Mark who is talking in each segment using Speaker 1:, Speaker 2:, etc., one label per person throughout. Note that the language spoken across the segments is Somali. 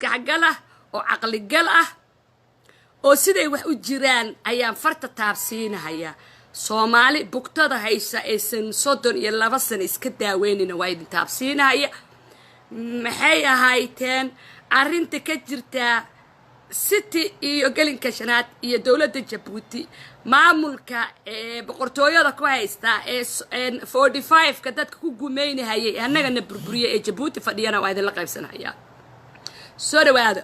Speaker 1: Maskaxgal ah oo caqligal ah oo siday wax u jiraan ayaan farta taabsiinahayaa. Soomaali bugtada haysa aysan 32 sano iska daaweynina waa idin taabsiinahaya. Maxay ahayteen arrinta ka jirtaa City iyo Gelinka Shanaad iyo dowladda Jabuuti, maamulka ee boqortooyada ku haystaa ee 45-ka dadka ku gumeynahayay, annagana burburiyay ee Jabuuti fadhiyana waa idinla qaybsanahayaa. Soo dhawaada.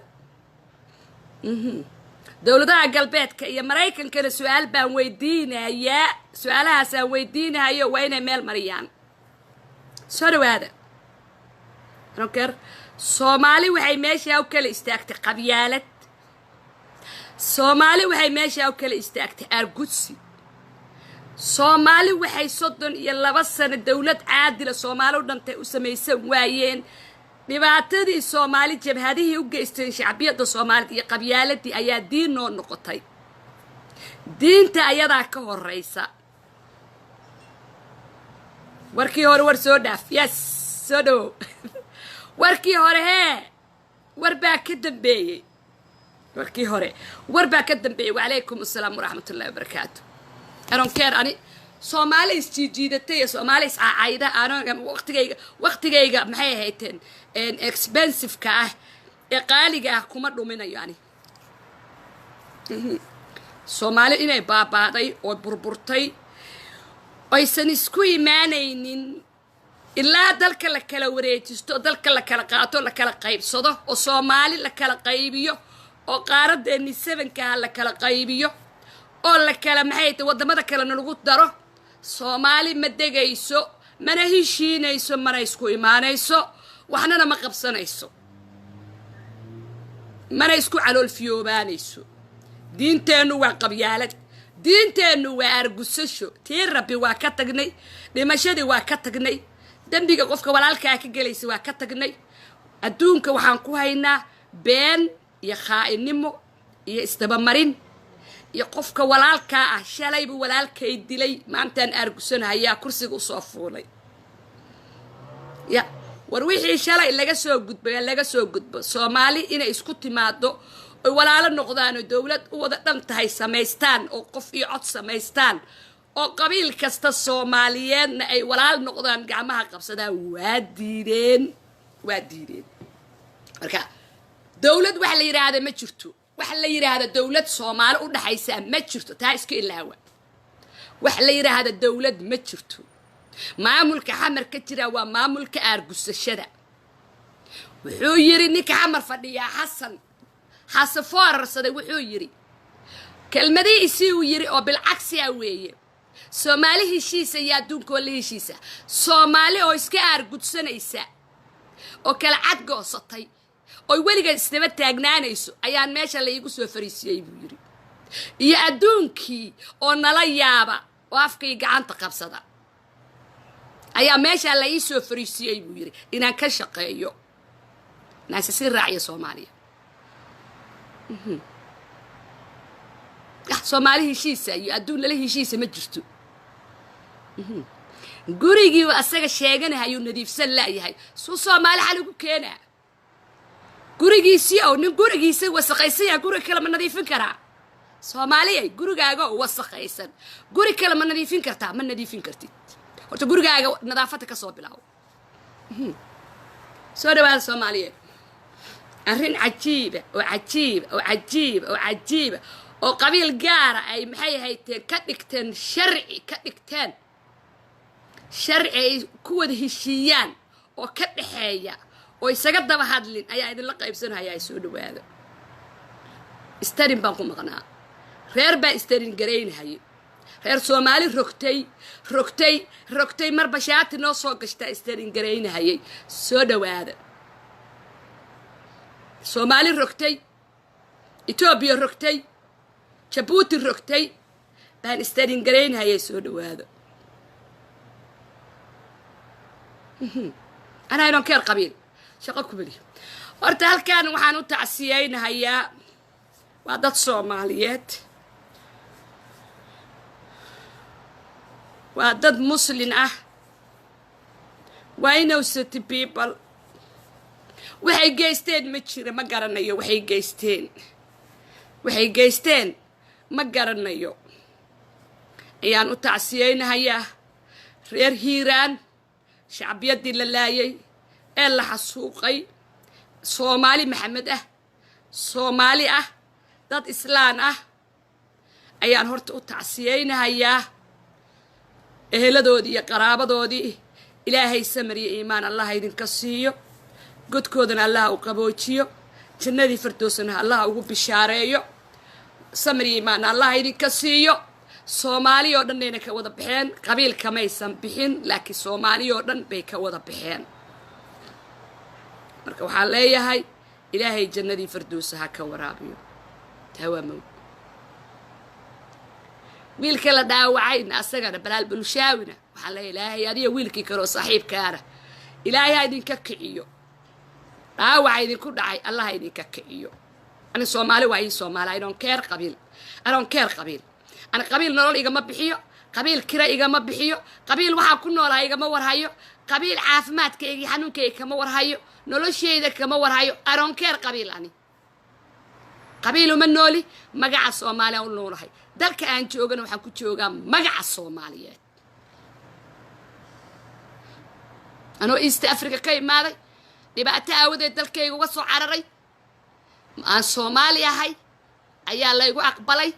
Speaker 1: Dowladaha galbeedka iyo Maraykankana su-aal baan weydiinayaa, su-aalahaasaan weydiinahayo waa inay meel mariyaan. Soo dhawaada. Ker Soomaali waxay meeshaa u kala istaagtay qabyaalad, Soomaali waxay meeshaa u kala istaagtay aargudsi, Soomaali waxay 32 sano dowlad caadila Soomaali u dhantay u samaysan waayeen. Dhibaatadii Soomaali jabhadihii u geysteen shacbiyadda Soomaalida iyo qabyaaladii ayaa diin noo noqotay. Diinta ayadaa ka horeysa. Warkii hore war soo dhaaf. Yes, soo dhawow. Warkii hore hee, war baa ka dambeeyey. Warkii hore war baa ka dambeeyey. Wacalaykum assalaam waraxmat ullahi wabarakaatu. I don't care ani Soomaali isjiijiidatay iyo Soomaali iscaacayda. Ano waqtigayga maxay ahayteen expensive-ka ah ee qaaliga ah kuma dhuminayo ani. Soomaali inay baabaaday oo burburtay aysan isku imaanaynin ilaa dalka la kala wareejisto, dalka la kala qaato, la kala qaybsado, oo Soomaali la kala qaybiyo, oo qaaradeeni sevenkaha la kala qaybiyo, oo la kala maxay tay waddamada kalena lagu daro. Soomaali ma degayso, mana heshiinayso, mana isku imaanayso, waxnana ma qabsanayso, mana isku caloolfiyoobaanayso. Diinteennu waa qabyaalad, diinteennu waa argusasho. Tii Rabbi waa ka tagnay, dhimashadii waa ka tagnay, dembiga qofka walaalkaa ka gelaysa waa ka tagnay. Adduunka waxaan ku haynaa been iyo khaa'inimo iyo isdabamarin iyo qofka walaalkaa ah. Shalaybu walaalkay dilay, maantaan aargusanahayaa kursiga usoo fuulay. Ya war, wixii shalay laga soo gudbay laga soo gudbo. Soomaali inay isku timaado oy walaalo noqdaan oo dowlad u wada dhan tahay samaystaan oo qof iyo cod samaystaan oo qabiil kasta Soomaaliyeedna ay walaal noqdaan, gacmaha qabsadaan, waa diideen, waa diideen. Marka dowlad waxa la yidhaahda ma jirto. Waxa la yidhaahda dowlad Soomaali u dhaxaysaa ma jirto. Taa iska ilaawa. Waxa la yidhaahda dowlad ma jirto. Maamulka Xamar ka jira waa maamulka aargusashada. Wuxuu yidhi ninka Xamar fadhiyaa, Xasan, Xasan foorarsaday, wuxuu yidhi kelmadihiisii uu yidhi oo bilcagsi ah weeye: Soomaali heshiisa iyo adduunkaoo la heshiisa. Soomaali oo iska aargudsanaysa oo kala cad goosatay oy weligeed isdaba taagnaanayso ayaan meesha la iigu soo fariisiyey, buu yidhi, iyo adduunkii oo nala yaaba oo afkay gacanta qabsada ayaa meeshaa la ii soo fariisiyey, buu yidhi, inaan ka shaqeeyo inaanse sii raaciyo Soomaaliya. Soomaali heshiisa iyo adduun lala heshiisa ma jirto. Gurigiiba asaga sheeganahayuu nadiifsan la'yahay, suu Soomaali xal ugu keenaa? Gurigiisii oo nin gurigiisa wasaqaysan yahay, guriga kale ma nadiifin karaa? Soomaaliyay, gurigaaga oo wasaqaysan guri kale ma nadiifin kartaa? Ma nadiifin kartid. Horta gurigaaga nadaafadda ka soo bilaabo. Soo dhawaada, Soomaaliyeed. Arrin cajiiba oo cajiiba oo cajiiba oo cajiiba oo qabiil gaara ay maxay hayteen ka dhigteen sharci, ka dhigteen sharci ay ku wada heshiiyaan oo ka dhaxeeya oo isaga daba hadlin ayaa idinla qaybsanaya. Ay soo dhawaado. Istarin baan ku maqnaa, reer baa istarin garaynahayay, reer Soomaali rogtay, rogtay, rogtay, marba shaati noo soo gashtaa istarin garaynahayay. Soo dhawaada. Soomaali rogtay, Etoobiya rogtay, Jabuuti rogtay baan istarin garaynahayay. Soo dhawaado. Anaa inon keer qabiil shaqo ku meliyo. Horta halkan waxaan u tacsiyeynahayaa waa dad Soomaaliyeed, waa dad Muslin ah, waa innocent people. Waxay geysteen ma jira, ma garanayo waxay geysteen, waxay geysteen ma garanayo. Ayaan u tacsiyeynahayaa reer Hiiraan, shacbiyaddii la laayay ee la xasuuqay, Soomaali Maxamed ah, Soomaali ah, dad Islaan ah ayaan horta u tacsiyeynahayaa. Eheladoodii iyo qaraabadoodii Ilaahay samar iyo iimaan Allah idinka siiyo, godkoodana Allah u qaboojiyo, jannadii Fardoosana Allah ugu bishaareeyo. Samar iyo iimaan Allah idinka siiyo. Soomaali oo dhanayna ka wada baxeen, qabiil kamaysan bixin, laakiin Soomaali oo dhan bay ka wada baxeen. Marka waxaan leeyahay Ilaahay jannadii Fardoosa ha ka waraabiyo. Taa waa mawd. Wiilka la dhaawacayna, asagana Balaal Bulshaawina, waxaan leeyahay Ilaahay adiyo wiilkii kaloo saaxiibkaana Ilaahay ha idinka kiciyo dhaawaca idinku dhacay, Allah ha idinka kiciyo. Ani Soomaali waa ii Soomaali. I don't care qabiil, I don't care qabiil. Ani qabiil nolol igama bixiyo, qabiil kira igama bixiyo, qabiil waxaan ku noolaa igama warhayo, qabiil caafimaadkayga iyo xanuunkayga kama warhayo, nolosheyda kama warhayo. I don't care qabiil. Ani qabiil uma nooli, magaca Soomaaliya u noolahay. Dalka aan joogana waxaan ku joogaa magaca Soomaaliyeed. Anoo East Africa ka imaaday, dhibaato aawadeed dalkayga uga soo cararay, aan Soomaali ahay ayaa laygu aqbalay,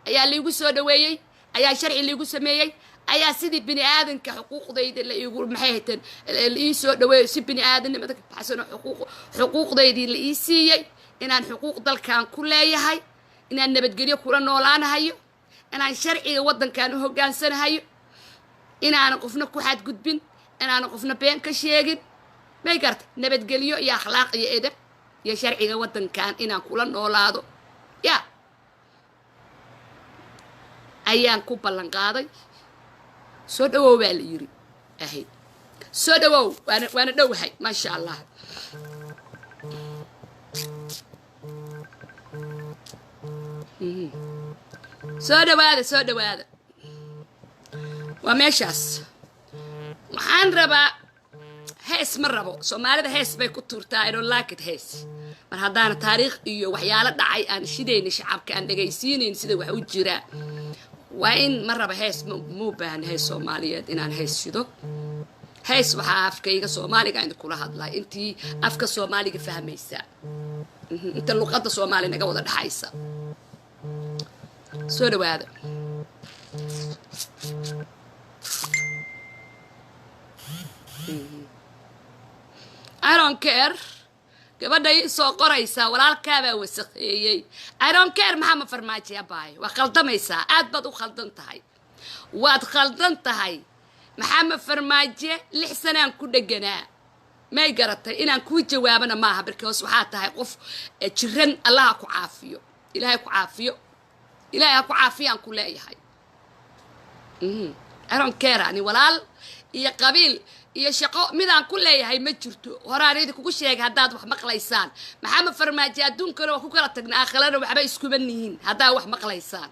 Speaker 1: ayaa laygu soo dhaweeyey, ayaa sharci laygu sameeyey, ayaa sidii bini aadanka xuquuqdayda la iigu, maxay hayteen, la ii soo dhaweeyo, si bini aadanimada ka baxsano xuquuqdaydii la ii siiyey, inaan xuquuq dalkan ku leeyahay, inaan nabadgelyo kula noolaanahayo, inaan sharciga waddankan u hoggaansanahayo, inaanan qofna ku xadgudbin, inaanan qofna been ka sheegin, may garta, nabadgelyo iyo akhlaaq iyo edeb iyo sharciga waddankan inaan kula noolaado ya ayaan ku ballan qaaday. Soo dhawow baa la yiri ahay, soo dhawow, waana dhowahay, maasha Allah. Soo dhawaada, soo dhawaada. Waa meeshaas. Waxaan rabaa hees ma rabo. Soomaalida hees bay ku tuurtaa. I don't like it hees. Mar haddaana taariikh iyo waxyaalo dhacay aan shidayna, shacabka aan dhegaysiinayn sida wax u jiraa, waa in ma raba hees. Muu baahan hees Soomaaliyeed inaan hees shido. Hees waxaa afkayga Soomaaliga idinkula hadlaa, intii afka Soomaaliga fahmaysa, inta luqadda Soomaaliya naga wada dhexaysa. Soo dhawaada. I don't care gabadha ii soo qoraysaa walaalkaabaa wasakheeyey. I don't care. Maxaa ma Farmaajo abaayo? Waa khaldamaysaa, aad baad u khaldan tahay, waad khaldan tahay. Maxamed Farmaajo 6 sanaan ku dheganaa, may garatay? Inaan kuu jawaabana maaha, because waxaa tahay qof jiran. Allah ha ku caafiyo, Ilaahay ku caafiyo, Ilaahay ha ku caafiyaan ku leeyahay. I don't care. Ani walaal iyo qabiil iyo shaqo midaan ku leeyahay ma jirto. Horaan idinkugu sheegay haddaad wax maqlaysaan. Maxamed Farmaajo adduunkana waa ku kala tagna, aakhirana waxba iskuma nihiin. Haddaad wax maqlaysaan,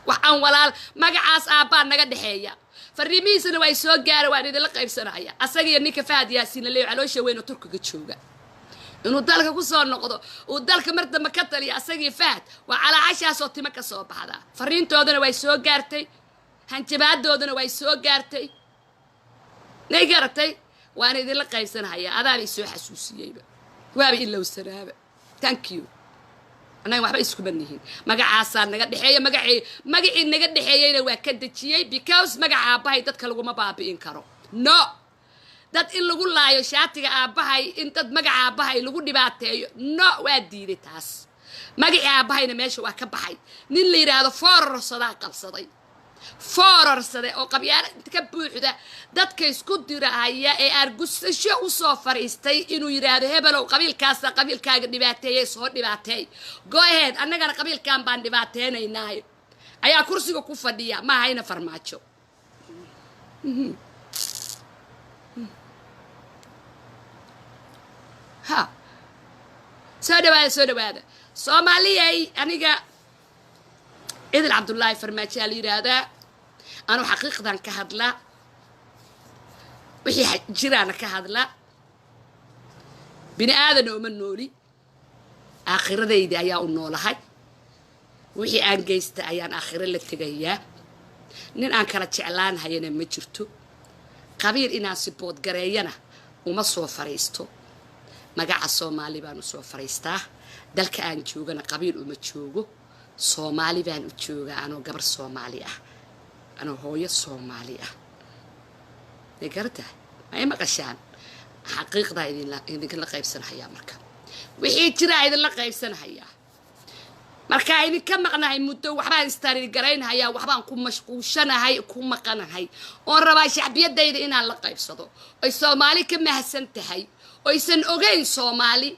Speaker 1: wax aan walaal magacaas aabbaa naga dhexeeya. Fariimihiisana waa soo gaara, waan idinla qaybsanaya. Asaga iyo ninka Fahad Yaasiin la leeyo, caloosha weyn oo Turkiga jooga, inuu dalka ku soo noqdo, uu dalka mar dambe ka taliya, asagii Fahad waa calaacashaasoo timo ka soo baxda. Fariintoodana way soo gaartay, hanjabaadoodana way soo gaartay, nay garatay? Waana idinla qaybsanhayaa. Adaaba isoo xasuusiyeyba, waaba ilowsanaaba. Thank you. Annaga waxba iskuma nihin, magacaasaa naga dhexeeya. Magacii naga dhexeeyeyna waa ka dejiyey, because magaca aabbahay dadka laguma baabi'in karo. No, dad in lagu laayo shaatiga aabbahay, in dad magaca aabbahay lagu dhibaateeyo, no, waa diiday taas. Magacii aabbahayna meesha waa ka baxay. Nin la yidhaahdo foorarsadaa qabsaday, foorarsade oo qabyaalo inta ka buuxda dadka isku dirahaya ee argusasho usoo fariistay inuu yidhaahdo hebelow qabiilkaasa qabiilkaaga dhibaateeyey, soo dhibaateey, go ahead, annagana qabiilkan baan dhibaateynaynaayo, ayaa kursiga ku fadhiya. Ma ahayna Farmaajo. Ha soo dhawaada, soo dhawaada Soomaaliyay. Aniga Idil Cabdullaahi Farmaajoa la yidhaahdaa. Anuu xaqiiqdan ka hadlaa, wixii jiraana ka hadlaa. Bini aadana uma nooli, aakhiradayda ayaa u noolahay. Wixii aan geysta ayaan aakhiro la tegayaa. Nin aan kala jeclaanhayana ma jirto. Qabiil inaan siboodgareeyana uma soo fariisto. Magaca Soomaali baan u soo fariistaa. Dalka aan joogana qabiil uma joogo, Soomaali baan u joogaa, anoo gabar Soomaali ah, anoo hooyo Soomaali ah. May garatahay? Ma i maqashaan? Xaqiiqdaa idinkala qaybsanahayaa. Marka wixii jiraa idinla qaybsanahayaa. Markaa idinka maqnahay muddo, waxbaan istaarigaraynhayaa, waxbaan ku mashquushanahay, ku maqanahay, oon rabaa shacbiyadayda inaan la qaybsado, oy Soomaali ka mahadsan tahay, oysan ogeyn Soomaali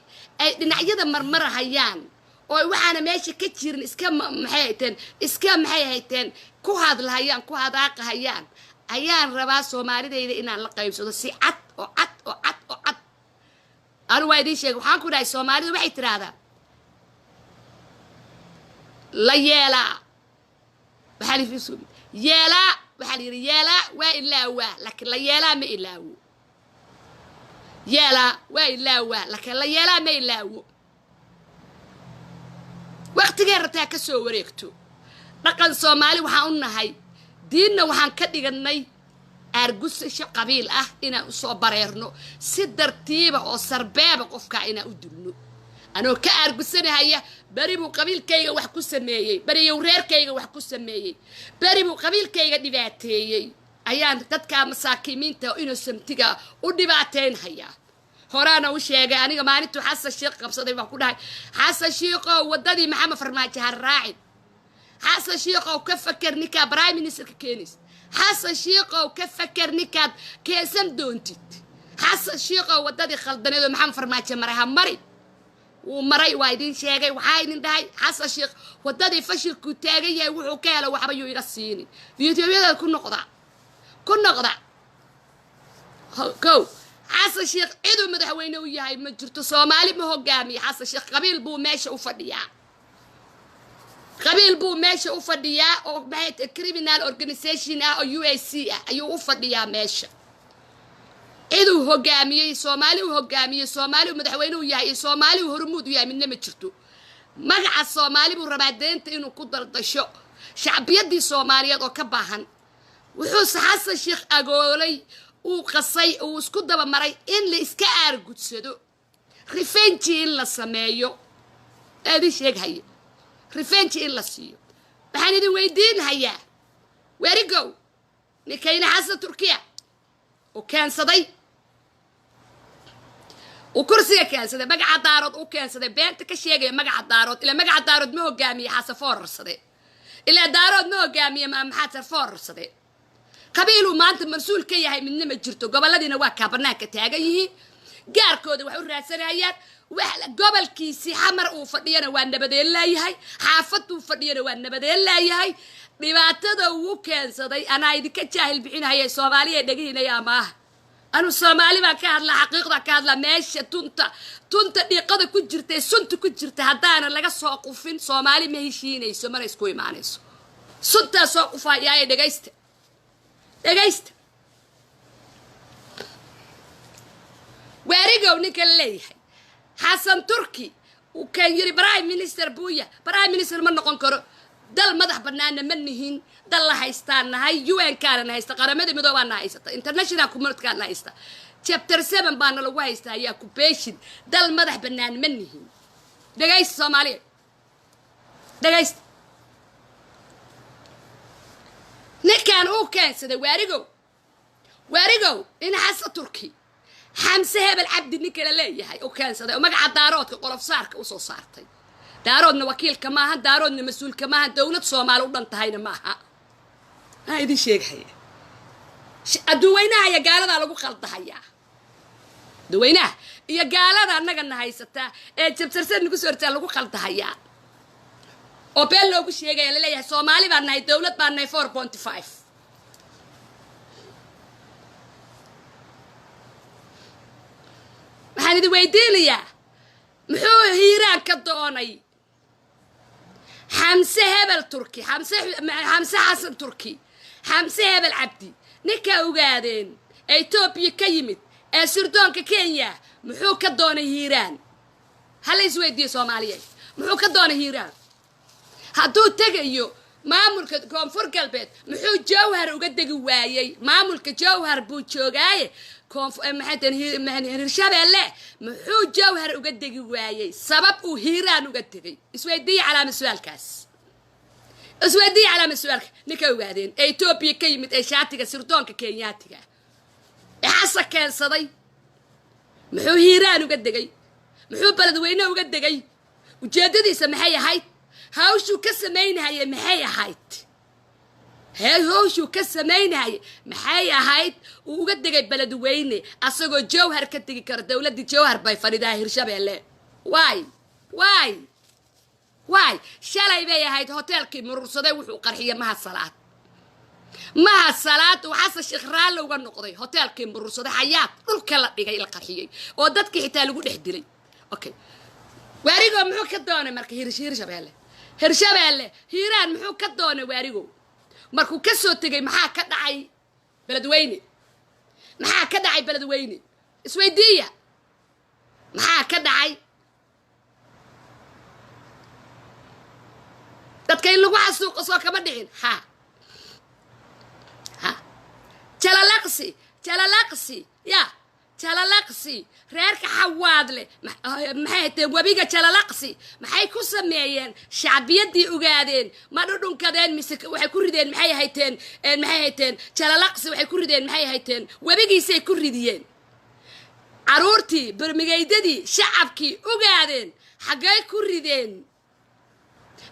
Speaker 1: ay dhinacyada marmarahayaan, oo waxaana meesha ka jirin iska maxay hayteen, iska maxay hayteen, ku hadlahayaan, ku hadaaqahayaan. Ayaan rabaa Soomaalidayda inaan la qaybsado si cad oo cad oo cad oo cad. Anu waa idiin sheegay, waxaan ku dhahay Soomaalidu waxay tidhaahdaa la yeelaa, waxaa la yeelaa, waxaa la yidhi yeelaa waa ilaawaa, laakiin la yeelaa ma ilaawo. Yeelaa waa ilaawaa, laakiin la yeelaa ma ilaawo. Waqtigee rabtaa ka soo wareegto. Dhaqan Soomaali waxaan u nahay, diinna waxaan ka dhiganay aargusasho qabiil ah inaan usoo bareerno si dartiiba oo sarbeeba qofkaa inaan u dulno, anoo ka aargusanahaya beri buu qabiilkayga wax ku sameeyey, beriyow reerkayga wax ku sameeyey, beri buu qabiilkayga dhibaateeyey, ayaan dadkaa masaakiimiinta innocentiga u dhibaateynhayaa. Horaana u sheegay aniga, maalintuu Xasan Sheikh qabsaday baan ku dhahay, Xasan Shiikhow, waddadii Maxamed Farmaajo ha raacin. Xasan Shiikhow, ka faker ninkaa prime ministerka keenaysa. Xasan Shiikhow, ka faker ninkaad keensan doontid. Xasan Shiikhow, waddadii khaldaneed oo Maxamed Farmaajo maray ha mari. Wuu maray, waa idin sheegay. Waxaa idin dhahay Xasan Sheikh waddadii fashilkuu taagan yahay, wuxuu ka helo waxba yuu iga siinin. Videoyada ku noqda, ku noqda. Kow, Xasan Sheikh ciduu madaxweyne u yahay ma jirto. Soomaali ma hogaamiye Xasan Sheikh. Qabiil buu meesha u fadhiyaa, qabiil buu meesha u fadhiyaa, oo maxay criminal organization ah oo UAC ah ayuu u fadhiyaa meesha. Ciduu hogaamiyey, Soomaali uu hogaamiyey, Soomaali uu madaxweyne u yahay iyo Soomaali uu hormuud u yahay midna ma jirto. Magaca Soomaali buu rabaa deenta inuu ku daldasho shacbiyadii Soomaaliyeed oo ka baahan. Wuxuuse Xasan Sheikh agoolay, uu qasay, uu isku daba maray in la iska aargudsado, revenge in la sameeyo. Idin sheeghaya revenge in la siiyo. Waxaan idin weydiinhayaa, werigow ninkayna Xasan Turkiya uu keensaday, uu kursiga keensaday, magaca Daarood u keensaday, beenta ka sheegaya magaca Daarood, ilaa magaca Daarood ma hogaamiye Xasan foorarsade, ilaa Daarood ma hogaamiye maxaad foorarsade. Qabiiluu maanta mas-uul ka yahay midna ma jirto. Goboladiina waa kaa banaanka taagan yihiin, gaarkooda wax u raadsanayaan. Wax gobolkiisii Xamar uu fadhiyana waa nabadeen laayahay, xaafaduu fadhiyana waa nabadeen laayahay. Dhibaatada uu keensaday anaa idinka jaahil bixinhaya. Soomaaliya dhegihinaya maaha, anuu Soomaali baan ka hadlaa, xaqiiqda ka hadlaa. Meesha tunta dhiiqada ku jirta ee sunta ku jirta haddaana laga soo qufin, Soomaali ma heshiinayso, mana isku imaanayso. Suntaa soo qufayaaye, dhegaysta, dhegaysta. Waarigow ninka la leeyahay Xasan Turki uu kan yiri prime minister buuya, prime minister ma noqon karo. Dal madax banaana ma nihin, dal la haystaan nahay. UN kaana na haysta, Qaramada Midoobaa na haysata, international community-kaa na haysta, chapter 7 baana lagu haystaa, ayaa ku beeshin. Dal madax banaan ma nihin. Dhegaysta Soomaaliya, dhegaysta. Ninkan uu keensaday waarigow, waarigow in Xasan Turki, Xamse Hebel Cabdi ninka la leeyahay uu keensaday, oo magaca Daaroodka qolof saarka usoo saartay. Daaroodna wakiilka maaha, Daaroodna mas-uulka maaha, dowlad Soomaali u dhan tahayna maaha. Aa idin sheegahaya, adduweynaha iyo gaaladaa lagu qaldahayaa. Adduweynaha iyo gaalada annagana haysataa ee jabsarsad nagu soo hortaa lagu qaldahayaa, oo been loogu sheegaya, laleeyahay Soomaali baan nahay, dowlad baan nahay, 4.5. Waxaan idin weydiinayaa, muxuu Hiiraan ka doonay Xamse Hebel Turki, Xamse Xasan Turki, Xamse Hebel Cabdi, ninka ogaadeen ee Etoobiya ka yimid Ee sirdoonka Kenya muxuu ka doonay Hiiraan? Hala isweydiiyo Soomaaliyeed, muxuu ka doonay Hiiraan? Hadduu tegayo maamulka Koonfur Galbeed, muxuu Jowhar uga degi waayey? Maamulka Jowhar buu joogaaye, Hirshabeelle muxuu Jowhar uga degi waayey? Sabab uu Hiiraan uga tegay isweydiiye, calaama su-aalkaas isweydiiye, calaama su-aalka. Ninka ogaadeen ee Etoobiya ka yimid, ee shaatiga sirdoonka Kenyaatiga ee Xasa keensaday, muxuu Hiiraan uga degay? Muxuu Beledweyne uga degay? Ujeeddadiisa maxay ahayd? Hawshuu ka samaynahaye maxay ahayd? Hawshuu ka samaynahaye maxay ahayd uu uga degay Beledweyne, asagoo Jowhar ka tegi karo? Dowladdii Jowhar bay fadhidaa Hirshabeelle. Waay, waay, waay! Shalay bay ahayd hoteelkii Murursaday wuxuu qarxiyay Mahad Salaad. Mahad Salaad uu Xasan Sheekh raalli uga noqday hoteelkii Murursaday Xayaat dhulka la dhigay, la qarxiyey oo dadkii xitaa lagu dhex dilay. Okay, Waarigo muxuu ka doonay marka Hirshabeelle? Hirshabeelle Hiiraan muxuu ka doonay Waarigo? Markuu ka soo tegay maxaa ka dhacay Beledweyne? Maxaa ka dhacay Beledweyne? Isweydiiya, maxaa ka dhacay? Dadka in lagu xasuuqo soo kama dhicin? Ha ha, Jalalaqsi, Jalalaqsi, ya Jalalaqsi, reerka Xawaadle maxay hateen? Webiga Jalalaqsi maxay ku sameeyeen? Shacbiyaddii ogaadeen ma dhudhunkadeen mise waxay ku rideen? Maxay hayteen? Maxay hayteen? Jalalaqsi waxay ku rideen, maxay hayteen? Webigiisay ku ridiyeen caruurtii, bermigeydadii, shacabkii ogaadeen xaggay ku rideen?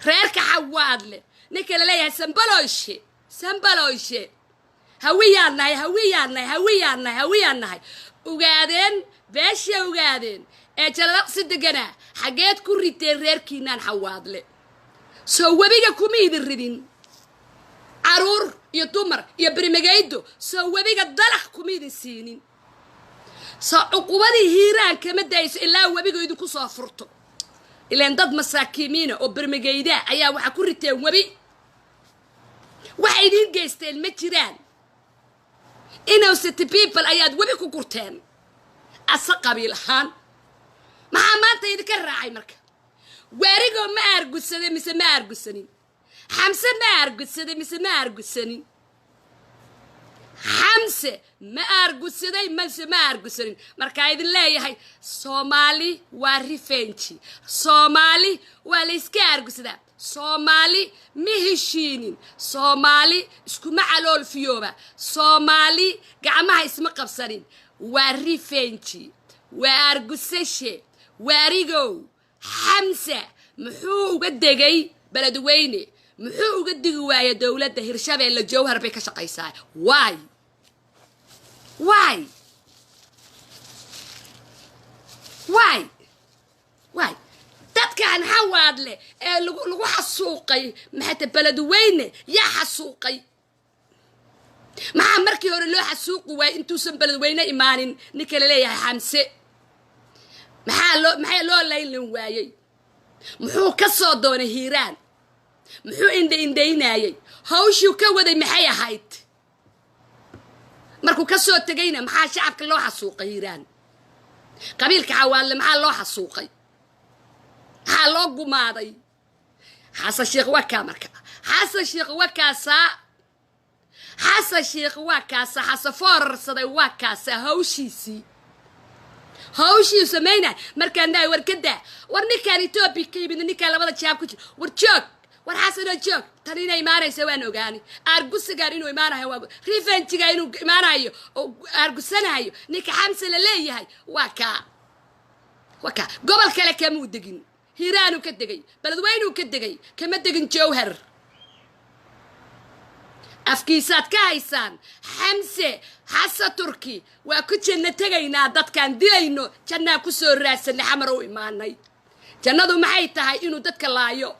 Speaker 1: Reerka Xawaadle, ninka la leeyahay Sambaloyshe, Sambaloyshe, Hawiyaan nahay, Hawiyaan nahay, Hawiyaan nahay, Hawiyaan nahay, ogaadeen, beesha ogaadeen ee Jalalaqsi deganaa xaggeed ku riteen reerkiinaan Xawaadle? Soo webiga kuma idin ridin caruur iyo dumar iyo bermegeydo? Soo webiga dalax kuma idin siinin? Soo cuqubadii Hiiraan kama dayso ilaa webiga idinku soo furto? Ilaan dad masaakiimiina oo bermegeydaa ayaa waxaa ku riteen webi, waxay idiin geysteen ma jiraan. Innocent people ayaad webi ku gurteen ase qabiil ahaan. Maxaa maanta idinka raacay marka? Waarigoo ma aargudsaday mise ma aargudsanin? Xamse ma aargudsaday mise ma aargudsanin? Xamse ma aargudsaday mise ma aargudsanin? Markaa idin leeyahay, Soomaali waa revenge, Soomaali waa la iska aargudsadaa, Soomaali ma heshiinin, Soomaali iskuma calool fiyooba, Soomaali gacmaha isma qabsanin. Waa revenge, waa aargudsashe. Waarigow Xamse muxuu uga degay Beledweyne? Muxuu uga digi waaya dowladda Hirshabeelle? Jowhar bay ka shaqaysaa. Waay, waay, waay, waay! Dadkan Xawaadle ee lagu xasuuqay maxayta Beledweyne, yaa xasuuqay? Maxaa markii hore loo xasuuqi waayey intuusan Beledweyne imaanin ninka la leeyahay Xamse? Maxaa loo laynlan waayey? Muxuu ka soo doonay Hiiraan? Muxuu indha indhaynaayey? Hawshuu ka waday maxay ahayd? Markuu ka soo tegayna maxaa shacabka loo xasuuqay Hiiraan? Qabiilka Xawaadle maxaa loo xasuuqay? Maxaa loo gumaaday? Xasan Sheekh waa kaa marka. Xasan Sheekh waa kaasaa. Xasan Sheekh waa kaasa. Xasan foorarsaday waa kaasa. Hawshiisii, hawshii samaynay markaan dhahay, war kadaa, war ninkaan Etoobiya ka yimid, ninkaan labada jaab ku jira, war joog, war Xasanoo joog, tan inay imaanaysa waan ogaanay. Aargusigaan inuu imaanayo, waa revenge-ga inuu imaanayo oo aargusanayo ninka Xamse la leeyahay. Waa kaa, waa kaa. Gobol kale kamuu degin, Hiiraanuu ka degay, Beledweynuu ka degay, kama degin Jowhar. Afkiisaad ka haysaan Xamse Xasa Turki: waa ku janno tegaynaa dadkaan dilayno, jannaa ku soo raadsanay, Xamar u imaanay. Jannadu maxay tahay? Inuu dadka laayo.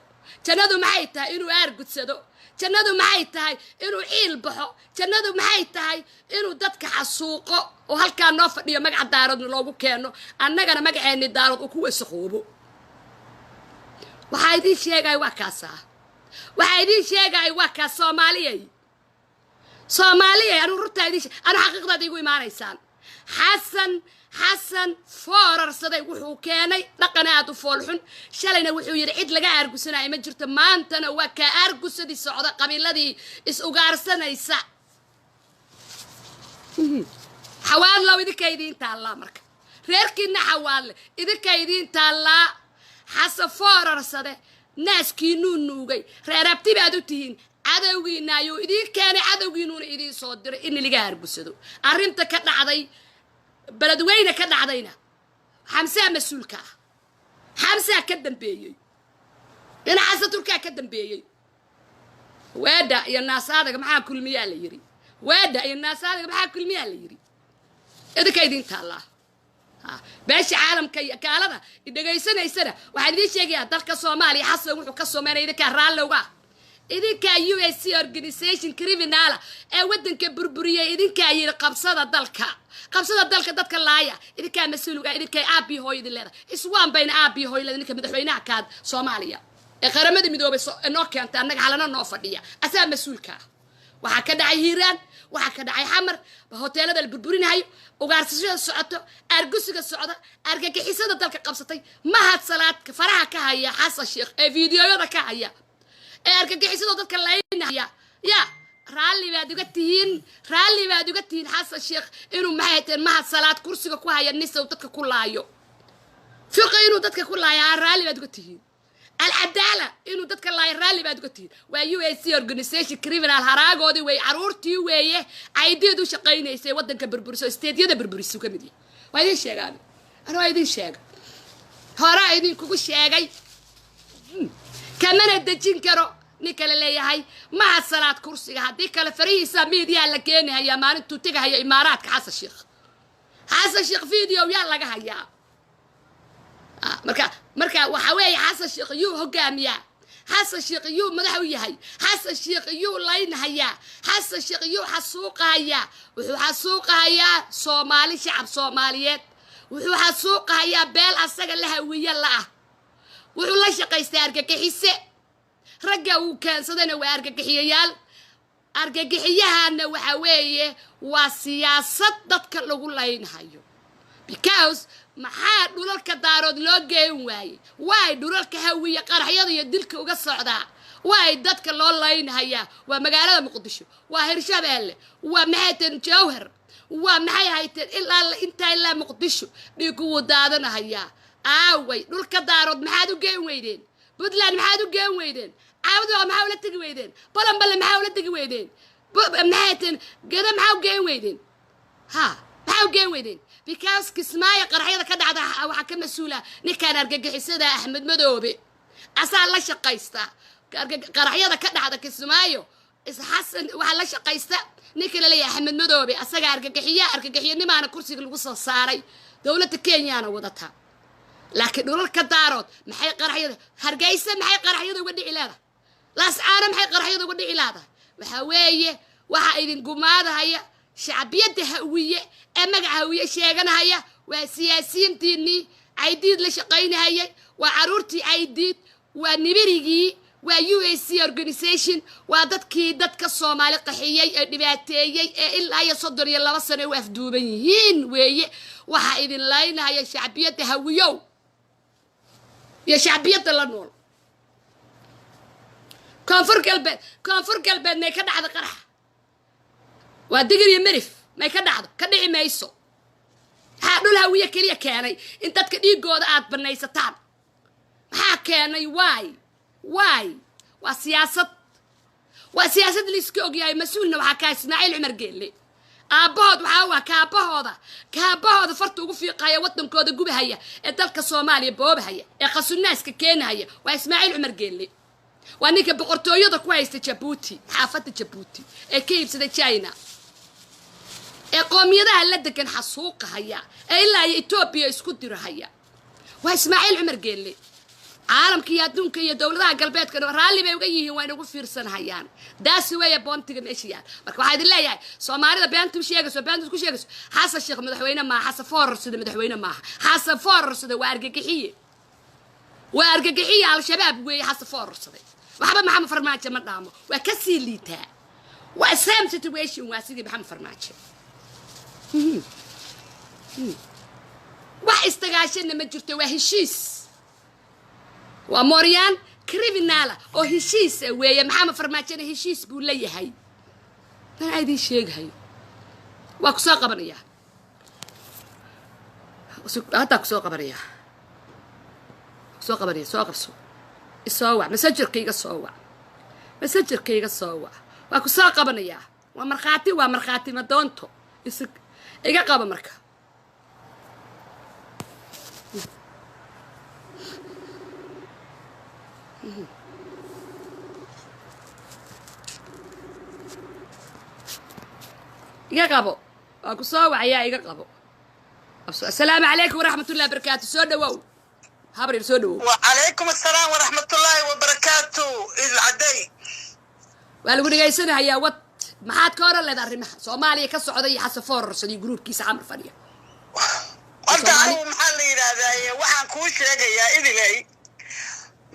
Speaker 1: Jannadu maxay tahay? Inuu aargudsado. Jannadu maxay tahay? Inuu ciil baxo. Jannadu maxay tahay? Inuu dadka xasuuqo oo halkaa noo fadhiyo, magaca Daaroodna loogu keeno, annagana magaceenni Daarood uu ku wasaqoobo. Waxaa idiin sheegaya waa kaasaa. Waxaa idiin sheegaya waa kaas. Soomaaliyay, Soomaaliyay, anigu rurtaa idiin, anu xaqiiqdaad iigu imaanaysaan. Xasan, Xasan foorarsaday, wuxuu keenay dhaqan aad u foolxun. Shalayna wuxuu yidhi cid laga aargusanayo ma jirto. Maantana waa kaa aargusadii socda, qabiiladii is ugaarsanaysa. Xawaadlow, idinka idiin taallaa. Marka reerkiina Xawaadle, idinka idiin taallaa. Xasan foorarsade naaskiinuu nuugay. Reerabti baad u tihiin. Cadowgiina ayuu idiin keenay, cadowgiinuuna idiin soo diray in laga aargusado. Arrinta ka dhacday Beledweyne ka dhacdayna Xamsaa mas-uulka ah, Xamsaa ka dambeeyey, dhinaca Turkaa ka dambeeyey. Weedha iyo naasaadaga maxaa kulmiyaa la yidhi? Weedha iyo naasaadaga maxaa kulmiyaa la yidhi? Idinka idiin taallaa. Beesha caalamka iyo gaalada dhegaysanaysana waxaan idiin sheegayaa, dalka Soomaaliya Xasan wuxuu ka someynaya idinkaa raallowga ah, idinkaa UAC organization criminal ah ee waddanka burburiyey. Idinkaa yidhi qabsada dalka, qabsada dalka, dadka laaya. Idinkaa mas-uulga, idinkay aabii hooyo idin leedahay. Iswaan bayna aabii hooyo leedahay. Ninka madaxweynaha kaad Soomaaliya ee Qaramada Midoobay noo keentay, annaga xalana noo fadhiya, asaa mas-uulka ah. Waxaa ka dhacay Hiiraan, waxaa ka dhacay Xamar, hoteelada la burburinahayo, ugaarsashada socoto, aargusiga socda, argagixisada dalka qabsatay, Mahad Salaadka faraha ka haya, Xasan Sheekh ee fiidiyoyada ka haya ee argagixisado dadka laynaya, ya raalli baad uga tihiin? Raalli baad uga tihiin Xasan Sheekh inuu, maxay hateen, Mahad Salaad kursiga ku haya, nisow dadka ku laayo, Fiqi inuu dadka ku laayo, raalli baad uga tihiin? Alcadaala inuu dadka laayo, raalli baad uga tihiin? Waa UAC organization criminal haraagoodii wey, caruurtii weeye caydiid u shaqaynaysay waddanka burburiso, isteedyada burburiso ka mid yahay. Waa idin sheegaan, ana waa idin sheega, horaa idinkugu sheegay. Kamana dejin karo ninka la leeyahay Mahad Salaad kursiga. Haddii kale farihiisa miidiyaa la keenahayaa maalintuu tegahaya Imaaraadka. Xasan Sheekh, Xasan Sheekh video yaa laga hayaa. Marka waxa weeye, Xasan Sheekh yuu hogaamiyaa? Xasan Sheekh yuu madax u yahay? Xasan Sheekh yuu laynhayaa? Xasan Sheekh yuu xasuuqahayaa? Wuxuu xasuuqahayaa Soomaali, shacab Soomaaliyeed. Wuxuu xasuuqahayaa beel asaga la hawiye la-ah. Wuxuu la shaqaystay argagixise. Ragga uu keensadayna waa argagixiyayaal. Argagixiyahana waxa weeye waa siyaasad dadka lagu laynhayo, because maxaa dhulalka Daarood loo geen waayey? Waay dhulalka Hawiye qaraxyada iyo dilka uga socdaa? Waay dadka loo laynhayaa? Waa magaalada Muqdisho, waa Hirshabeelle, waa maxay teen Jowhar, waa maxay hayteen ilaa intaa ilaa Muqdisho dhiigu wuu daadanahayaa. Aaway dhulka Daarood? Maxaad u geen weydeen Puntland? Maxaad u geen weydeen Caawduqa? Maxaa ula tegi weydeen Balanballe? Maxaa ula tegi weydeen, maxay teen, Geda? Maxaa u geen weydeen? Ha, maxaa u geen weydeen? Because Kismaayo qaraxyada ka dhacda waxaa ka mas-uula ninkaan argagixisada Axmed Madoobe, asaa la shaqaysta. Qaraxyada ka dhacda Kismaayo Xasan waxaa la shaqaysta ninka la leeyahay Axmed Madoobe, asaga argagixiya. Argagixiyanimaana kursiga lagu soo saaray, dowladda Kenyaana wadataa. Laakiin dhulalka Daarood maxay qaraxyada, Hargeysa maxay qaraxyada uga dhici leedahay? Laascaano maxay qaraxyada uga dhici leedahay? Waxaa weeye waxaa idin gumaadahaya shacbiyadda Hawiye ee magaca Hawiye sheeganahaya. Waa siyaasiyiintiinii Caydiid la shaqaynahayay, waa caruurtii Caydiid, waa nibirigii, waa UAC organization, waa dadkii dadka Soomaali qaxiyey ee dhibaateeyey ee ilaa iyo 32 sano u afduuban yihiin weeye. Waxaa idin laynahaya shacbiyadda Hawiyow iyo shacbiyadda la nool Koonfur Galbeed. Koonfur Galbeed may ka dhacda qaraxa? Waa Digir iyo Merif, may ka dhacdo? Ka dhici mayso. Maxaa dhul Hawiye keliya keenay in dadka dhiigooda aad banaysataan? Maxaa keenay? Waay, waay, waa siyaasad, waa siyaasad laiska ogyahay. Mas-uulna waxaa kaa Ismaaciil Cumar Geelle. Aabbahood waxaa waa kaabahooda, kaabahooda farta ugu fiiqaya, waddankooda gubahaya ee dalka Soomaaliya boobahaya ee qhasunaaska keenahaya waa Ismaaciil Cumar Geelle. Waa ninka boqortooyada ku haysta Jabuuti, xaafadda Jabuuti ee ka iibsaday China, ee qoomiyadaha la degan xasuuqahaya ee ilaa iyo Etoobiya isku dirahaya, waa Ismaaciil Cumar Geelle. Caalamka iyo adduunka iyo dowladaha galbeedkana raalli bay uga yihiin, waa inagu fiirsanhayaan. Daasi weeye boontiga meesha yaal. Marka waxaa idin leeyahay, Soomaalida beenta u sheegayso, beenta ku sheegayso, Xasan Sheekh madaxweyne maaha. Xasan foorarsada madaxweyne maaha. Xasan foorarsada waa argagixiye, waa argagixiye. Al-Shabaab weeye Xasan foorarsaday. Waxba Maxamed Farmaajo ma dhaamo, waa kasii liitaa, waa same situation, waa sidii Maxamed Farmaajo. Wax istagaashana ma jirto. Waa heshiis, waa mooryaan criminal ah oo heshiis ah weeye. Maxamed Farmaajona heshiis buu la yahay. Manaa idiin sheegahayo. Waa kusoo qabanayaa haddaa, kusoo qabanayaa, kusoo qabanaya. Soo qabso, isoo wac, Messengerka iga soo wac, Messengerka iga soo wac. Waa kusoo qabanayaa. Waa markhaati, waa markhaati madoonto. Is iga qaba marka. Iga qabo, waa ku soo wacayaa, iga qabo. Asalaamu calaykum waraxmat ullahi barakaatu. Soo dhawow habrir, soo dhawow.
Speaker 2: وعليكم السلام ورحمة الله وبركاته العدي.
Speaker 1: Waa lagu dhegaysanahayaa. Wad maxaad ka oran leed arrimaha Soomaaliya ka socda iyo Xasan Foorarsan iyo gruubkiisa Camar fadhiya?
Speaker 2: Horta
Speaker 1: Soomaali.
Speaker 2: Anigu maxaa la yidhaahdaa, waxaan kuu sheegayaa idilay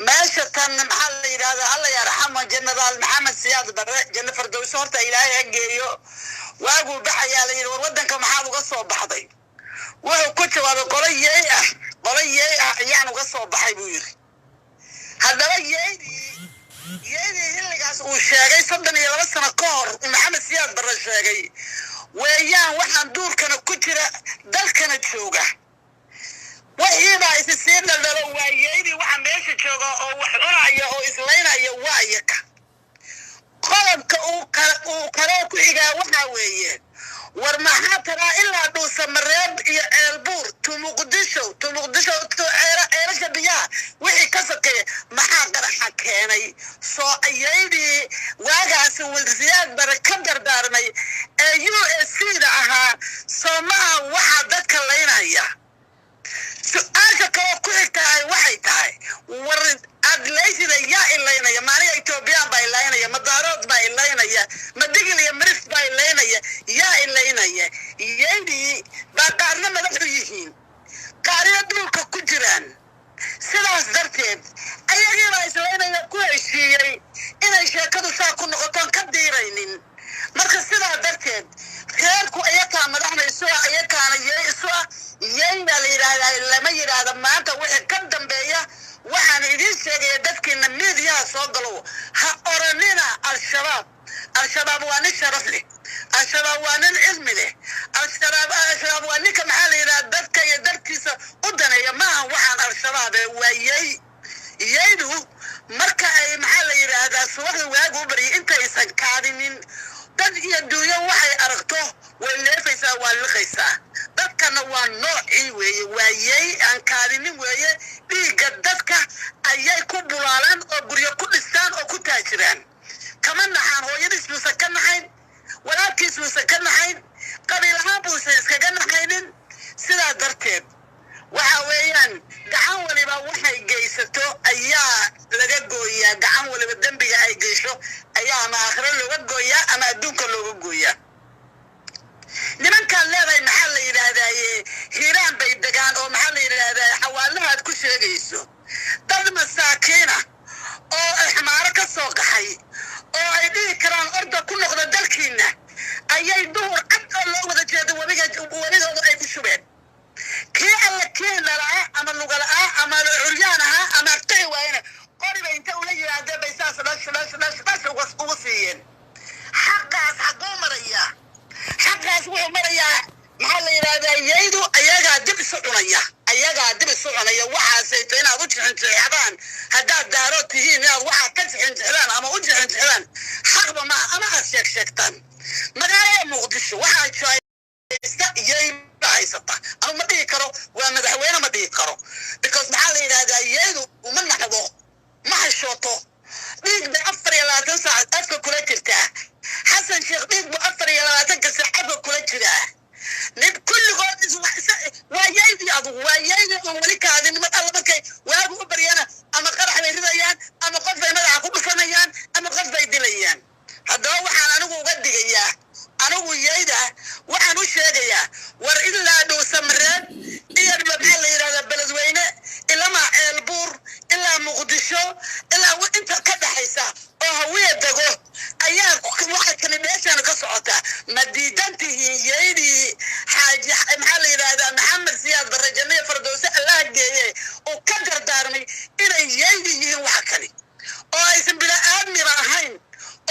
Speaker 2: meesha tan, maxaa la yidhahdaa, Alla yarxamo Jenaraal Maxamed Siyaad Barre, janno fardowso horta Ilaahay ha geeyo. Waaguu baxayaa la yidhi, "War waddanka maxaad uga soo baxday?" Wuxuu ku jawaabay, "Qolo yeey ah, qolo yeey ah ayaan uga soo baxay," buu yidhi. Haddaba yeydii xilligaas uu sheegay 32 sano ka hor uu Maxamed Siyaad Barre sheegay weeyaan waxaan duurkana ku jira, dalkana jooga. Wixiibaa isi sii dhaldhalo. Waa yeydii waxa meesha jooga oo wax cunaya oo islaynaya waa iyaka. Qodobka uu kaloo ku xigaa waxaa weeye, war maxaa taraa ilaa Dhuusamareeb iyo Ceelbuur to Muqdisho, to Muqdisho to Ceelasha Biyaha wixii ka sokeeya, maxaa qaraxa keenay? Soo ayaydii waagaasi Siyaad Bare ka dardaarmay ee USC da ahaa soo maaha waxaa dadka laynaya? Su-aasha kaloo ku xigtahay waxay tahay, war adlaysida yaa ilaynaya? Maaniga Etoobiyaan baa ilaynaya? Ma Daarood baa ilaynaya? Ma Digil iyo Mirif baa ilaynaya? Yaa ilaynaya? Yaydii baa qaarna madaxu yihiin, qaarna dhulka ku jiraan. Sidaas darteed ayagiibaa islaynaya ku heshiiyey inay sheekadu saa ku noqotoon ka diiraynin. Marka sidaa darteed reerku iyakaa madaxna isu ah, iyakaana yey isu ah. Yey baa la yidhaahdaa, lama yidhaahda. Maanta wixii ka dambeeya waxaan idiin sheegaya, dadkiina miidiyaha soo galow, ha oranina Al-Shabaab. Al-Shabaab waa nin sharaf leh, Al-Shabaab waa nin cilmi leh, Al-Shabaab waa ninka, maxaa la yidhahda, dadka iyo dalkiisa u daneeya. Maaha waxaan Al-Shabaab ee waa yey. Yeydu marka ay, maxaa la yidhaahdaa, subaxda waagu u baryay intaysan kaadinin, dad iyo duunyo waxay aragto way leefaysaa, waa liqaysaa. Dadkana waa noocii weeye, waa yey aan kaadinin weeye. Dhiigga dadka ayay ku bulaalaan oo guryo ku dhistaan oo ku taajiraan. Kama naxaan, hooyadiis buusan ka naxayn, walaalkiis buusan ka naxayn, qabiil ahaan buusan iskaga naxaynin. Sidaa darteed waxa weeyaan gacan waliba waxay geysato ayaa laga gooyaa. Gacan waliba dembiga ay geysho ayaa ama aakhiro looga gooyaa ama adduunka looga gooyaa. Nimankaan leedahay, maxaa la yidhaahdaaye, Hiiraan bay degaan oo, maxaa la yidhaahdaa, xawaalahaad ku sheegayso, dad masaakiina oo xmaaro ka soo qaxay oo ay dhihi karaan orda ku noqda dalkiina ayay duhur cad oo loo wada jeedo webiga webigooda ay ku shubeen. Kii alla kii dhalaa ama lugala'aa ama curyaan ahaa ama aqtici waayena qoriba inta ula yimaadeen bay saas dhash dhash dhash dhash uga siiyeen. Xaqaas xaquu marayaa? Xaqaas wuxuu marayaa, maxaa la yidhahdaa, yaydu ayagaa dib isu cunaya, ayagaa dib isu cunaya. Waxaasayto inaad u jixinjixdaan, haddaad Daarood tihiin, inaad waxaad ka jixinjixdaan ama u jixinjixdaan xaqba maaha, ama aad sheeg sheegtaan. Magaalada Muqdisho waxaa haysta yay baa haysata. Anu ma dhihi karo waa madaxweyne, ma dhihi karo, because maxaa la yidhahdaa, yaydu uma naxdo, ma hashooto. Dhiig bay 24 saac afka kula jirtaa. Xasan Sheekh dhiig buu 24-ka saac afka kula jiraa. Nin kulligood waa yaydii, adugu waa yaydii oon weli kaadin. Mar alla markay waagu u baryana ama qarax bay ridayaan ama qof bay madaxa ku dhufanayaan ama qof bay dilayaan. Haddaba waxaan anigu uga digayaa, anigu yayda waxaan u sheegayaa, war ilaa Dhuusamareeb iyo, maxaa la yidhahdaa, Beledweyne ilamaa Ceelbuur ilaa Muqdisho ilaa inta ka dhaxaysa oo Hawiya dego. Ayaa waxa kani meeshaan ka socotaa. Ma diidan tihiin yeydii Xaaji, maxaa la yidhaahdaa, Maxamed Siyaad Barre, Jannaya Fardowse Allah geeye, oo ka dardaarmay inay yeydi yihiin waxa kani oo aysan bila-aadmiba ahayn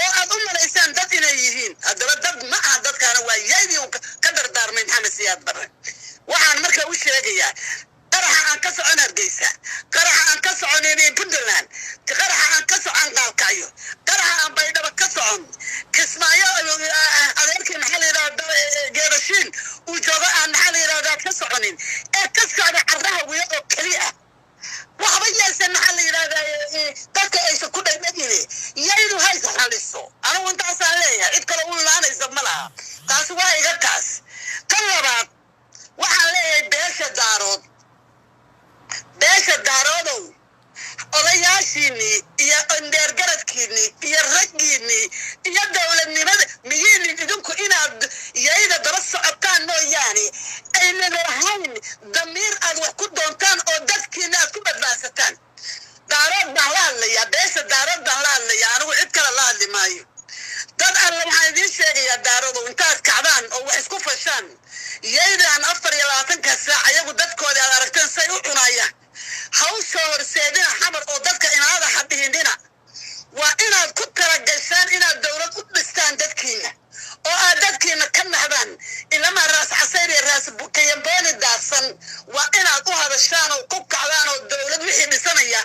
Speaker 2: oo aad u malaysaan dad inay yihiin? Haddaba dad ma aha dadkaana, waa yeydii uu ka dardaarmay Maxamed Siyaad Barre. Waxaan marka u sheegayaa, qaraxa aan ka socon Hargeysa, qaraxa aan ka soconin Puntland, qaraxa aan ka socon Gaalkacyo, qaraxa aan Baydhabo ka socon, Kismaayo adeerkii, maxaa la yidhahda, Geedashiin uu joogo, aan, maxaa la yidhahdaa, ka soconin ee ka socda carraha wiya oo keli ah, waxba yeelsan, maxaa la yidhahdaa, dadka aysan ku dhegdhegine, yaydu haysa xaliso. Anigu intaasaan leeyahay, cid kale u imaanaysa ma laha. Taasi waa iga taas. Tan labaad waxaan leeyahay beesha Daarood. Beesha Daaroodow, odayaashiinnii iyo indheergaradkiinnii iyo raggiinnii iyo dowladnimada, miyaynin idinku inaad yayda daba socotaan mooyaane aynan lahayn damiir aad wax ku doontaan oo dadkiina aad ku badbaadsataan? Daarood baan la hadlayaa, beesha Daarood baan la hadlayaa, anigu cid kale la hadli maayo. Dad alle, waxaan idiin sheegayaa, Daarodow, intaad kacdaan oo wax isku fashaan, yaydaan 24-ka saac ayagu dadkoodii aad aragteen say u cunayaan, ha u soo horseedina Xamar oo dadka inaada ha dhihinina. Waa inaad ku talagashaan inaad dowlad u dhistaan dadkiina oo aad dadkiina ka naxdaan. Ilamaa Raas Casayr iyo Raas Kayambooni daadsan, waa inaad u hadashaan oo ku kacdaan oo dowlad wixii dhisanaya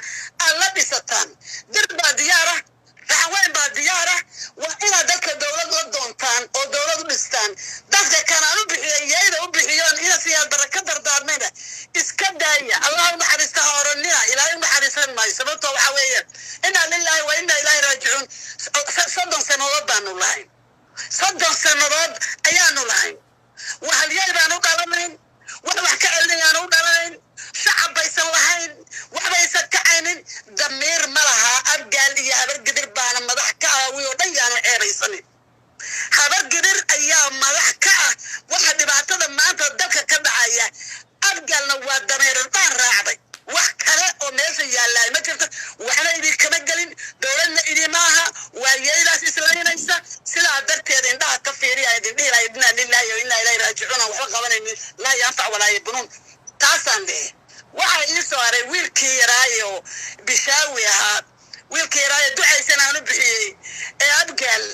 Speaker 2: aad la dhisataan. Dir baa diyaara, Raxweyn baa diyaara. Waa inaad dadka dowlad la doontaan oo dowlad u dhistaan. Dadka kanaan u bixiyay yayda u bixiyoon ina Siyaad Barre ka dardaarmayna iska daaya. Allah u naxariista ha oranina, Ilaahay u naxariisan maayo. Sababtoo waxaa weeye, inaa lilaahi wa inaa ilaahi raajicuun. 30 sannadood baanu lahayn, 30 sannadood ayaanu lahayn. Wahalyay baan u dhalanayn, wax wax ka celinayaan u dhalanayn, shacab baysan lahayn, waxbaysan kacaynin, damiir ma laha. Abgaal iyo Habargidir baana madax ka ah, wi oo dhan yaana ceebaysanin. Habargidir ayaa madax ka ah waxa dhibaatada maanta dalka ka dhacaya. Abgaalna waa dameerdhaan raacday. Wax kale oo meesha yaallaa ma jirto. Waxna idinkama gelin, dowladna idima aha, waa yaydaas islaynaysa. Sidaa darteed indhaha ka fiiriya idin dhihi lahay, inaa lilaahi wa inaa ilaahi raajicuun. Aan waxba qabanaynin, laa yanfac walaa yabunuun. Taasaan dhihi. Waxaa ii soo haray wiilkii yaraayo Bishaawi ahaa, wiilkii yaraayo ducaysan aan u bixiyey ee Abgaal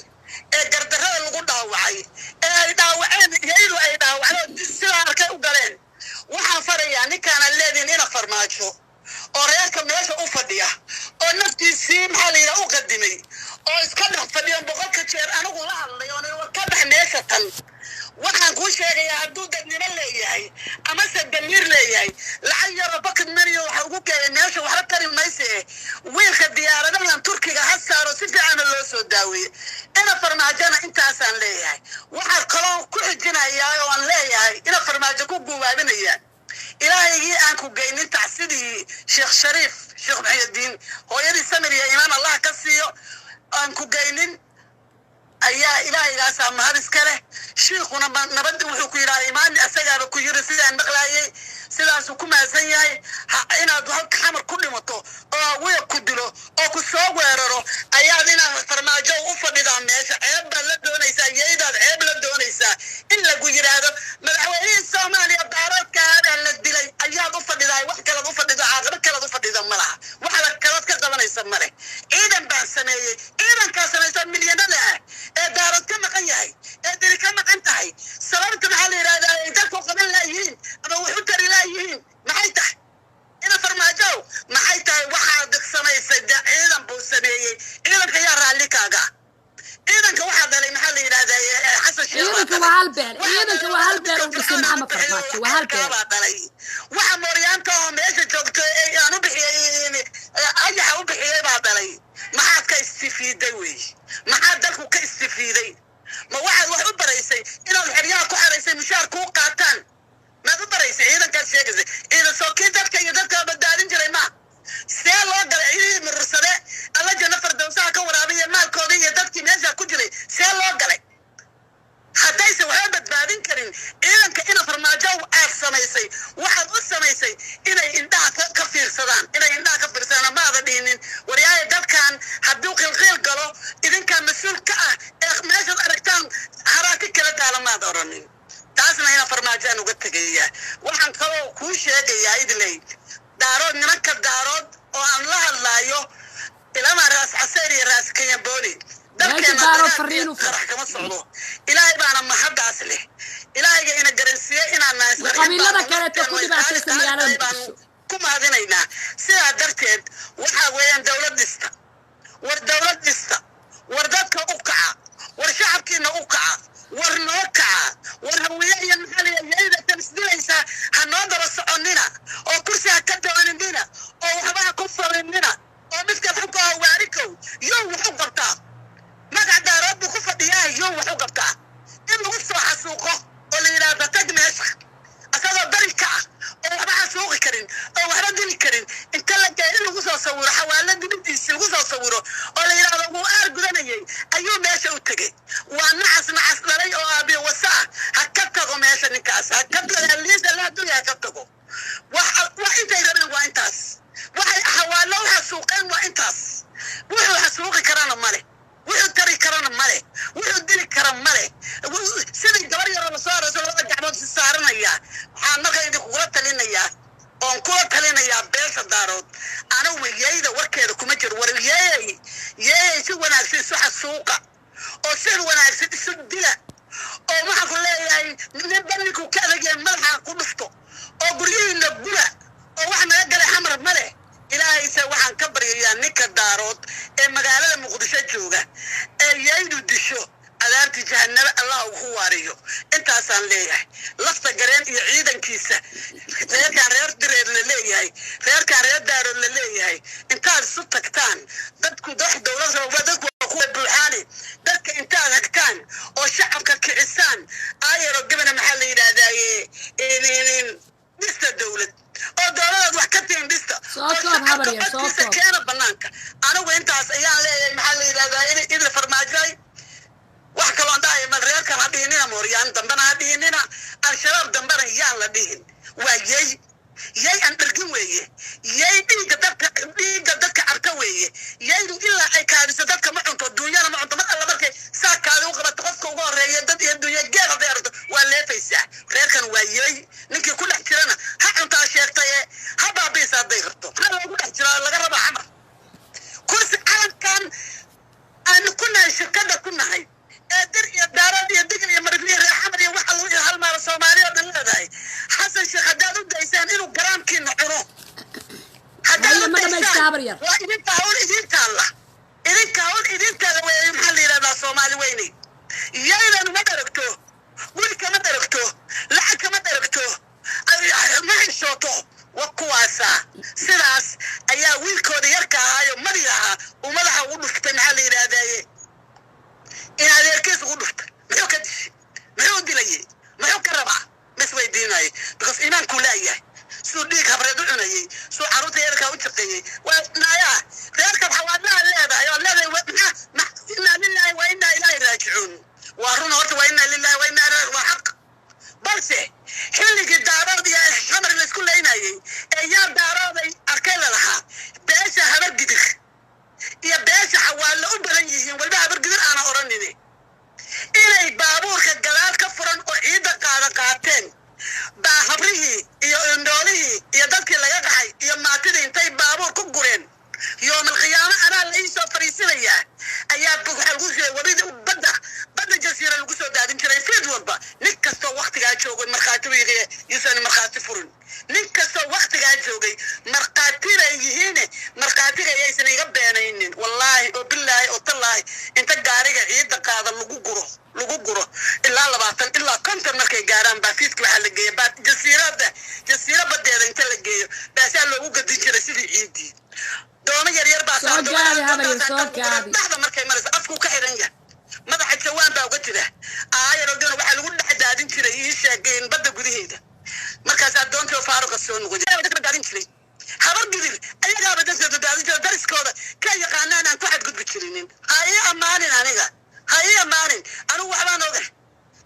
Speaker 2: ee gardarrada lagu dhaawacay ee ay dhaawaceen yaydu, ay dhaawaceen sidaa arkay u galeen. Waxaan farayaa ninkaana leediin ina Farmaajo oo reerka meesha u fadhiya oo naftiisii, maxaa la yidhaha, u qadimay oo iska dhex fadhiyan boqolka jeer anigu la hadlay oo war ka dhex meesha tan. Waxaan kuu sheegayaa, hadduu dadnimo leeyahay amase damiir leeyahay, lacag yaroo pocket money waxa ugu keenay meesha waxba tari mayse. Wiilka diyaaradahan Turkiga ha saaro, si fiicana loo soo daaweeye. Ina Farmaajona intaasaan leeyahay. Waxaa kaloo ku xijinayaa oo aan leeyahay, ina Farmaajo ku guubaabinaya, Ilaahayagii aan ku geynin tacsidii Sheekh Shariif Sheekh Maxiyadiin, hooyadii samir iyo iimaan Allah ka siiyo, aan ku geynin ayaa Ilaahaygaasa mahad iska leh. Shiikhuna nabadda wuxuu ku yidhaha imaani, asagaaba ku yiri sidaan maqlaayay, sidaasuu ku mahadsan yahay. Inaad halka Xamar ku dhimato oo hawiya ku dilo oo ku soo weeraro ayaad inaad Farmaajo u fadhidaa meesha. Ceeb baad la doonaysaa, yaydaad ceeb la doonaysaa. In lagu yidhaahdo madaxweynihii Soomaaliya Daaroodkaadaa la dilay ayaad u fadhidaa. Wax kalead u fadhido, caaqabo kalead u fadhida ma laha. Wax la kalood ka qabanaysa ma leh. Ciidan baan sameeyey, ciidankaa samaysa milyanada ah ee Daarood ka maqan yahay ee diri ka maqan tahay. Sababta, maxaa la yidhahdaa, ay dadku qaban laayihiin ama wax u tari laayihiin maxay tahay? Ina Farmaajow, maxay tahay waxaad samaysay? De ciidan buu sameeyey, ciidanka yaa raalli kaaga ah? Ciidanka waxaa dhalay, maxaa la yidhahdaa, Xasan Sheekh baa
Speaker 1: Ciidanka
Speaker 2: dhalay.
Speaker 1: waa hal beel.
Speaker 2: Waxaa
Speaker 1: Ciidanka
Speaker 2: dhalay
Speaker 1: waa hal beel uu dhisay Maxamed Farmaajo, waa hal beel.
Speaker 2: Baa dhalay. Waxa mooryaanta oo meesha joogto ee aan u bixiyey, ayaxa u bixiyey baa dhalay. Maxaad ka istifiiday wey? Maxaad dalku ka istifiiday? Ma waxaad wax u baraysay inaad xeryaha ku xeraysay mushaar kuu qaataan maad u baraysay? Ciidankaad sheegaysay ciidan soo kii dadka iyo dadka badbaadin jiray ma see loo galay? Ciidii Murursade, Alla janno fardowsaha ka waraabiya, maalkoodii iyo dadkii meesha ku jiray see loo galay? Haddaysan waxba badbaadin karin ciidanka ina Farmaajo aad samaysay, waxaad u samaysay inay indhaha ka fiirsadaan, inay indhaha ka fiirsadaan. Maada dhihinin waryaaya dadkan hadduu qiilqiil galo idinkaa mas-uul ka ah. Kaloo kuu sheegayaa, Idley, Daarood, nimanka Daarood oo aan la hadlaayo, ilama Raas Caseyr iyo Raas Kanyaboni.
Speaker 1: Meesha Daarood fariin u fur.
Speaker 2: Qarax kama socdo. Ilaahay baana mahaddaas leh, Ilaahayga ina garansiiye inaan nahay.
Speaker 1: Iyo qabiilada kaleeto ku dhibaataysan magaalada Muqdisho.
Speaker 2: Ku mahadinaynaa. Sidaa darteed waxaa weeyaan, dowlad dhista, war dowlad dhista, war dadka u kaca, war shacabkiina u kaca, war noo kaca, war Hawiye iyo maxaliya yayda tan isdilaysa ha noo daba soconina, oo kursi ha ka dooninina, oo waxba ha ku falinina, oo midka xunka ah waarikow yow wax u qabtaa. Magac Daarood buu ku fadhiyaa, yow wax u qabtaa. In lagu soo xasuuqo oo la yidhaahdo tag meesha, asagoo beri ka ah oo waxba xasuuqi karin oo waxba dili karin, inta la geeyo in lagu soo sawiro xawaalo dibadiisi lagu soo sawiro oo la yidhaahdo wuu aar gudanayay ayuu meesha u tegey. Waa nacas, nacas dhalay oo aabiyo wasa ah. Ha ka tago meesha ninkaas, ha ka tago. Liisa la hadduu yahay ha ka tago. Wax intay rabeen waa intaas, waxay xawaalo u xasuuqeen waa intaas. Wuxuu xasuuqi karana male, wuxuu tari karana male, wuxuu dili kara male. Sidii gabar yaroo lasoo arooso labada gacmood si saaranaya. Waxaan marka idinkugula talinayaa oon kula talinayaa beesha Daarood, anigu yeyda warkeeda kuma jiro. War yeeyay, yeeyay, si wanaagsan isu xasuuqa oo si wanaagsan isu dila, oo waxaan ku leeyahay nin baniku ka adagyahay madaxa ku dhufto, oo guryihiina gula, oo wax naga galay Xamar male. Ilaahayse waxaan ka baryayaa ninka Daarood ee magaalada Muqdisho jooga ee yaydu disho, cadaabtii jahanabo Allah ugu waariyo. Intaasaan leeyahay. Lafta Gareen iyo ciidankiisa, reerkaan reer Direed la leeyahay, reerkaan reer Daarood la leeyahay, intaad isu tagtaan, dadku wax dowlad raba, dadku waa kuwa buuxaani. Dadka intaad hagtaan oo shacabka kicisaan, aayaro gabana, maxaa la yidhahdaaye, dhista dowlad oo dowladaad wax ka tihin dhista
Speaker 1: Soo
Speaker 2: oo
Speaker 1: koob,
Speaker 2: shacabka
Speaker 1: habar yar, soo
Speaker 2: codkiisa
Speaker 1: koob.
Speaker 2: keena banaanka. Anigu intaas ayaan leeyahay. Maxaa la yidhahdaa, Idil Farmaajoy, wax kaloo dhahay mal, reerkan ha dhihinina mooryaan dambena, ha dhihinina Al-Shabaab dambena yaan la dhihin. Waa yey, yey aan dhergin weeye, yey dhiigga dadka cabta weeye. Yeydu ilaa ay kaadiso dadka ma cunto, duunyana ma cunto. Mar alla markay saa kaadi u qabato, qofka ugu horeeya dad iyo duunya geel hadday aragto waa leefaysaa. Reerkan waa yey, ninkii ku dhex jirana ha cuntaa sheegtaye, ha baabiisa hadday rabto. Ha loogu dhex jiraa laga rabaa Xamar kursi. Calankan aanu ku nahay, shirkada ku nahay ee Dir iyo Daarood iyo Digil iyo Marifle iyo reer Xamar iyo waxa lagu halmaala Soomaali oo dhan leedahay, Xasan Sheekh haddaad u daysaan inuu garaamkiina cuno, haddaad
Speaker 1: Haye,
Speaker 2: u
Speaker 1: ma dhamaysta,
Speaker 2: daysaan,
Speaker 1: habar yar.
Speaker 2: Waa idinka hawl idin taalla, idinka hawl idin taalla weeye. Maxaa la yidhahdaa, Soomaali weyney, yaydan ma dharagto, guri kama dharagto, lacag kama dharagto, ma xishooto. Wa kuwaasa sidaas ayaa wiilkooda yarka ahaayo madi ahaa uu madaxa ugu dhuftay. Maxaa la yidhahdaaye, in adeerkiis ugu dhuftay. Muxuu ka dishay? Muxuu dilayay? Muxuu ka rabaa? Ma isweydiinayay, because iimaankuu laayahay. Siduu dhiig habreed u cunayey, siduu carruurta yarkaa u jaqeeyey. Waa naayaa reerka xawaadlaha leedahay oo leedahay maxaa inaa lillahi wa inaa ilaahi raajicuun. Waa run horta, waa inaa lillahi wa inaa ilaahi, waa xaq. Balse xilligii Daarood iyo Xamar laisku leynayey ee yaa Daarooday arkay la lahaa, beesha Habar Gidir iyo beesha Xawaalle u badan yihiin, waliba Habar Gidir aana odhanine, inay baabuurka gadaal ka furan oo ciidda qaada qaateen baa habrihii iyo indhoolihii iyo dadkii laga qaxay iyo maatidii intay baabuur ku gureen, yoomalqiyaamo anaa la ii soo fariisinayaa, ayaa waxaa lagu soo wabida badda Jasiira lagu soo daadin jiray fiid walba. Nin kastoo waktigaa joogay markhaati buu yihi, yuusan markhaati furin. Nin kastoo waktigaa joogay markhaati bay yihiine, markhaatiga ayaysan iga beenaynin. Wallaahi oo bilaahi oo tallaahi, inta gaariga ciidda qaada lagu guro, lagu guro ilaa 20 ilaa 50 markay gaaraan baa fiidka waxaa la geeya baa jasiirada, jasiira badeeda inta la geeyo baasaa loogu gadin jiray sidii ciiddii. Doomo yar yar baa
Speaker 1: Soo gaabi, habar yar, soo gaabi.
Speaker 2: Dhaxda markay marayso afkuu ka xiran yahay, madaxa jawaan baa uga jira. Aayarogana waxaa lagu dhex daadin jiray, ii sheegeen, badda gudaheeda. Markaasaa doontii faaruqa soo noqon dadka daadin jiray. Habar Gidir ayagaaba dadka daadin jira, dariskooda ka yaqaanaan aan ku xadgudbi jirinin. Ha ii ammaanin aniga, ha ii ammaanin anigu, waxbaan ogahay.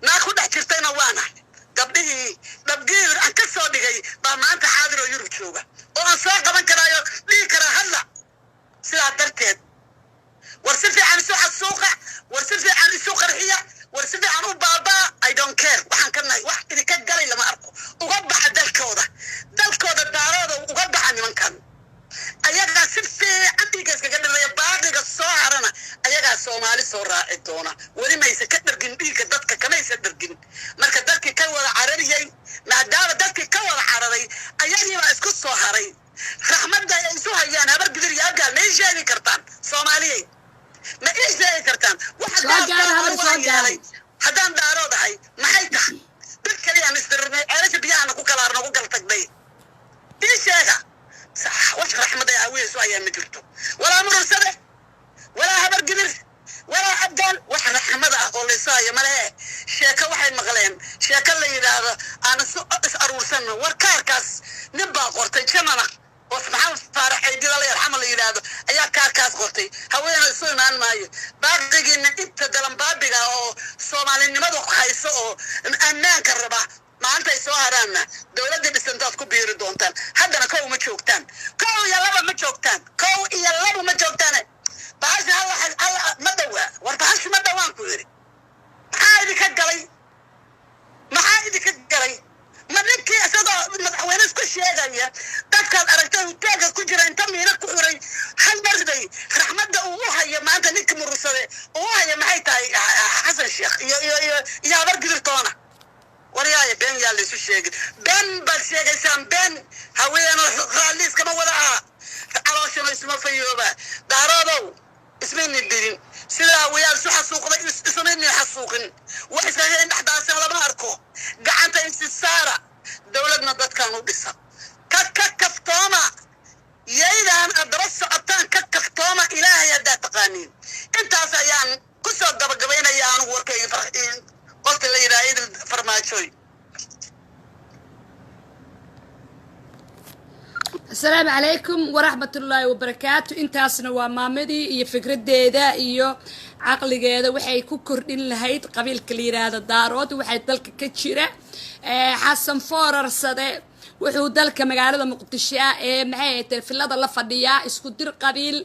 Speaker 2: Naag ku dhex jirtayna waanahay. Gabdhihii dhabgiir aan ka soo dhigay baa maanta xaadir oo Yurub jooga oo aan soo qaban karaayo, dhihi karaa hadla. Sidaa darteed, war si fiican isu xasuuqa, war si fiican isu qarxiya, war si fiican u baabaa. I don't care. Waxaan ka nahay wax idinka galay lama arko. Uga baxa dalka. Dalkooda, dalkooda Daarooda uga baxa. Nimankan ayagaa si fiican dhiigga iskaga dhiraya. Baaqiga soo harana ayagaa Soomaali soo raaci doona. Weli maysa ka dhargin dhiigga dadka, kamaysa dhargin. Marka dadkii ka wada carariyey, maadaama dadkii ka wada cararay, ayagiibaa isku soo haray. Raxmadda ay isu hayaan Habar Gidir iyo Abgaal, ma ii sheegi kartaan? Soomaaliyey, ma ii sheegi kartaan waxa
Speaker 1: Soo gaar,
Speaker 2: gaarka
Speaker 1: habar,
Speaker 2: anigu
Speaker 1: soo
Speaker 2: aan yeelay?
Speaker 1: gaar.
Speaker 2: Haddaan Daarood ahay, maxay tahay? Dad kaliyaan isdirirnay, ceelasha biyahana ku kala harna, ku kala tagnay. Ii sheega sax, wax raxmad ay hawiyeysu ayaa ma jirto. Walaa Murursade, walaa Habar Gidir, walaa Abgaal, wax raxmada ah oo laysu hayo malehe. Sheeko waxay maqleen, sheeko la yidhaahdo aan is aruursanno. War kaarkaas nin baa qortay janana oo Maxamed Faarax Ceydida la yarxama la yidhaahdo ayaa kaarkaas qortay. Haweena isu imaan maayo. Baaqigiina inta dalanbaabiga oo Soomaalinimadu hayso oo ammaanka raba, maanta ay soo haraanna dowladda dhisantaad ku biiri doontaan. Haddana kow ma joogtaan, kow iyo laba ma joogtaan, kow iyo laba ma joogtaan. Bahasha halla halla ma dhowaa. War bahasha ma dhowaan ku yidhi. Maxaa idinka galay? Maxaa idinka galay? Ma ninkii isagoo madaxweyne isku sheegaya, dadkaad aragtay hutaalka ku jira inta miina ku xiray hal marday, raxmadda uu u hayo maanta ninkii Murursade uu u hayo maxay tahay? Xasan Sheekh iyo Habar Gidirtoona. Waryaaya, been yaa laysu sheegin. Been baad sheegaysaan, been. Haweeno raalli iskama wada aha, calooshana isma fayooba. Daaroodow, ismayna dilin sida haweyaal isu xasuuqday, isumayna xasuuqin. Wax iskaga indhexdaasina lama arko. Gacanta isi saara, dowladna dadkan u dhisa. Ka kaftooma yaydaan aad daba socotaan, ka kaftooma Ilaahay haddaad taqaaniin. Intaas ayaan kusoo gabagabaynaya anigu warkayga. Qofka la yidhaha Idil Farmaajoy.
Speaker 1: Asalaamu calaykum waraxmatullaahi wabarakaatu. Intaasna waa maamadii iyo fikradeeda iyo caqligeeda waxay ku kordhin lahayd qabiilka la yidhaahdo Daarood. Waxay dalka ka jira Xasan Foorarsade wuxuu dalka magaalada Muqdisho ah ee maxay ahayd filada la fadhiyaa, isku dir qabiil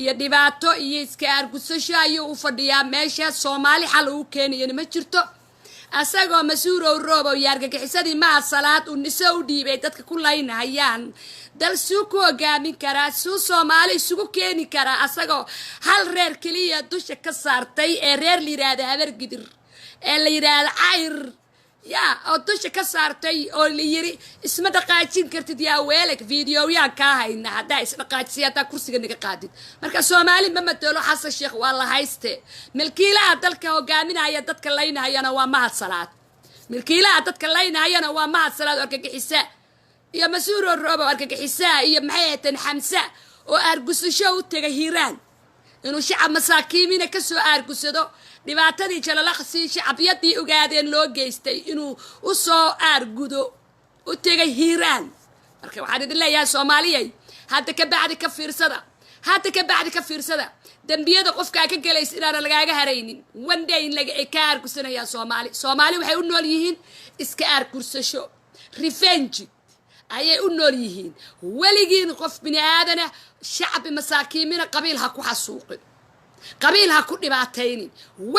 Speaker 1: iyo dhibaato iyo iska argusasho ayuu u fadhiyaa meesha. Soomaali xal uu keenayana ma jirto, asagoo Mas-uurow Roobow iyo argagixisadii Maha Salaad uu niso u dhiibay dadka ku laynahayaan. Dal suu ku hogaamin karaa? Suu Soomaali isugu keeni karaa asagoo hal reer keliya dusha ka saartay, ee reer la yidhaahda Habargidir, ee la yidhaahda Cayr ya oo dusha ka saartay, oo la yiri isma dhaqaajin kartid? Yaa weelag videoyaan kaa hayna haddaa isdhaqaajisay, haddaa kursiga naga qaadid. Marka Soomaali ma matelo Xasan Sheekh, waa la hayste. Milkiilaha dalka hogaaminaya dadka laynahayana waa Mahad Salaad. Milkiilaha dadka laynahayana waa Mahad Salaad oo argagixisa, iyo Mas-uuro Roobo argagixisaa, iyo maxay ahayteen Xamsa oo aargusasho u tegay Hiiraan inuu shacab masaakiimina kasoo aargusado dhibaatadii Jalalaqsi shacabiyadii Ogaadeen loo geystay, inuu u soo aargudo u tegay Hiiraan. Marka waxaan idin leeyahay, Soomaaliyay, hadda ka bacdi ka fiirsada, hadda ka bacdi ka fiirsada dembiyada qofkaa ka gelaysa inaana lagaaga haraynin. One day in laga ay ka aargusanayaan Soomaali. Soomaali waxay u nool yihiin iska aargursasho, revenge ayay u nool yihiin. Weligiin qof bini aadana, shacbi masaakiimina, qabiil ha ku xasuuqin, qabiil ha ku dhibaataynin.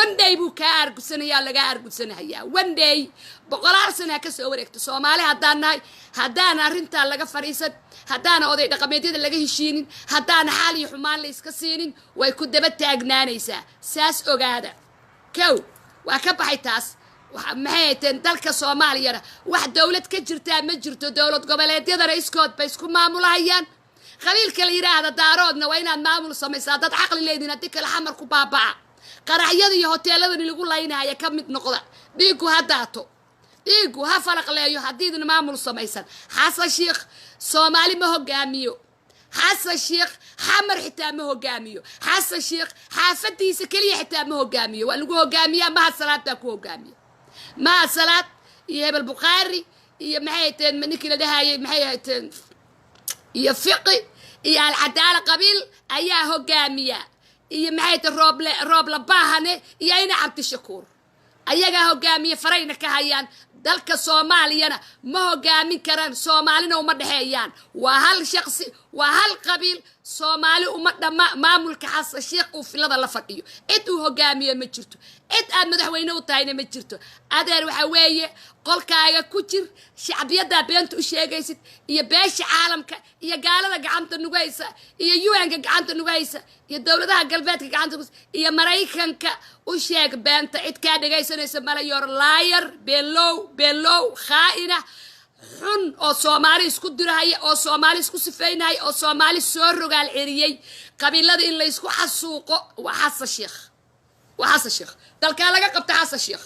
Speaker 1: One day buu kaa aargusanayaa, lagaa aargusanayaa one day. Boqolaal sana ha kasoo wareegto. Soomaali haddaan nahay, haddaan arrintaa laga fadhiisan, haddaana oday dhaqameedyada laga heshiinin, haddaana xaal iyo xumaan la iska siinin, way ku daba taagnaanaysaa. Saas ogaada. Kow waa ka baxay taas. Maxay hayteen dalka Soomaaliyana wax dowlad ka jirtaa ma jirto. Dowlad goboleedyadana iskood bay isku maamulahayaan. Qabiilka la yidhaahda Daaroodna waa inaad maamul samaysaa dad caqli leediin. Haddii kale Xamar ku baaba'a, qaraxyada iyo hoteeladani lagu laynahaya ka mid noqda. Dhiiggu ha daato, dhiiggu ha falaqleeyo haddiidna maamul samaysan. Xasan Sheikh Soomaali ma hogaamiyo. Xasan Sheikh Xamar xitaa ma hogaamiyo. Xasan Sheikh xaafadiisa keliya xitaa ma hogaamiyo. Waa lagu hogaamiyaa, Mahad Salaad baa ku hogaamiya. Mahad Salaad iyo Hebel Bukhaari iyo maxay hayteen ninkii la dhahayay, maxay hayteen, iyo Fiqi iyo Alcadaala qabiil ayaa hogaamiya, iyo maxay tahay Rooble, Rooble Baahane iyo Ina Cabdishakuur ayagaa hogaamiya, farayna ka hayaan. Dalka Soomaaliyana ma hogaamin karaan, Soomaalina uma dhexeeyaan. Waa hal shaqsi, waa hal qabiil. Soomaali uma dhamma maamulka Xasan Sheikh uu filada la fadhiyo. Cid uu hogaamiye ma jirto, cid aad madaxweyne u tahayna ma jirto. Adeer, waxa weeye qolkaaga ku jir. Shacbiyaddaa beenta u sheegaysid iyo beesha caalamka iyo gaalada gacanta nugu haysa iyo UN-ka gacanta nugu haysa iyo dowladaha galbeedka gacanta nugu iyo Maraykanka u sheeg beenta. Cid kaa dhegaysanaysa malayor. Liar, below below, khaa'ina xun oo Soomaali isku dirahaya, oo Soomaali isku sifeynaya, oo Soomaali soo rogaal celiyey qabiilada in laysku xasuuqo, waa Xasan Sheikh, waa Xasan Sheikh. Dalkaa laga qabta Xasan Sheikh,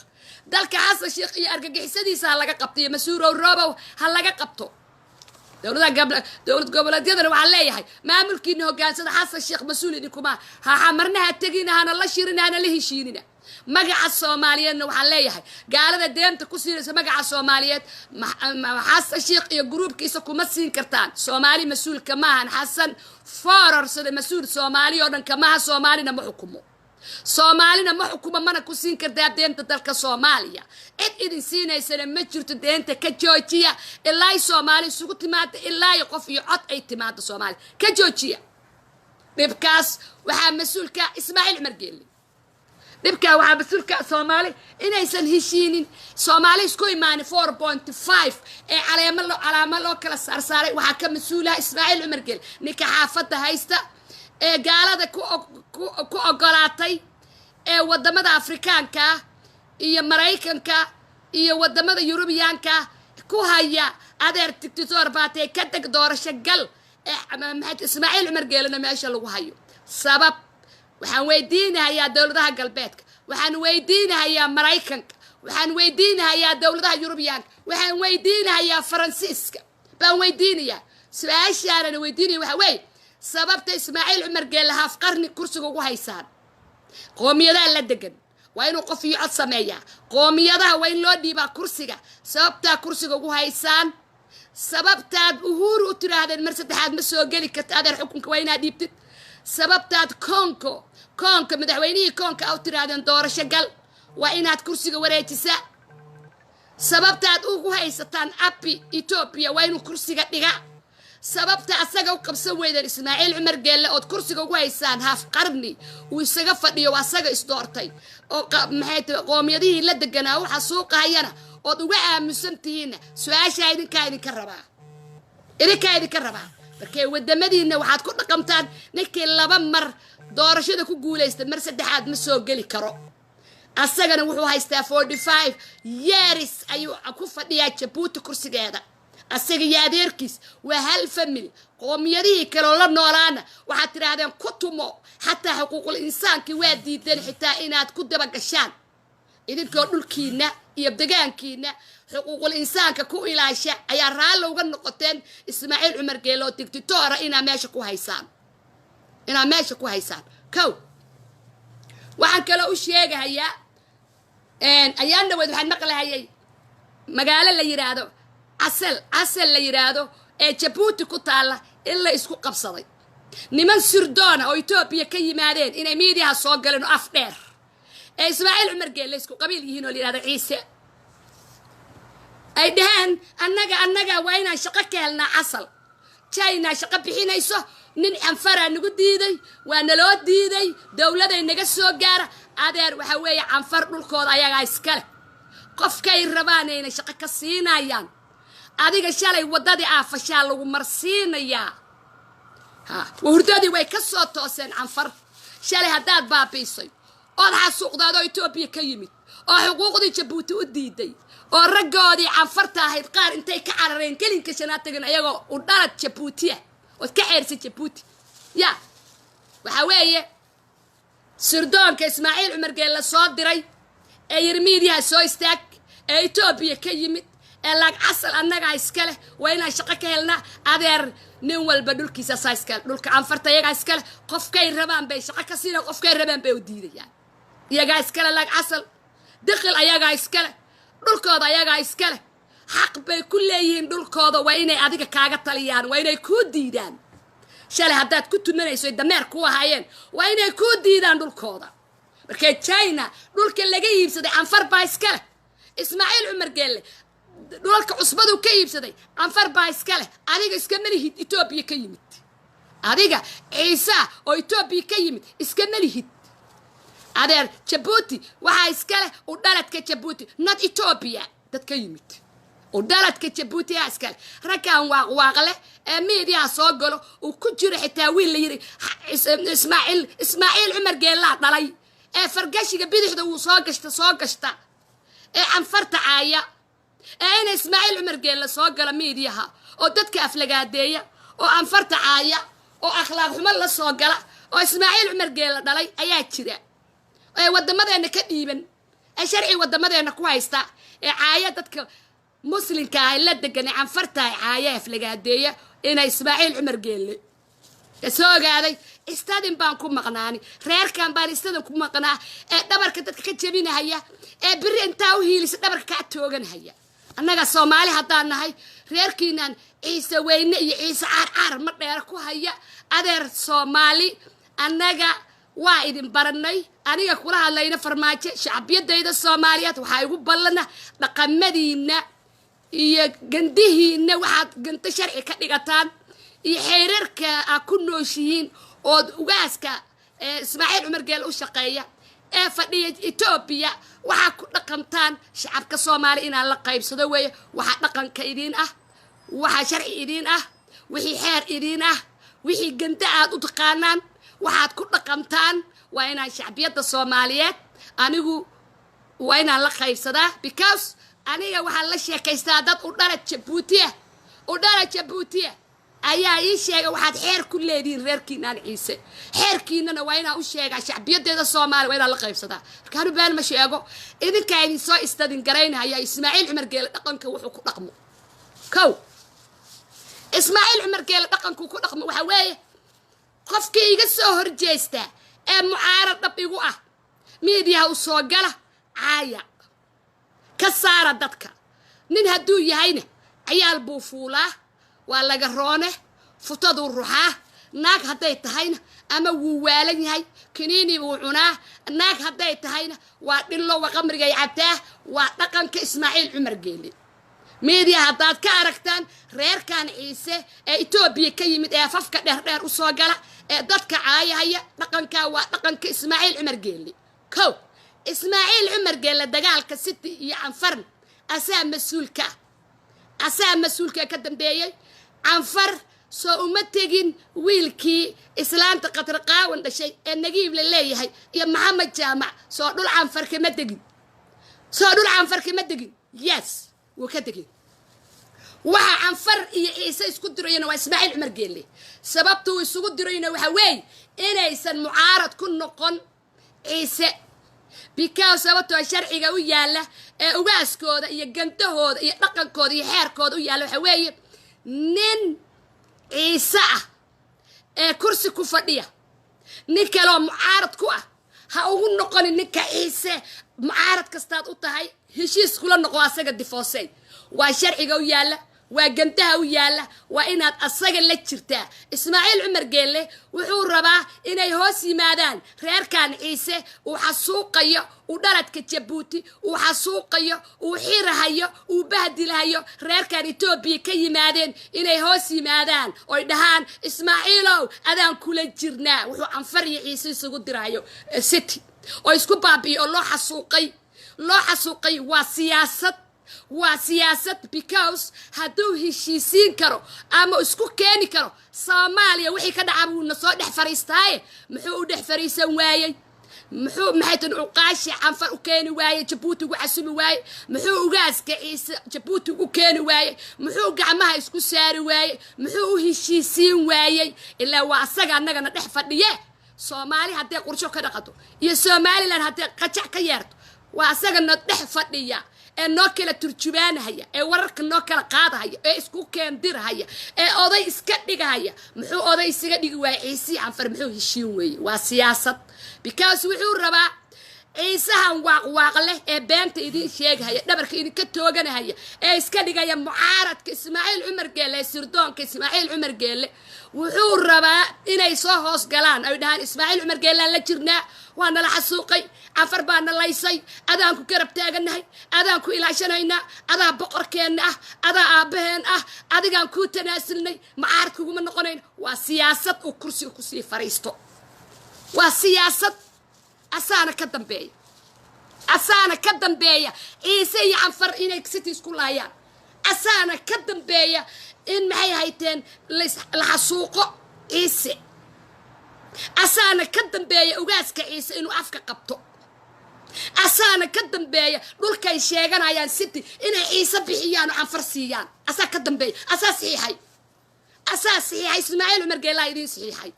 Speaker 1: dalka Xasan Sheikh iyo argagixisadiisa ha laga qabto, iyo Masuurow Robow ha laga qabto. Dowladaha, dowlad goboleedyadana waxaan leeyahay, maamulkiina hogaansada. Xasan Sheekh mas-uul idinkuma ha. Marna ha tegina, hana la shirina, hana la heshiinina. Magaca Soomaaliyeedna waxaan leeyahay, gaalada deenta ku siinaysa magaca Soomaaliyeed, Xasan Sheekh iyo gruubkiisa kuma siin kartaan. Soomaali mas-uulka maahan. Xasan foorarsada mas-uul Soomaali oo dhan kamaha. Soomaalina ma xukumo, Soomaalina ma xukumo, mana ku siin kartaa deenta dalka Soomaaliya. Cid idin siinaysana ma jirto. Deenta ka joojiya ilaa Soomaali isugu timaado, ilaa qof iyo cod ay timaado Soomaaliya. Ka joojiya dhibkaas. Waxaa mas-uulka Ismaaciil Cumar Geelle. Dhibkaa waxaa mas-uulka Soomaali inaysan heshiinin, Soomaali isku imaanin, 4.5 ee caleemo loo calaamo loo kala saarsaaray, waxaa ka mas-uulaha Ismaaciil Cumar Geelle, ninka xaafadda haysta ee gaalada ku ogolaatay ee wadamada Afrikaanka iyo Maraykanka iyo wadamada Yurubiyaanka ku haya. Adeer, dictator baatee, ka deg, doorasho gal. Ee maxay Ismaaciil Cumar Geelena meesha lagu hayo? Sabab waxaan weydiinahayaa dowladaha galbeedka, waxaan weydiinahayaa Maraykanka, waxaan weydiinahayaa dowladaha Yurubiyaanka, waxaan weydiinahayaa Faransiiska baan weydiinayaa. Su-aashaanana weydiinaya waxa weeye, sababta Ismaaciil Cumar Geelle haaf qarni kursiga ugu haysaan? Qoomiyadaha la degan waa inuu qof iyo cod sameeyaa. Qoomiyadaha waa in loo dhiibaa kursiga. Sababtaa kursiga ugu haysaan, sababtaad Uhuru u tiraahdeen mar saddexaad ma soo geli karta, adeer, xukunka waa inaad dhiibtid, sababtaad Koonko Koonka, madaxweynihii Koonka a u tiraahdeen doorasho gal, waa inaad kursiga wareejisaa, sababtaad ugu haysataan Abiy Etoobiya waa inuu kursiga dhiga, sababta asaga u qabsan weydeen Ismaaciil Cumar Geelle ood kursiga ugu haysaan haaf qarni uu isaga fadhiyo, asaga isdoortay oo maxay tahay qoomiyadihii la deganaa waxa suuqahayana ood uga aamusan tihiinna, su-aashaa idinkaa idinka rabaa, idinkaa idinka rabaa. Markay wadamadiina waxaad ku dhaqamtaan, ninkii laba mar doorashada ku guulaysta mar saddexaad ma soo geli karo. Asagana wuxuu haystaa 45 years ayuu ku fadhiyaa Jabuuti kursigeeda, asaga iyo adeerkiis waa hal family. Qoomiyadihii kaloo la noolaana waxaad tidhaahdeen ku tumo. Xataa xuquuqul insaankii waa diideen xitaa inaad ku dabagashaan. Idinkoo dhulkiina iyo degaankiina xuquuqul insaanka ku ilaasha ayaa raalli uga noqoteen Ismaaciil Cumar Geelo oo dictator ah inaa meesha ku haysaan, inaa meesha ku haysaan. Kow, waxaan kaloo u sheegahayaa, ayaan dhaweyd waxaan maqlahayay magaalo la yidhaahdo Casal, Casal la yidhaahdo ee Jabuuti ku taalla, in la isku qabsaday niman sirdoona oo Etoobiya ka yimaadeen inay miidiyaha soo galeen oo af dheer ee Ismaaciil Cumar Geelle isku qabiil yihiin oo la yidhahdo Ciise, ay dhaheen, Annaga waa inaan shaqo ka helnaa Casal, China shaqo bixinayso, nin Canfaraa nagu diiday, waa naloo diiday, dowladay naga soo gaara." Adeer, waxa weeye Canfar dhulkooda ayagaa iskale, qofkay rabaanayna shaqo ka siinayaan. Adiga shalay waddadii aafashaa lagu marsiinayaa. Ha, hurdadii way ka soo tooseen Canfar. Shalay haddaad baabiisay ood xasuuqdaad oo Etoobiya ka yimid oo xuquuqdii Jabuuti u diiday oo raggoodii Canfarta ahayd qaar intay ka carareen gelinka shanaad tageen ayagoo u dhalad Jabuutiya ood ka xeersay Jabuuti, ya waxaa weeye sirdoonka Ismaaciil Cumar Geelle soo diray ee yiri miidiyaha soo istaag ee Etoobiya ka yimid ee Laag Casal annagaa iska leh, waa inaan shaqo ka helnaa. Adeer, nin walba dhulkiisa saa iskale. Dhulka Canfarta iyagaa iskale, qofkay rabaan bay shaqo ka siina, qofkay rabaan bay u diidayaan. Iyagaa iskale Laag Casal, Diqil ayagaa iskale, dhulkooda ayagaa iskale, xaq bay ku leeyihiin dhulkooda. Waa inay adiga kaaga taliyaan, waa inay kuu diidaan. Shalay haddaad ku tumanayso ay dameer ku ahaayeen, waa inay kuu diidaan dhulkooda. Markay China dhulka laga iibsaday, Canfar baa iskale. Ismaaciil Cumar Geelle dhulalka cusbaduu ka iibsaday Canfar baa iska leh. Adiga iska malihid. Etoobiya ka yimid, adiga Ciisa oo Etoobiya ka yimid iska malihid, adeer. Jabuuti waxaa iska leh u dhaladka Jabuuti, not Etoobiya dad ka yimid. U dhaladka Jabuuti aa iskale. Raggan waaqwaaqle ee miidiyaha soo galo uu ku jiro, xitaa wiil la yidhi Ismaaciil Cumar Geellaa dhalay, ee fargashiga bidixda wuu soo gashta, soo gashta, ee Canfarta caaya, ee ina Ismaaciil Cumar Geelle soo gala miidiyaha oo dadka aflagaadeeya oo Canfarta caaya oo akhlaaq xumo la soo gala oo Ismaaciil Cumar Geelle dhalay ayaa jira, ee wadamadeena ka dhiiban, ee sharci wadamadeena ku haysta, ee caaya dadka muslimka ah la degan, ee Canfarta caaya, aflagaadeeya, ina Ismaaciil Cumar Geelle kasoo ogaaday. Istadin baan ku maqnaani, reerkan baan istadin ku maqnaa, ee dhabarka dadka ka jebinahaya, ee biri intaa u hiilisa dhabarka kaa tooganhaya. Annaga Soomaali haddaan nahay, reerkiinaan Ciise Weyne iyo Ciise Caarcaar ma dheera ku haya. Adeer Soomaali, annaga waa idin baranay. Aniga kula hadlayna Farmaajo, shacbiyadayda Soomaaliyeed, waxaa igu ballana dhaqamadiina iyo gandihiina waxaad ganto sharci ka dhigataan iyo xeerarka aad ku nooshihiin ood ugaaska Ismaaciil Cumar Geel u shaqeeya ee fadhiya Etoobiya waxaa ku dhaqantaan. Shacabka Soomaaliya inaan la qaybsado weeye. Waxaa dhaqanka idiin ah, waxaa sharci idiin ah, wixii xeer idiin ah, wixii ganda aad u taqaanaan, waxaad ku dhaqantaan, waa inaan shacbiyadda Soomaaliyeed anigu waa inaan la qaybsadaa, because aniga waxaan la sheekaystaa dad u dhala Jabuutiya. U dhala Jabuutiya ayaa ii sheegay waxaad xeer ku leedihiin reerkiinaan Ciise. Xeerkiinana waa inaan u sheegaa shacbiyadeeda Soomaaliya, waa inaan la qaybsadaa. Markaanu been ma sheego. Idinkaa idin soo istadin garaynahaya Ismaaciil Cumar Geele dhaqanka wuxuu ku dhaqmo. Kow, Ismaaciil Cumar Geele dhaqankuu ku dhaqmo waxaa weeye: qofkii iga soo horjeestaa ee mucaarad dhab igu ah, miidiyaha u soo gala, caaya, ka saara dadka. Nin hadduu yahayna cayaal buu fuulaa, waa laga roone, futaduu ruxaa. Naag hadday tahayna ama wuu waalan yahay, kiniini buu cunaa. Naag hadday tahayna waa dhillo, waa qamrigay cabtaa. Waa dhaqanka Ismaaciil Cumar Geele. Miidiya haddaad ka aragtaan reerkan Ciise ee Etoobiya ka yimid ee afafka dheerdheer usoo gala ee dadka caayahaya, dhaqankaa waa dhaqanka Ismaaciil Cumar Geelle. Kow, Ismaaciil Cumar Geelle dagaalka City iyo Canfarn asaa mas-uulka ah, asaa mas-uulka ka dambeeyey. Canfar soo uma tegin wiilkii islaanta Qatarqaawan dhashay ee Nagiib la leeyahay iyo Maxamed Jaamac? Soo dhul Canfar kama degin? Soo dhul Canfar kama degin? Yes, wuu ka degin. Waxa Canfar iyo Ciise isku dirayana waa Ismaaciil Cumar Geelle. Sababtuu isugu dirayna waxa weeye inaysan mucaarad ku noqon Ciise, because sababtoo sharciga u yaalla ee ugaaskooda iyo gandahooda iyo dhaqankooda iyo xeerkooda u yaalla waxa weeye: nin Ciise ah ee kursi ku fadhiya, nin kaleoo mucaarad ku ah ha ugu noqonin. Ninka Ciise mucaarad kastaad u tahay, heshiis kula noqo asaga, difoosey. Waa sharciga u yaalla, waa gandaha u yaalla, waa inaad asaga la jirtaa. Ismaaciil Cumar Geelle wuxuu rabaa inay hoos yimaadaan reerkan Ciise uu xasuuqayo, uu dhaladka Jabuuti uu xasuuqayo, uu xirahayo, uu bahdilahayo. Reerkan Etoobiya ka yimaadeen inay hoos yimaadaan oy dhahaan, "Ismaaciilow, adaan kula jirnaa." Wuxuu Canfar iyo Ciise isugu dirahayo City oo isku baabi'iyo oo loo xasuuqay, loo xasuuqay, waa siyaasad, waa siyaasad. Because hadduu heshiisiin karo ama isku keeni karo Soomaaliya, wixii ka dhaca wuuna soo dhex fariistaaye, muxuu u dhex fariisan waayey? Muxuu, maxay tan, cuqaashi Canfar u keeni waayey, Jabuuti ugu casumi waayey? Muxuu ugaaska Ciise Jabuuti ugu keeni waayey? Muxuu gacmaha isku saari waayey? Muxuu u heshiisiin waayey? Ilaa waa asaga annagana dhex fadhiye. Soomaali hadday qursho ka dhaqato iyo Somalilan hadday qajac ka yeerto, waa asagana dhex fadhiya ee noo kala turjubaanahaya, ee wararka noo kala qaadahaya, ee isku keendirahaya, ee oday iska dhigahaya. Muxuu oday isaga dhigi waayey? Ciisii Canfar muxuu heshiin weeye? Waa siyaasad, because wuxuu rabaa Ciisahan waaqwaaq leh ee beenta idiin sheegahaya, dhabarka idinka tooganahaya, ee iska dhigaya mucaaradka Ismaaciil Cumar Geelle ee sirdoonka Ismaaciil Cumar Geelle, wuxuu rabaa inay soo hoos galaan, ay dhahaan: "Ismaaciil Cumar Geellean la jirnaa, waa nala xasuuqay, Cafar baa na laysay, adaan ku garab taaganahay, adaan ku ilaashanaynaa, adaa boqorkeenna ah, adaa aabbaheen ah, adigaan kuu tanaasulnay, mucaarad kuguma noqonayn." Waa siyaasad uu kursiga kusii fariisto, waa siyaasad. Asaana ka dambeeya, asaana ka dambeeya Ciise iyo Canfar inay city isku laayaan. Asaana ka dambeeya in, maxay hayteen, la xasuuqo Ciise. Asaana ka dambeeya ugaaska Ciise inuu afka qabto. Asaana ka dambeeya dhulkay sheeganayaan city inay Ciise bixiyaan oo Canfar siiyaan. Asaa ka dambeeya, asaa saxiixay, asaa saxiixay. Ismaaciil Cumar Geellaa idiin saxiixay.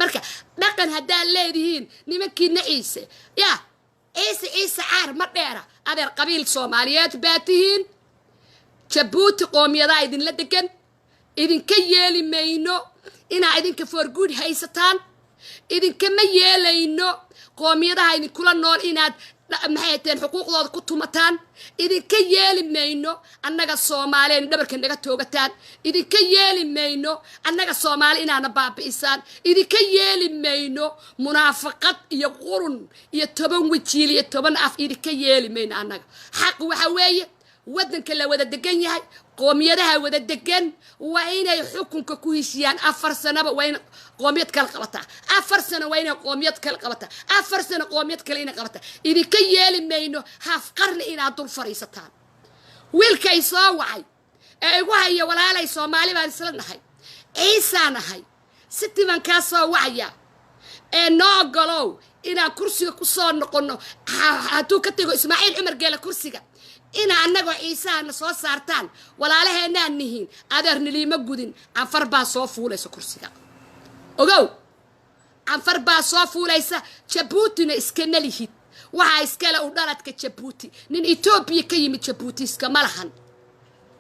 Speaker 1: Marka dhaqan haddaad leedihiin, nimankiina Ciise, yaa Ciise, Ciise caar ma dheera. Adeer, qabiil Soomaaliyeed baa tihiin. Jabuuti qoomiyadaa idinla degan. Idinka yeeli mayno inaa idinka for good haysataan. Idinkama yeelayno qoomiyadaha idinkula nool inaad, maxay hateen, xuquuqdooda ku tumataan. Idinka yeeli mayno annaga Soomaaliya dhabarka naga toogataan. Idinka yeeli mayno annaga Soomaali inaana baabi'isaan. Idinka yeeli mayno munaafaqad iyo qurun iyo 10 wajiil iyo 10 af. Idinka yeeli mayno annaga. Xaq waxa weeye waddanka la wada degan yahay, qoomiyadaha wada degan waa inay xukunka ku heshiyaan. 4 sanaba waa in qoomiyad kale qabataa, 4 sano waa inay qoomiyad kale qabataa, 4 sano qoomiyad kale inay qabataa. Idinka yeeli mayno haaf qarni inaad dul fadhiisataan. Wiilkay soo wacay ee igu haya: "Walaalay, Soomaali baan isla nahay, Ciisaa nahay, city baan kaa soo wacaya ee noo ogolow inaan kursiga ku soo noqonno hadduu ka tego Ismaaciil Cumar Geele kursiga, inaa annagoo Ciisahana soo saartaan, walaalaheenaan nihiin." Adeer, niliima gudin. Canfar baa soo fuulaysa kursiga, ogow. Canfar baa soo fuulaysa. Jabuutina iskama lihid, waxaa iskale u dhaladka Jabuuti. Nin Etoobiya ka yimid Jabuuti iskama lahan,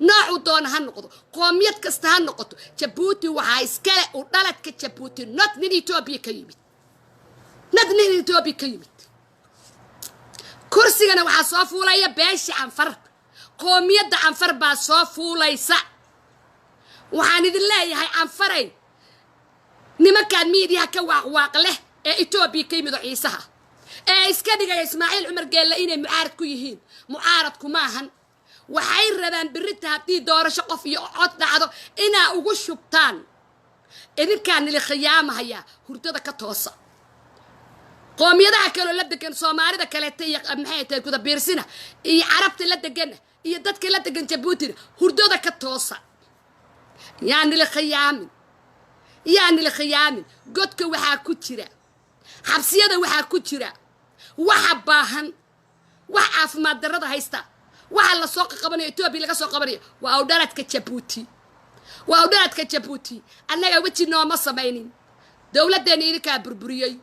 Speaker 1: noocuu doona ha noqdo, qoomiyad kasta ha noqoto. Jabuuti waxaa iskale u dhaladka Jabuuti, not nin Etoobiya ka yimid, not nin Etoobiya ka yimid. Kursigana waxaa soo fuulaya beesha Canfar, qoomiyadda Canfar baa soo fuulaysa. Waxaan idin leeyahay, Canfaray, nimankaan miidiyaha ka waaqwaaq leh ee Etoobiya ka yimid oo Ciisaha ee iska dhigaya Ismaaciil Cumar Geelle inay mucaarad ku yihiin, mucaaradku maahan. Waxay rabaan birita haddii doorasho qof iyo cod dhacdo inaa ugu shubtaan. Idinkaa nili khiyaamahaya, hurdada ka toosa. Qoomiyadaha kaloo la degan Soomaalida kaleeta iyo, maxay tahay, Kudabiirsina iyo Carabta la degana iyo dadka la degan Jabuutina, hurdada ka toosa. Yaa nili khiyaamin, yaa nili khiyaamin. Godka waxaa ku jira, xabsiyada waxaa ku jira waxa baahan, wax caafimaad darrada haysta, waxa lasoo qabanayo, Etoobiya laga soo qabanayo, waa awdhaladka Jabuuti, waa awdhaladka Jabuuti. Annaga weji nooma samaynin. Dowladdeena idinkaa burburiyey.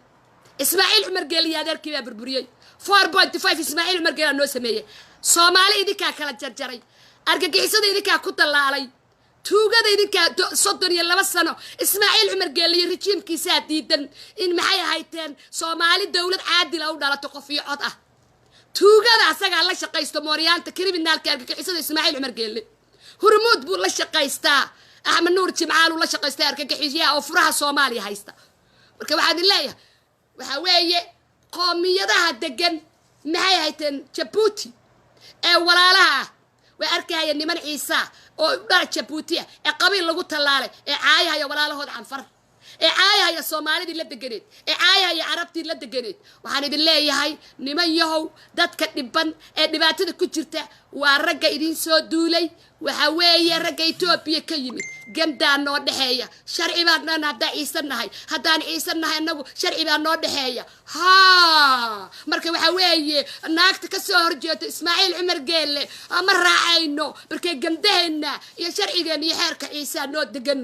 Speaker 1: Ismaaciil Cumar Geele iyo adeerkii baa burburiyey. 4.5 Ismaaciil Cumar Geelaa noo sameeyey. Soomaali idinkaa kala jarjaray. Argagixisada idinkaa ku dallaalay. Tuugada idinkaa. 32 sano Ismaaciil Cumar Geelle iyo rejiimkiisaa diidan in, maxay ahayteen, Soomaali dowlad caadila u dhalato, qof iyo cod ah. Tuugada asagaa la shaqaysto, mooryaanta, criminalka, argagixisada. Ismaaciil Cumar Geelle Hurmuud buu la shaqaystaa, Axmed Nuur Jimcaaluu la shaqaystaa, argagixisyaha oo furaha Soomaaliya haysta. Marka waxaan idin leeyahay, waxaa weeye qoomiyadaha degan, maxay hayteen, Jabuuti ee walaalaha ah, way arkahaya niman Ciisaa oo dhala Jabuuti ah ee qabiil lagu tallaalay ee caayahaya walaalahooda Canfar, ee caayahaya Soomaalidii la deganeed, ee caayahaya Carabtii la deganeed. Waxaan idin leeyahay, niman yahow, dadka dhiban ee dhibaatada ku jirta waa ragga idiin soo duulay, waxa weeye ragga Etoobiya ka yimid. Gandaa noo dhexeeya, sharci baan dhan. Haddaan Ciise nahay, haddaan Ciise nahay annagu, sharci baa noo dhexeeya. Ha marka waxa weeye naagta ka soo horjeeto Ismaaciil Cumar Geelle ma raacayno. Markay gandaheenna iyo sharcigeenna iyo xeerka Ciisaa noo degan,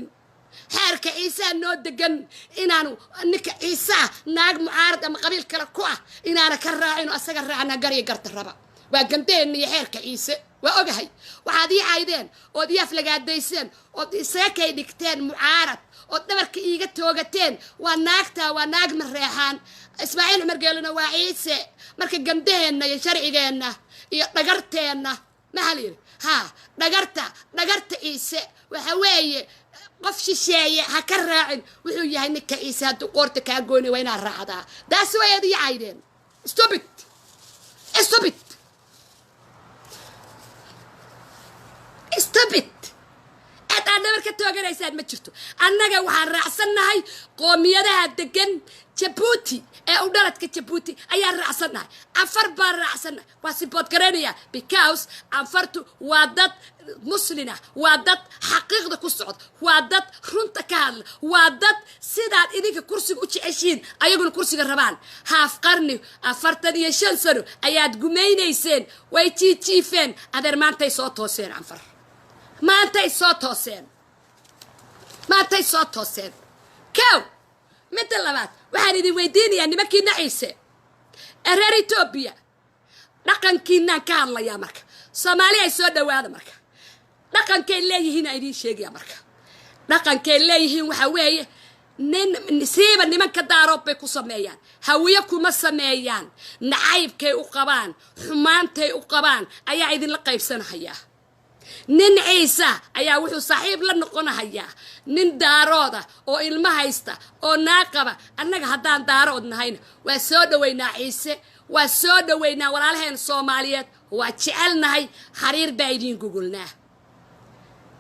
Speaker 1: xeerka Ciisaa noo degan, inaanu ninka Ciisaa naag mucaarad ama qabiil kale ku ah inaana ka raacino, asaga raacna garyo garta raba. Waa gandaheenna iyo xeerka Ciise. Waa ogahay waxaad ii caydeen ood ii aflagaadayseen ood isaga kay dhigteen mucaarad ood dhabarka iiga toogateen. Waa naagtaa, waa naag Mareexaan, Ismaaciil Cumar Geelona waa Ciise. Marka gandaheenna iyo sharcigeenna iyo dhagarteenna, maxaa la yidhi? Haa, dhagarta Ciise waxa weeye qof shisheeye ha ka raacin. Wuxuu yahay ninka Ciise hadduu qoorta kaa goynay, waa inaad raacdaa. Daasi way aad ii caydeen. Stop it, stop it, stop it. Cid aad dhabar ka tooganaysaan ma jirto. Annaga waxaan raacsannahay qoomiyadaha degan Jabuuti ee u dhaladka Jabuuti ayaan raacsannahay. Canfar baan raacsannahay, waa support garaynaya, because Canfartu waa dad muslina, waa dad xaqiiqda ku socda, waa dad runta ka hadla, waa dad sidaad idinka kursiga u jeceshiin ayaguna kursiga rabaan. Haaf qarni, 45 sano ayaad gumaynayseen, way jiijiifeen. Adeer, maantay soo tooseen Canfar, maantay soo tooseen, maantay soo tooseen. Kow. Midda labaad, waxaan idin weydiinayaa nimankiina Ciise ee reer Etoobiya, dhaqankiinaan ka hadlayaa. Marka Soomaali ay soo dhawaada, marka dhaqankay leeyihiin aan idiin sheegaya. Marka dhaqankay leeyihiin waxaa weeye nin siiba nimanka Daaroob bay ku sameeyaan, Hawiye kuma sameeyaan. Nacaybkay u qabaan, xumaantay u qabaan ayaa idinla qaybsanahayaa. Nin Ciisa ayaa wuxuu saaxiib la noqonahayaa nin Daarooda oo ilmo haysta oo naaqaba. Annaga haddaan Daarood nahayna waa soo dhoweynaa Ciise, waa soo dhoweynaa walaalaheen Soomaaliyeed, waa jecelnahay, xariir baa idiin gugulnaa.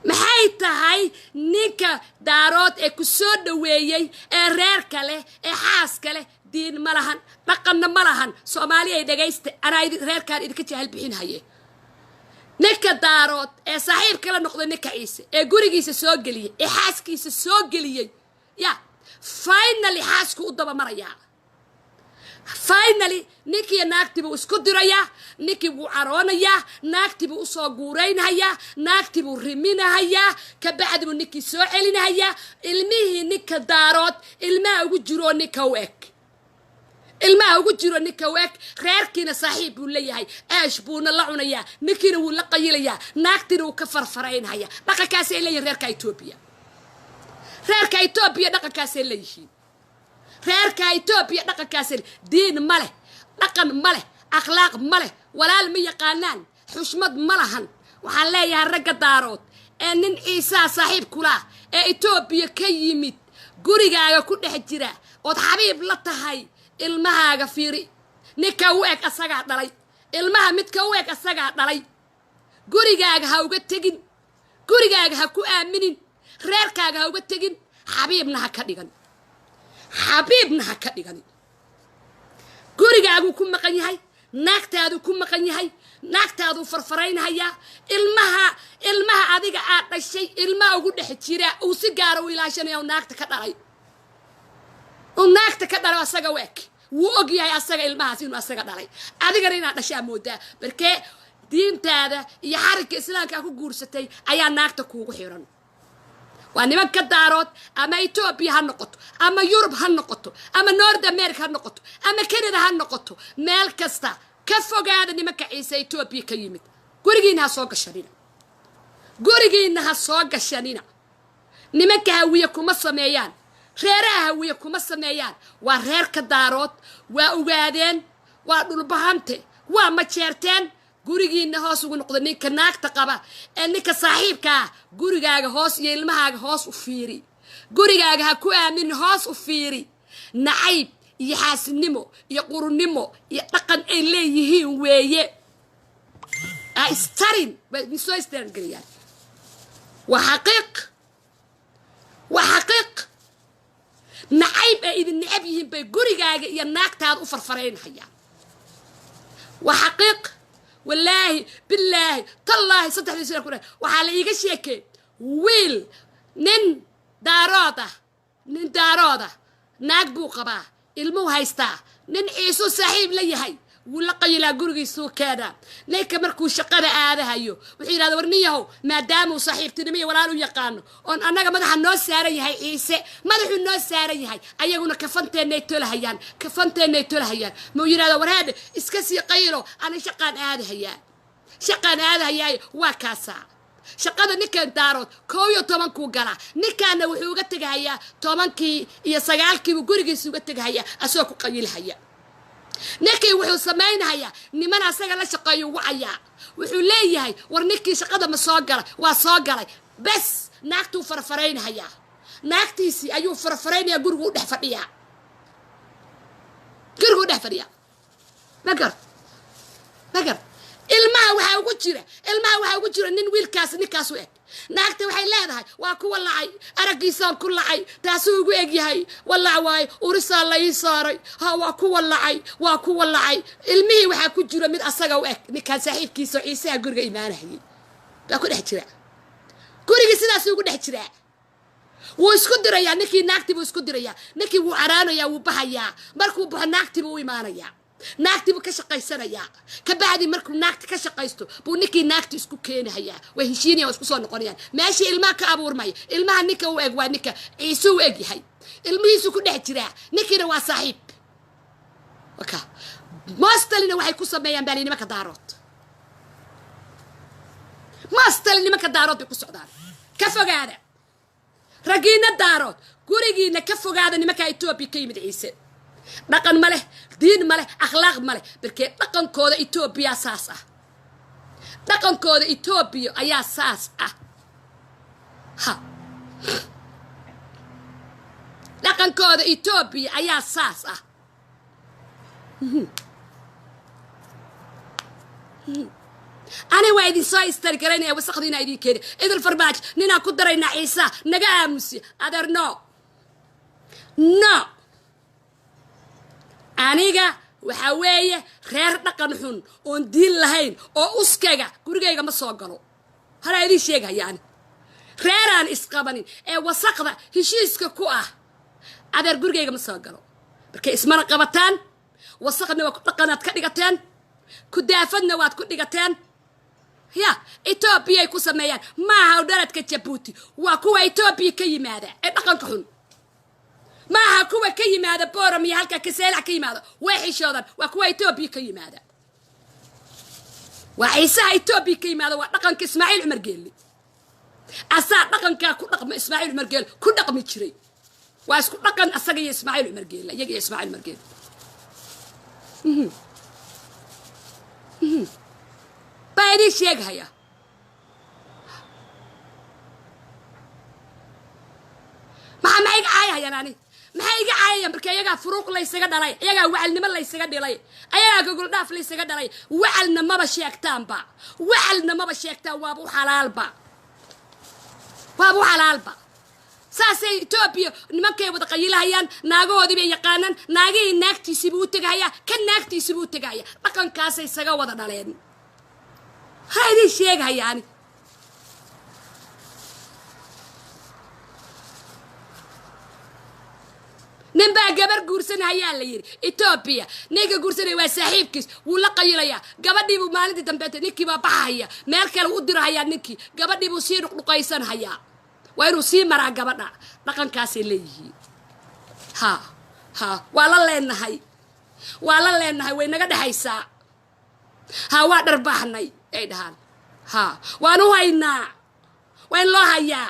Speaker 1: Maxay tahay ninka Daarood ee ku soo dhoweeyey ee reerka leh ee xaaska leh? Diin ma lahan, dhaqanna ma lahan. Soomaali ay dhagaysta, anaa reerkaan idinka jahal bixinhaye. Ninka Daarood ee saaxiibka la noqday ninka Ciise ee gurigiisa soo geliyey ee xaaskiisa soo geliyey, ya finally xaasku u daba marayaa. Finally ninkiiyo naagtii buu isku dirayaa, ninkii buu caroonayaa, naagtii buu usoo guuraynhayaa, naagtii buu riminahayaa, kabacdi buu ninkii soo celinahayaa. Ilmihii ninka Daarood ilmaha ugu jiroo ninka u eg, ilmaha ugu jiro ninka u eg, reerkiina saaxiib buu leeyahay, eesh buuna la cunayaa, ninkiina wuu la qayilayaa, naagtiina wuu ka farfaraynhayaa. Dhaqankaasay leeyihin reerka Etoobiya. Reerka Etoobiya dhaqankaasay leeyihiin. Reerka Etoobiya dhaqankaasay. Diin ma leh, dhaqan ma leh, akhlaaq ma leh, walaal ma yaqaanaan, xushmad ma lahan. Waxaan leeyahay ragga Daarood ee nin Ciisaa saaxiib kulaa ee Etoobiya ka yimid gurigaaga ku dhex jira ood xabiib la tahay, ilmahaaga fiiri. Ninka u eg asagaa dhalay, ilmaha midka u eg asagaa dhalay. Gurigaaga ha uga tegin, gurigaaga ha ku aaminin, reerkaaga ha uga tegin, xabiibna ha ka dhigan, xabiibna ha ka dhigan. Gurigaaguu ku maqan yahay, naagtaaduu ku maqan yahay, naagtaaduu farfaraynhayaa. Ilmaha adiga aad dhashay ilmaha ugu dhex jira uu si gaara u ilaashanaya, naagta ka dhalay, uu naagta ka dhalay asaga u eg. Wuu og yahay asaga ilmahaas inuu asaga dhalay, adigana inaad dhashaa moodaa. Markee diintaada iyo xarigka islaamkaa ku guursatay ayaa naagta kuugu xiran. Waa nimanka Daarood, ama Etoobiya ha noqoto, ama Yurub ha noqoto, ama North America ha noqoto, ama Canada ha noqoto, meel kasta ka fogaada nimanka Ciise Etoobiya ka yimid. Gurigiina ha soo gashanina, gurigiina ha soo gashanina. Nimanka Hawiye kuma sameeyaan, reeraha Hawiye kuma sameeyaan. Waa reerka Daarood, waa Ogaadeen, waa Dhulbahante, waa Majeerteen. Gurigiina hoos ugu noqda. Ninka naagta qaba ee ninka saaxiibka ah gurigaaga hoos iyo ilmahaaga hoos u fiiri, gurigaaga ha ku aamin, hoos u fiiri. Nacayb iyo xaasidnimo iyo qurunnimo iyo dhaqan ay leeyihiin weeye. Istarin bay soo istarin geliyaan. Waa xaqiiq, waa xaqiiq. Nacayb ay idin necab yihiin bay gurigaaga iyo naagtaada u farfaraynhayaan. Waa xaqiiq. Wallaahi, bilaahi, tallaahi, saddexdii sina ku waxaa la iiga sheekey wiil nin Daarood ah. Nin Daarood ah naag buu qabaa, ilmuu haystaa, nin Ciisuu saaxiib la yahay, wuu la qayilaa, gurigiisuu keenaa. Ninka markuu shaqada aadahayo wuxuu yidhahda: "War nin yahow," maadaamuu saaxiibtinimo iyo walaal u yaqaano oon annaga madaxa noo saaran yahay, Ciise madaxuu noo saaran yahay, ayaguna kafanteennay tolahayaan, kafanteennay tolahayaan. Muu yidhahda: "Warhaadhe, iska sii qayilo, ani shaqaan aadahayaa." Shaqaan aadahayaayo waa kaasaa. Shaqada ninkan Daarood 11kuu galaa, ninkaana wuxuu uga tegahayaa 10kii iyo 9kiibuu gurigiisa uga tegahayaa asagoo ku qayilhaya. Ninkii wuxuu samaynahayaa niman asaga la shaqeeyo wacayaa, wuxuu leeyahay war ninkii shaqada ma soo galay? Waa soo galay. Bes, naagtuu farfaraynahayaa, naagtiisii ayuu farfaraynayaa, gurigu u dhex fadhiyaa, gurigu u dhex fadhiyaa. Magar magar ilmaha waxaa ugu jira, ilmaha waxaa ugu jira nin wiilkaas ninkaas u eg. Naagta waxay leedahay waa kuwa lacay, araggiisaan ku lacay, taasuu ugu eg yahay, walac waaye, urisaa la ii saaray, ha waa kuwa lacay, waa kuwa lacay. Ilmihii waxaa ku jira mid asaga u eg, ninkaan saaxiibkiisa oo Ciisaha guriga imaanahayay baa ku dhex jira gurigii, sidaasuu ugu dhex jiraa. Wuu isku dirayaa ninkii, naagtii buu isku dirayaa. Ninkii wuu caraanayaa, wuu bahayaa. Markuu baxo naagtii buu u imaanayaa, naagtii buu ka shaqaysanayaa. Kabacdi markuu naagti ka shaqaysto buu ninkii naagti isku keenahayaa, way heshiinaya, waa isku soo noqonayaan. Meeshii ilmaha ka abuurmaya, ilmaha ninka u eg waa ninka Ciise u eg yahay, ilmihiisu ku dhex jiraa, ninkiina waa saaxiib. Waka mostalina waxay ku sameeyaan baali nimanka Daarood, mostali nimanka Daarood bay ku socdaan. Ka fogaada raggiina Daarood, gurigiina ka fogaada nimanka Etoobiya ka yimid. Ciise dhaqan ma leh, diin ma leh, akhlaaq ma leh, barkee dhaqankooda Etoobiya saas ah, dhaqankooda Etoobiya ayaa saas ah. Ha, dhaqankooda Etoobiya ayaa saas ah. Ani waa idin soo istari garaynaya, wasaqdiina idin keeni. Idil Farmaajo ninaan ku daraynaa Ciisa naga aamusi. Adeer, no, no, aniga waxaa weeye reer dhaqan xun oon diin lahayn oo uskaga gurigayga ma soo galo. Halaa idiin sheegaya, ani reeraan isqabanin ee wasaqda heshiiska ku ah, adeer, gurigayga ma soo galo. Markay ismana qabataan, wasaqna waa ku dhaqanaad ka dhigateen, kudaafadna waad ku dhigateen. Ya Etoobiyay ku sameeyaan, maaha dhaladka Jabuuti, waa kuwa Etoobiya ka yimaada ee dhaqanka xun, maaha kuwa ka yimaada Boram iyo halka Kaseelac ka yimaada, way xishoodan. Waa kuwa Etoobiya ka yimaada, waa Ciisaha Etoobiya ka yimaada, waa dhaqanka Ismaaciil Cumar Geelle. Asaa dhaqankaa ku dhaqma, Ismaaciil Cumar Geelle ku dhaqmi jiray, waa isku dhaqan asaga iyo Ismaaciil Cumar Geelle, iyaga iyo Ismaaciil Cumar Geelle baa idiin sheegahaya. Maxaa maxay iga caayahayaan? Ani maxay iga caayayaan? Marka iyagaa furuuq laysaga dhalay, iyagaa wacalnimo laysaga dhilay, ayagaa gogoldhaaf laysaga dhalay. Wacalna maba sheegtaanba, wacalna maba sheegtaan, waaba u xalaalba, waaba u xalaalba. Saasay Etoobiya nimankay wada qayilahayaan, naagahoodii bay yaqaanaan, naagihii naagtiisiibuu u tegahayaa, kan naagtiisiibuu u tegahaya, dhaqankaasay isaga wada dhaleen. Ha idiin sheegahayaani. Nin baa gabar guursanahayaa la yidhi Etoobiya, ninka guursanaya waa saaxiibkiis, wuu la qayilayaa gabadhiibuu. Maalintii dambeeta ninkii baa baxahaya, meel kale u dirahayaa ninkii, gabadhiibuu sii dhuqdhuqaysanhayaa, waa inuu sii maraa gabadha. Dhaqankaasay leeyihiin. Ha ha, waa la leenahay, waa la leenahay, way naga dhexaysaa. Ha, waa dharbaaxnay ay dhahaan, ha waan u haynaa, waa in loo hayaa.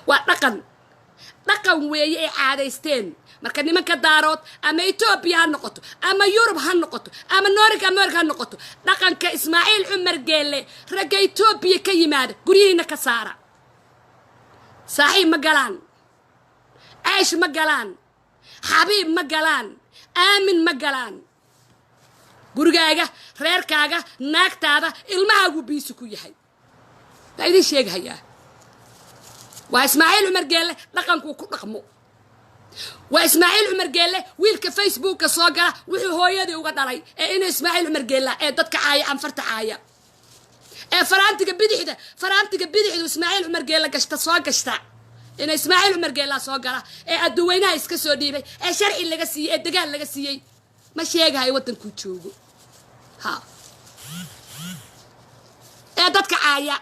Speaker 1: Waa dhaqan, dhaqan weeye ay caadaysteen. Marka nimanka Daarood, ama Etoobiya ha noqoto, ama Yurub ha noqoto, ama North America ha noqoto, dhaqanka Ismaaciil Cumar Geelle ragga Etoobiya ka yimaada guryihiina ka saara. Saaxiib ma galaan, ceesh ma galaan, xabiib ma galaan, aamin ma galaan. Gurigaaga, reerkaaga, naagtaada, ilmahaagu biisi ku yahay baa idiin sheegahayaa. Waa Ismaaciil Cumar Geelle dhaqankuu ku dhaqmo, waa Ismaaciil Cumar Geelle wiilka Facebooka soo gala wuxuu hooyadii uga dhalay ee inuu Ismaaciil Cumar Geella ee dadka caaya, anfarta caaya, ee faraantiga bidixda, faraantiga bidixdu Ismaaciil Cumar Geelle gashta soo gashta, ina Ismaaciil Cumar Geella soo gala ee adduweynaha iska soo dhiibay ee sharci laga siiyey ee degaan laga siiyey, ma sheegahayo waddankuu joogo. Ha, ee dadka caaya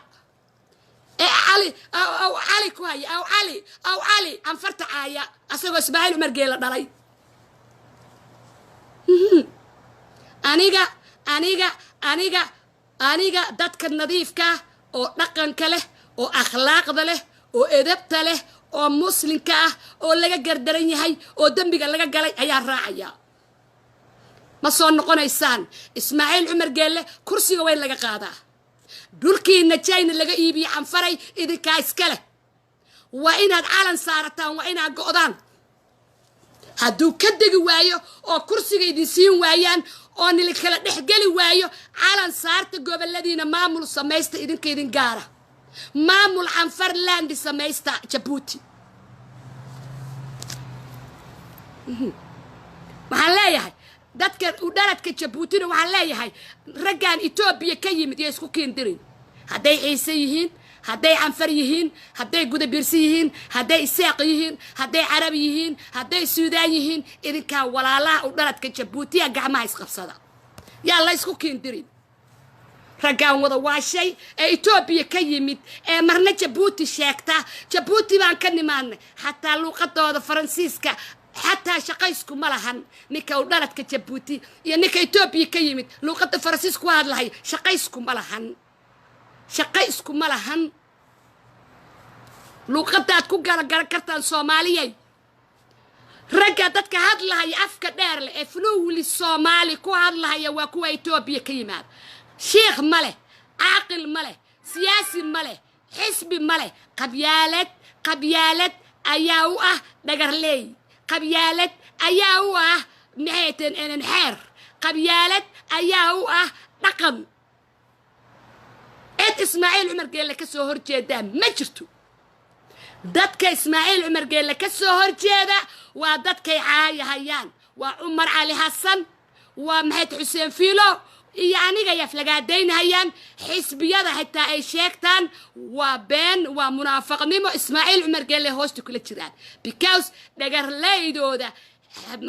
Speaker 1: ee Cali aw Cali ku haya, aw Cali, aw Cali, anfarta caaya, asagoo Ismaaciil Cumar Geella dhalay. Aniga aniga aniga aniga dadka nadiifka ah oo dhaqanka leh oo akhlaaqda leh oo edabta leh oo muslimka ah oo laga gardaran yahay oo dembiga laga galay ayaa raacaya. Ma soo noqonaysaan. Ismaaciil Cumar Geelle kursiga waa in laga qaadaa. Dhulkiina China laga iibiye, Canfaray, idinkaa iska leh. Waa inaad calan saarataan, waa inaad go'daan. Hadduu ka degi waayo oo kursiga idin siin waayaan oo nili kala dhexgeli waayo, calan saarta, goboladiina maamul samaysta idinka idin gaara. Maamul Canfarlandi samaysta Jabuuti. Waxaan leeyahay dadka u dhaladka Jabuutina, waxaan leeyahay raggan Etoobiya ka yimid iyo isku kiindirin. Hadday Ciise yihiin, hadday Canfar yihiin, hadday Gudabiirsi yihiin, hadday Isaaq yihiin, hadday Carab yihiin, hadday Suudaan yihiin, idinkaa walaalaha u dhaladka Jabuutiya, gacmaha isqabsada. Yaa la ysku kiindirin. Raggaan wada waashay ee Etoobiya ka yimid ee marna Jabuuti sheegta, Jabuuti baan ka nimaadnay, xataa luuqadooda Faransiiska xataa shaqaysku ma lahan. Ninka u dhaladka Jabuuti iyo ninka Etoobiya ka yimid luuqadda Faransiisku ku hadlahay shaqaysku ma lahan, shaqaysku ma lahan. Luuqadaad ku garagaran kartaan, Soomaaliyay. Ragga dadka hadlahaya afka dheer leh ee fluently Soomaali ku hadlahaya waa kuwa Etoobiya ka yimaada. Shiikh ma leh, caaqil ma leh, siyaasi ma leh, xisbi ma leh. Qabyaalad, qabyaalad ayaa u ah dhagarleey. Qabyaalad ayaa u ah, maxay teen, xeer. Qabyaalad ayaa u ah dhaqan. Cid Ismaaciil Cumar Geelle ka soo horjeedaa ma jirto. Dadka Ismaaciil Cumar Geelle ka soo horjeeda waa dadkay caayahayaan, waa Cumar Cali Xasan, waa maxayd, Xuseen Fiilo iyo aniga yaflagaadaynahayaan. Xisbiyada xitaa ay sheegtaan waa been, waa munaafaqnimo. Ismaaciil Cumar Geelle hoosta kula jiraan because dhagarleydooda,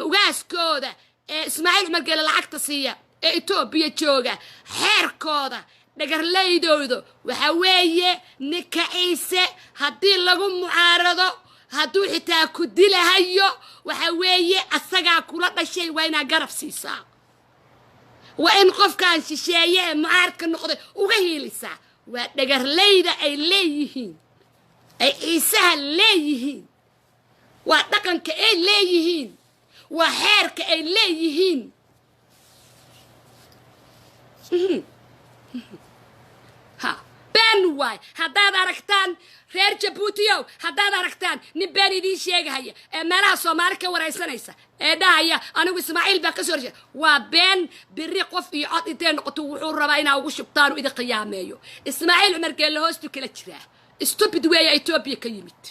Speaker 1: ugaaskooda ee Ismaaciil Cumar Geelle lacagta siiya ee Etoobiya jooga, xeerkooda, dhagarleydooda waxa weeye ninka Ciise haddii lagu mucaarado, hadduu xitaa ku dilahayo, waxa weeye asagaa kula dhashay, waa inaa garab siisaa, waa in qofkan shisheeye ee mucaaradka noqday uga hiilisaa. Waa dhagarleyda ay leeyihiin, ay Ciisaha leeyihiin, waa dhaqanka ay leeyihiin, waa xeerka ay leeyihiin. Ha been waay. Haddaad aragtaan reer Jabuutiyow, haddaad aragtaan nin been idiin sheegahaya ee meelaha Soomaali ka waraysanaysa ee dhahaya anigu Ismaaciil baa ka soo horjeeda, waa been. Biri qof iyo cod intay noqoto wuxuu rabaa inaa ugu shubtaan u idin qiyaameeyo. Ismaaciil Cumar Geelle hoostu kala jiraa. Stupid weeya Etoobiya ka yimid.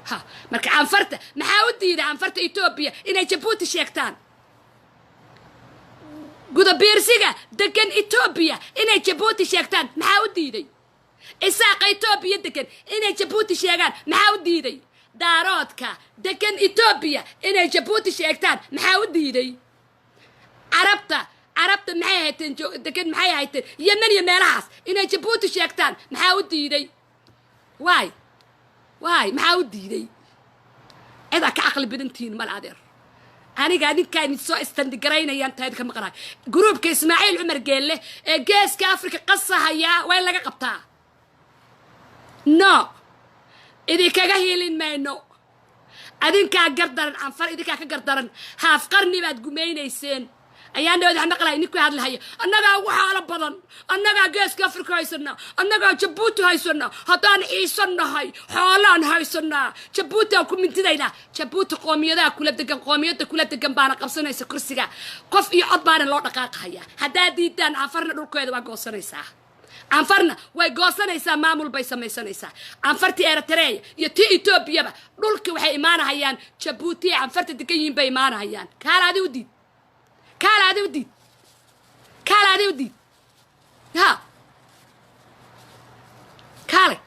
Speaker 1: Ha marka Canfarta maxaa u diiday Canfarta Etoobiya inay Jabuuti sheegtaan? Gudabiirsiga degan Etoobiya inay Jabuuti sheegtaan maxaa u diiday? Isaaqa Etoobiya degan inay Jabuuti sheegaan maxaa u diiday? Daaroodka degan Etoobiya inay Jabuuti sheegtaan maxaa u diiday? Carabta maxay hayteen degan, maxay hayteen, Yemen iyo meelahaas inay Jabuuti sheegtaan maxaa u diiday? Waay, waay, maxaa u diiday? Cidaa ka caqli badantihiin male, adeer. Aniga ninkaan soo istandigaraynayaan tahay ka maqnahay. Gruubka Ismaaciil Cumar Geelle ee Geeska Afrika qasahayaa waa in laga qabtaa. No, idinkaga hiilin mayno. Adinkaa gardaran, Canfar, idinkaa ka gardaran. Haaf qarni baad gumaynayseen. Ayaan dhawad wax maqlay ninkuu hadlahaya: annagaa ugu xaalo badan, annagaa Geeska Afrika haysanaa, annagaa Jabuuti haysanaa, haddaan Ciise nahay xoolaan haysanaa, Jabuuti aan ku mintidaynaa. Jabuuti qoomiyadaha kula degan, qoomiyadda kula degan baana qabsanaysa kursiga. Qof iyo cod baana loo dhaqaaqahaya. Haddaad diidaan, Canfarna dhulkeeda waa goosanaysaa. Canfarna way goosanaysaa, maamul bay samaysanaysaa. Canfartii Eritrea iyo tii Etoobiyaba dhulki waxay imaanahayaan Jabuuti ay Canfarta degan yihiin bay imaanahayaan. Kaala adi u diid, kaala adi u diid, kaala adi u diid. Ha kaale,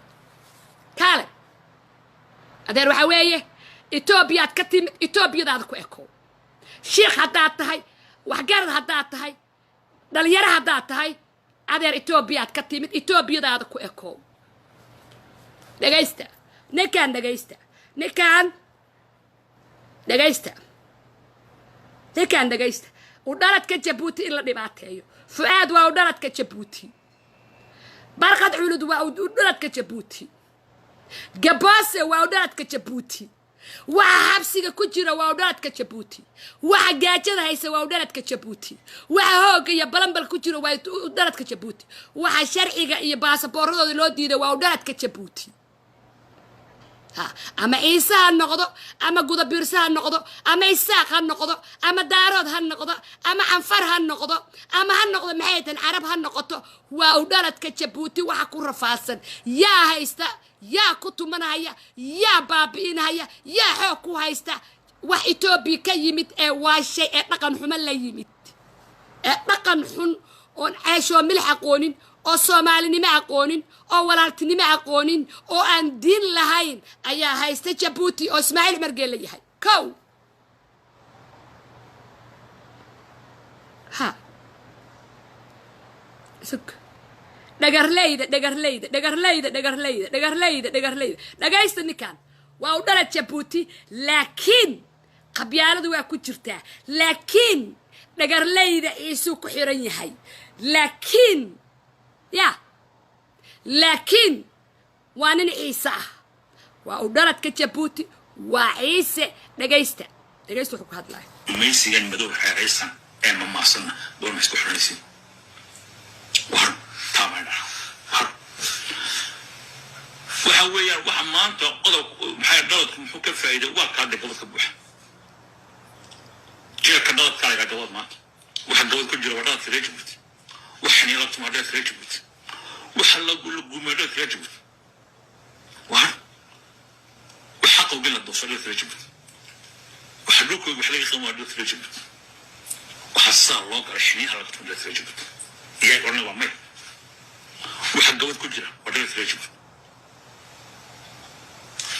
Speaker 1: kaale, adeer. Waxaa weeye Etoobiyaad ka timid, Etoobiyadaada ku ekow. Shiikh haddaad tahay, waxgarad haddaad tahay, dhalinyaro haddaad tahay, adeer, Etoobiyaad ka timid, Etoobiyadaada ku ekow. Dhegaysta ninkaan, dhegaysta ninkaan, dhegaysta ninkaan, dhegaysta. U dhaladka Jabuuti in la dhibaateeyo. Fu'aad waa u dhaladka Jabuuti, Barqad Culud waa u dhaladka Jabuuti, Gaboose waa u dhaladka Jabuuti, waxa xabsiga ku jira waa u dhaladka Jabuuti, waxa gaajada haysa waa u dhaladka Jabuuti, waxa hoogga iyo balambal ku jira waa u dhaladka Jabuuti, waxa sharciga iyo baasaboorradooda loo diiday waa u dhaladka Jabuuti. Ha, ama Ciise ha noqdo, ama Gudabiirse ha noqdo, ama Isaaq ha noqdo, ama Daarood ha noqdo, ama Canfar ha noqdo, ama ha noqdo maxay tahan Carab ha noqoto, waa u dhaladka Jabuuti. Waxa ku rafaadsan yaa haysta, yaa ku tumanahaya, yaa baabi'inahaya, yaa xoog ku haysta? Wax Etoobiya ka yimid ee waashay, ee dhaqan xumo la yimid, ee dhaqan xun oon ceeshoo milix aqoonin, oo Soomaalinimo aqoonin, oo walaaltinimo aqoonin, oo aan diin lahayn ayaa haysta Jabuuti, oo Ismaaciil Cumar Geelle yahay kow. Ha sug, dhagarleyda, dhagarleyda, dhagarleyda, dhagarleyda, dhagarleyda, dhagarleyda, dhagaysta. Ninkan waa u dhalad Jabuuti, laakiin qabyaaladu waa ku jirtaa, laakiin dhagarleyda Ciisuu ku xiran yahay, laakiin ya laakiin waa nin Ciise ah, waa u dhaladka Jabuuti, waa Ciise. Dhagaysta, dhagaysta wuxuu ku hadlaya.
Speaker 3: Gumaysigan madow xeeraysan ee mamaasanna goorma isku xiranaysin? War taabaa dhaha. War waxa weeyaan waxa maanta qodob maxay dhaladku muxuu ka faa'iiday? Waa kaa dhe gabadka buuxa jeelka dhaladka lagaa gabad. Maanta waxa gabad ku jira waa dhaladka reer Jabuuti, waxa niila tumaa dhaladka reer Jabuuti, waxa lagu la guumaa dhaladka reer Jabuuti, war waxa qowgin la doosho dhaladka reer Jabuuti, waxa dhulkooga wax laga qiimo dhaladka reer Jabuuti, waxa saa loo galay xiniyaha laga tumo dhaladka reer Jabuuti. Iyaga odhanay waa maya. Waxa gabad ku jira waa dhaladka reer Jabuuti.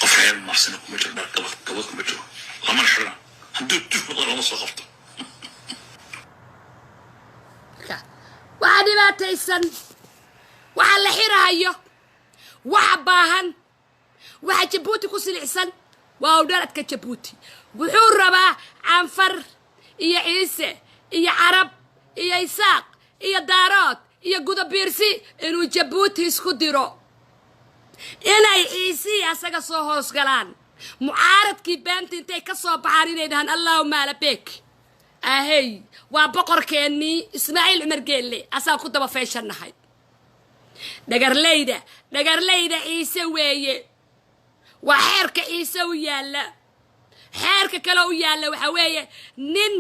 Speaker 3: Qof reer macsina kuma jiro dhar gabad, gabad kuma jiro, lamana xidhana. Hadduu duf noqdo lama soo qabto.
Speaker 1: Marka waxaa dhibaataysan, waxa la xirahayo, waxa baahan, waxa Jabuuti ku silicsan waa u dhaladka Jabuuti. Wuxuu rabaa Canfar iyo Ciise iyo Carab iyo Isaaq iyo Daarood iyo Gudabiirsi inuu Jabuuti isku diro, inay Ciisihii asaga soo hoos galaan, mucaaradkii beenta intay ka soo baxaan inay dhahaan "Allahuma alabeek ahey, waa boqorkeennii Ismaaciil Cumar Geelle, asaan ku daba feeshannahay." Dhagarleyda, dhagarleyda Ciise weeye. Waa xeerka Ciise u yaalla. Xeerka kale u yaalla waxa weeye nin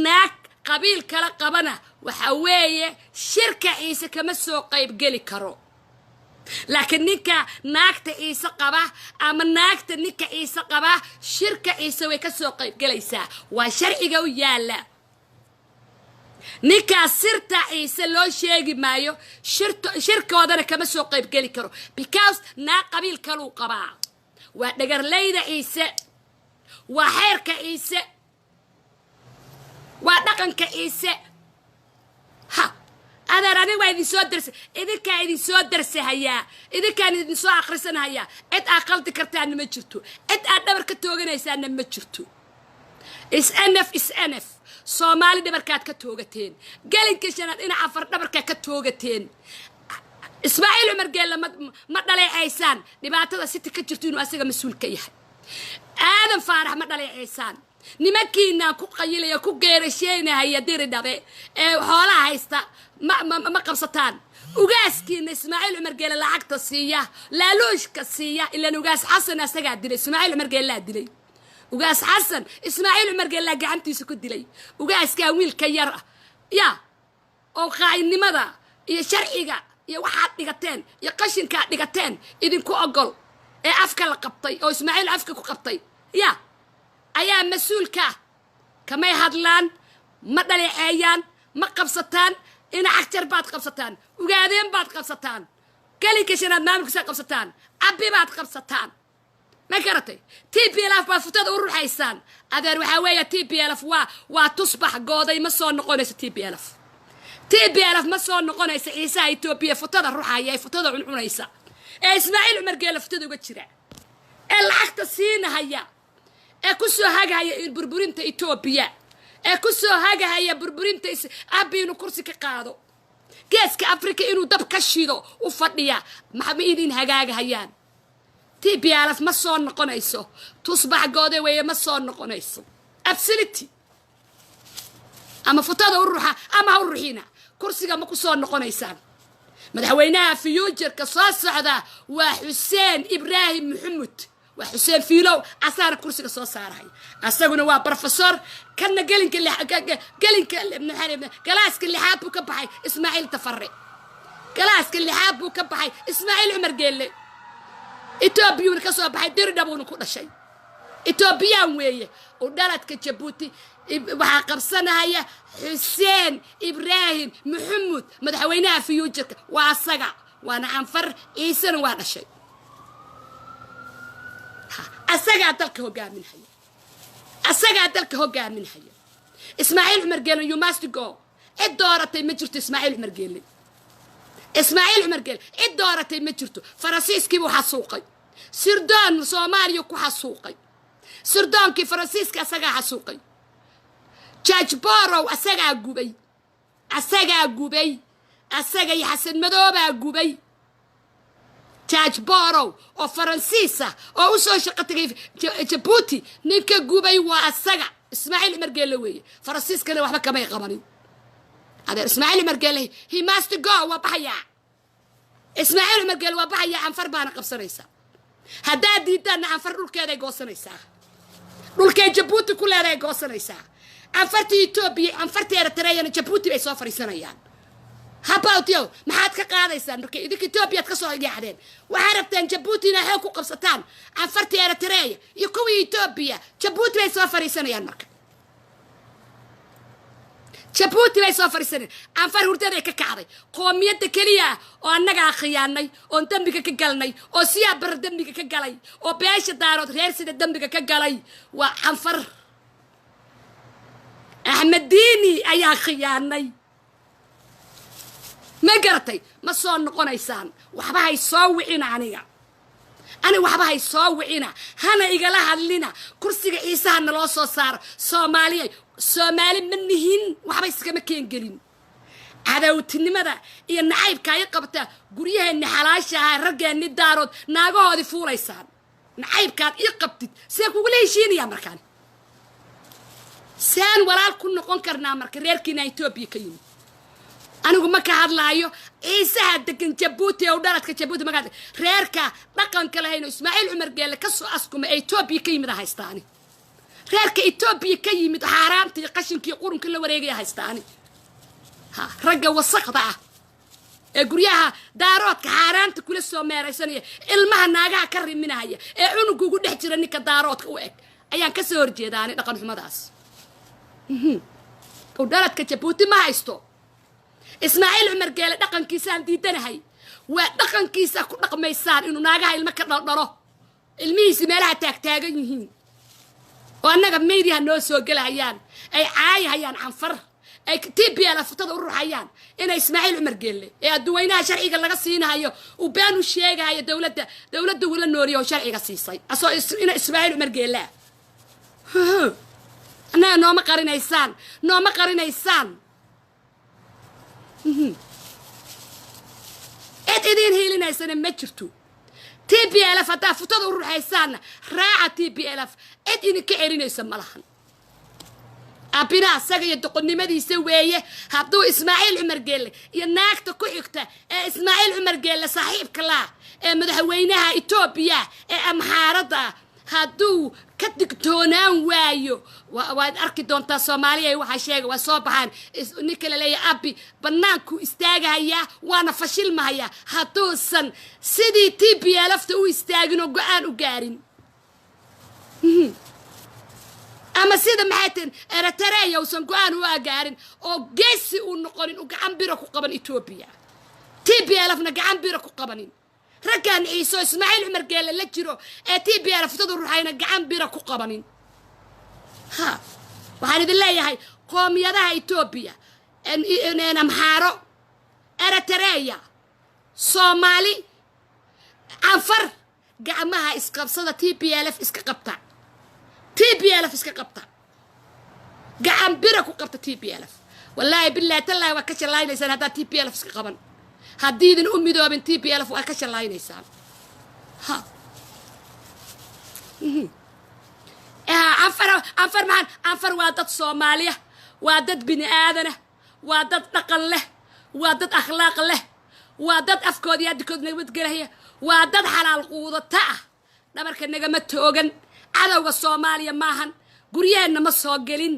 Speaker 1: naag qabiil kala qabana waxa weeye shirka Ciise kama soo qaybgeli karo, laakiin ninka naagta Ciise qaba ama naagta ninka Ciise qaba shirka Ciise way ka soo qaybgelaysaa. Waa sharciga u yaalla. Ninkaas sirta Ciise loo sheegi maayo, shirkoodana kama soo qaybgeli karo, because naag qabiil kaluu qabaa. Waa dhagarleyda Ciise, waa xeerka Ciise, waa dhaqanka Ciise. Ha adeer, anig waa idin soo darsa, idinkaa idin soo darsahayaa, idinkaan idin soo akhrisanahayaa. Cid aad qaldi kartaana ma jirto, cid aad dhabar ka tooganaysaana ma jirto. Is nf is nf Soomaali dhabarkaad ka toogateen, gelinka shanaad dhinaca afar dhabarkaa ka toogateen. Ismaaciil Cumar Geelle ma dhaleecaysaan dhibaatada Siti ka jirto inuu asaga mas-uul ka yahay. Aadan Faarax ma dhaleecaysaan. Nimankiinaan ku qayilaya, ku geerasheynahaya Diri Dhabe ee xoolaha haysta ma qabsataan. Ugaaskiina Ismaaciil Cumar Geelle lacagta siiya, laaluushka siiya, ilaan Ugaas Xasan asagaa dilay, Ismaaciil Cumar Geellaa dilay. Ugaas Xasan Ismaaciil Cumar Geellaa gacantiisa ku dilay. Ugaaskaa wiilka yar ah ya oo qaa'idnimada iyo sharciga iyo waxaad dhigateen iyo qashinkaad dhigateen idinku ogol ee afka la qabtay oo Ismaaciil afka ku qabtay ya ayaa mas-uulka ah. Kamay hadlaan, ma dhaleeceeyaan, ma qabsataan. Ina Cagjar baad qabsataan, Ugaadeen baad qabsataan, gelinka shanaad maamulkiisaad qabsataan, Cabbi baad qabsataan, ma garatay? TPLF baad futada u ruxaysaan. Adeer, waxaa weeye TPLF waa tusbax gooday, ma soo noqonayso TPLF. TPLF ma soo noqonayso. Ciisaha Etoobiya futada ruxaya ee futada cuncunaysa ee Ismaaciil Cumar Geela futada uga jira ee lacagta siinahaya ee ku soo hagahaya burburinta Etoobiya. Ee ku soo hagahaya burburinta Abi inuu kursi ka qaado, Geeska Afrika inuu dab ka shido u fadhiya, maxma idin hagaagahayaan. TPLF ma soo noqonayso. Tusbax goode weeye, ma soo noqonayso. Absolutely, ama futada u ruxa ama ha u ruxina, kursiga ma ku soo noqonaysaan. Madaxweynaha future-ka soo socda waa Xuseen Ibraahim Maxamed, waa Xuseen Fiilow. Asaana kursiga soo saarahay, asaguna waa professor. Kana gelinka gelinka galaaska lixaad buu ka baxay. Ismaaciil Tafare galaaska lixaad buu ka baxay. Ismaaciil Cumar Geelle Etoobiyuuna ka soo baxay, Diridhabuuna ku dhashay, Etoobiyaan weeye. U dhaladka Jabuuti waxaa qabsanaya Xuseen Ibraahim Maxamuud. Madaxweynaha future-ka waa asaga, waana Canfar, Ciisena waa dhashay. Asagaa dalka hogaaminhaya, asagaa dalka hogaaminhaya. Ismaaciil Cumar Geele, you must go. Cid dooratay ma jirto. Ismaaciil Cumar Geele, Ismaaciil Cumar Geele cid dooratay ma jirto. Faransiiskiibuu xasuuqay, sirdoon Soomaaliya ku xasuuqay. Sirdoonkii Faransiiska asagaa xasuuqay. George Borow asagaa gubay, asagaa gubay, asaga iyo Xasan Madoobaa gubay. George Borow oo Faransiis ah oo u soo shaqo tagay Jabuuti, ninka gubay waa asaga, Ismaaciil Cumar Geelle weeye. Faransiiskana waxba kamay qabanin. Adeer, Ismaaciil Cumar Geelle, he must go. Waa baxayaa Ismaaciil Cumar Geelle, waa baxayaa. Canfar baana qabsanaysaa. Haddaad diidaanna, Canfar dhulkeeday goosanaysaa, dhulkay Jabuuti ku leedahay goosanaysaa. Canfartii Etoobiya, Canfartii Eritreeyana Jabuuti bay soo fadhiisanayaan. Habawtyo maxaad ka qaadaysaan marka idinka Etoobiyaad ka soo yaacdeen? Waxaad rabtaan Jabuuti inaa xoog ku qabsataan. Canfartii Eritreeya iyo kuwii Etoobiya Jabuuti bay soo fadhiisanayaan. Marka Jabuuti bay soo fadhiisanayaan. Canfar hurdaday ka kacday. Qoomiyadda keliya oo annagaa khiyaanay, oon dembiga ka galnay, oo Siyaa Barre dembiga ka galay, oo beesha Daarood reer sida dembiga ka galay, waa Canfar. Axmed Diini ayaa khiyaanay, ma garatay? Ma soo noqonaysaan. Waxba hay soo wicina aniga, ani waxba hay soo wicina, hana igala hadlina. Kursiga Ciisaha naloo soo saaro. Soomaaliya, Soomaali ma nihin, waxba iskama keengelin. Cadowtinimada iyo nacaybka ay qabtaa, guryaheenni xalaasha ahaa, raggeenni Daarood naagahoodii fuulaysaan. Nacaybkaad ii qabtid see kugula heshiinayaa? Markaan seen walaal ku noqon karnaa? Marka reerkiina Etoobiya ka yimid, anigu ma ka hadlaayo Ciisaha degan Jabuuti ee u dhaladka Jabuuti ma ka hadlayo. Reerka dhaqanka lahayn oo Ismaaciil Cumar Geelle ka soo askuma ee Etoobiya ka yimid a haystaani. Reerka Etoobiya ka yimid, xaaraanta iyo qashinkii qurunka la wareegaya haystaani. Ha ragga wasaqda ah ee guryaha Daaroodka xaaraanta kula soo meeraysanaya, ilmaha naagaha ka riminaya, ee cunuga ugu dhex jira ninka Daaroodka u eg, ayaan kasoo horjeedaani dhaqan xumadaas. U dhaladka Jabuuti ma haysto. Ismaaciil Cumar Geele dhaqankiisaan diidanahay. Waa dhaqankiisa ku dhaqmaysaan inuu naagaha ilmo ka dhaldhalo, ilmihiisi meelaha taagtaagan yihiin, oo annaga meydyaha noo soo gelahayaan, ay caayahayaan Canfar, ay TPL afutada u ruxayaan. Inay Ismaaciil Cumar Geelle ee adduweynaha sharciga laga siinahayo uu been u sheegahayo dowladda, dowladda ula nooliyo oo sharciga siisay asoo ina Ismaaciil Cumar Geellea. Annaga nooma qarinaysaan, nooma qarinaysaan. Cid idiin hiilinaysana ma jirto. TPLF haddaa futada u ruxaysaanna, raaca TPLF, cid idinka celinaysa ma lahan. Abina asaga iyo doqonnimadiisa weeye. Hadduu Ismaaciil Cumar Geelle iyo naagta ku xigta ee Ismaaciil Cumar Geelle saaxiibka laa ee madaxweynaha Etoobiya ee Amxaaradda ah hadduu ka digtoonaan waayo, waad arki doontaa. Soomaaliya waxaa sheega waa soo baxaan. Ninka la leeyahay Abi bannaankuu istaagahayaa, waana fashilmahayaa hadduusan sidii TPLF-ta u istaagin oo go-aan u gaarin, ama sida maxay tihin Eritrea uusan go-aan u agaarin oo geesi uu noqonin, uu gacan biro ku qaban Etoobiya, TPLF-na gacan biro ku qabanin, raggan Ciiso Ismaaciil Cumar Geelle la jiro ee TPLF tadu ruxayna gacan biro ku qabanin. Ha, waxaan idin leeyahay qoomiyadaha Etoobiya, Amxaaro, Eritrea, Soomaali, Canfar, gacmaha isqabsada. TPLF iska qabta, TPLF iska qabta. Gacan bira ku qabta TPLF. Wallaahi billahi tallaahi, waa ka shallaynaysaan haddaad TPLF iska qaban. Haddiidin u midoobin TPLF, waa ka shallaynaysaan. Ha, Canfar, Canfar maxaan? Canfar waa dad Soomaaliya, waa dad bini aadana, waa dad dhaqan leh, waa dad akhlaaq leh, waa dad afkooda iyo addinkood nabadgelaya, waa dad xalaal quudata ah. Dhabarka nagama toogan, cadowga Soomaaliya maahan, guryaheenna ma soo gelin,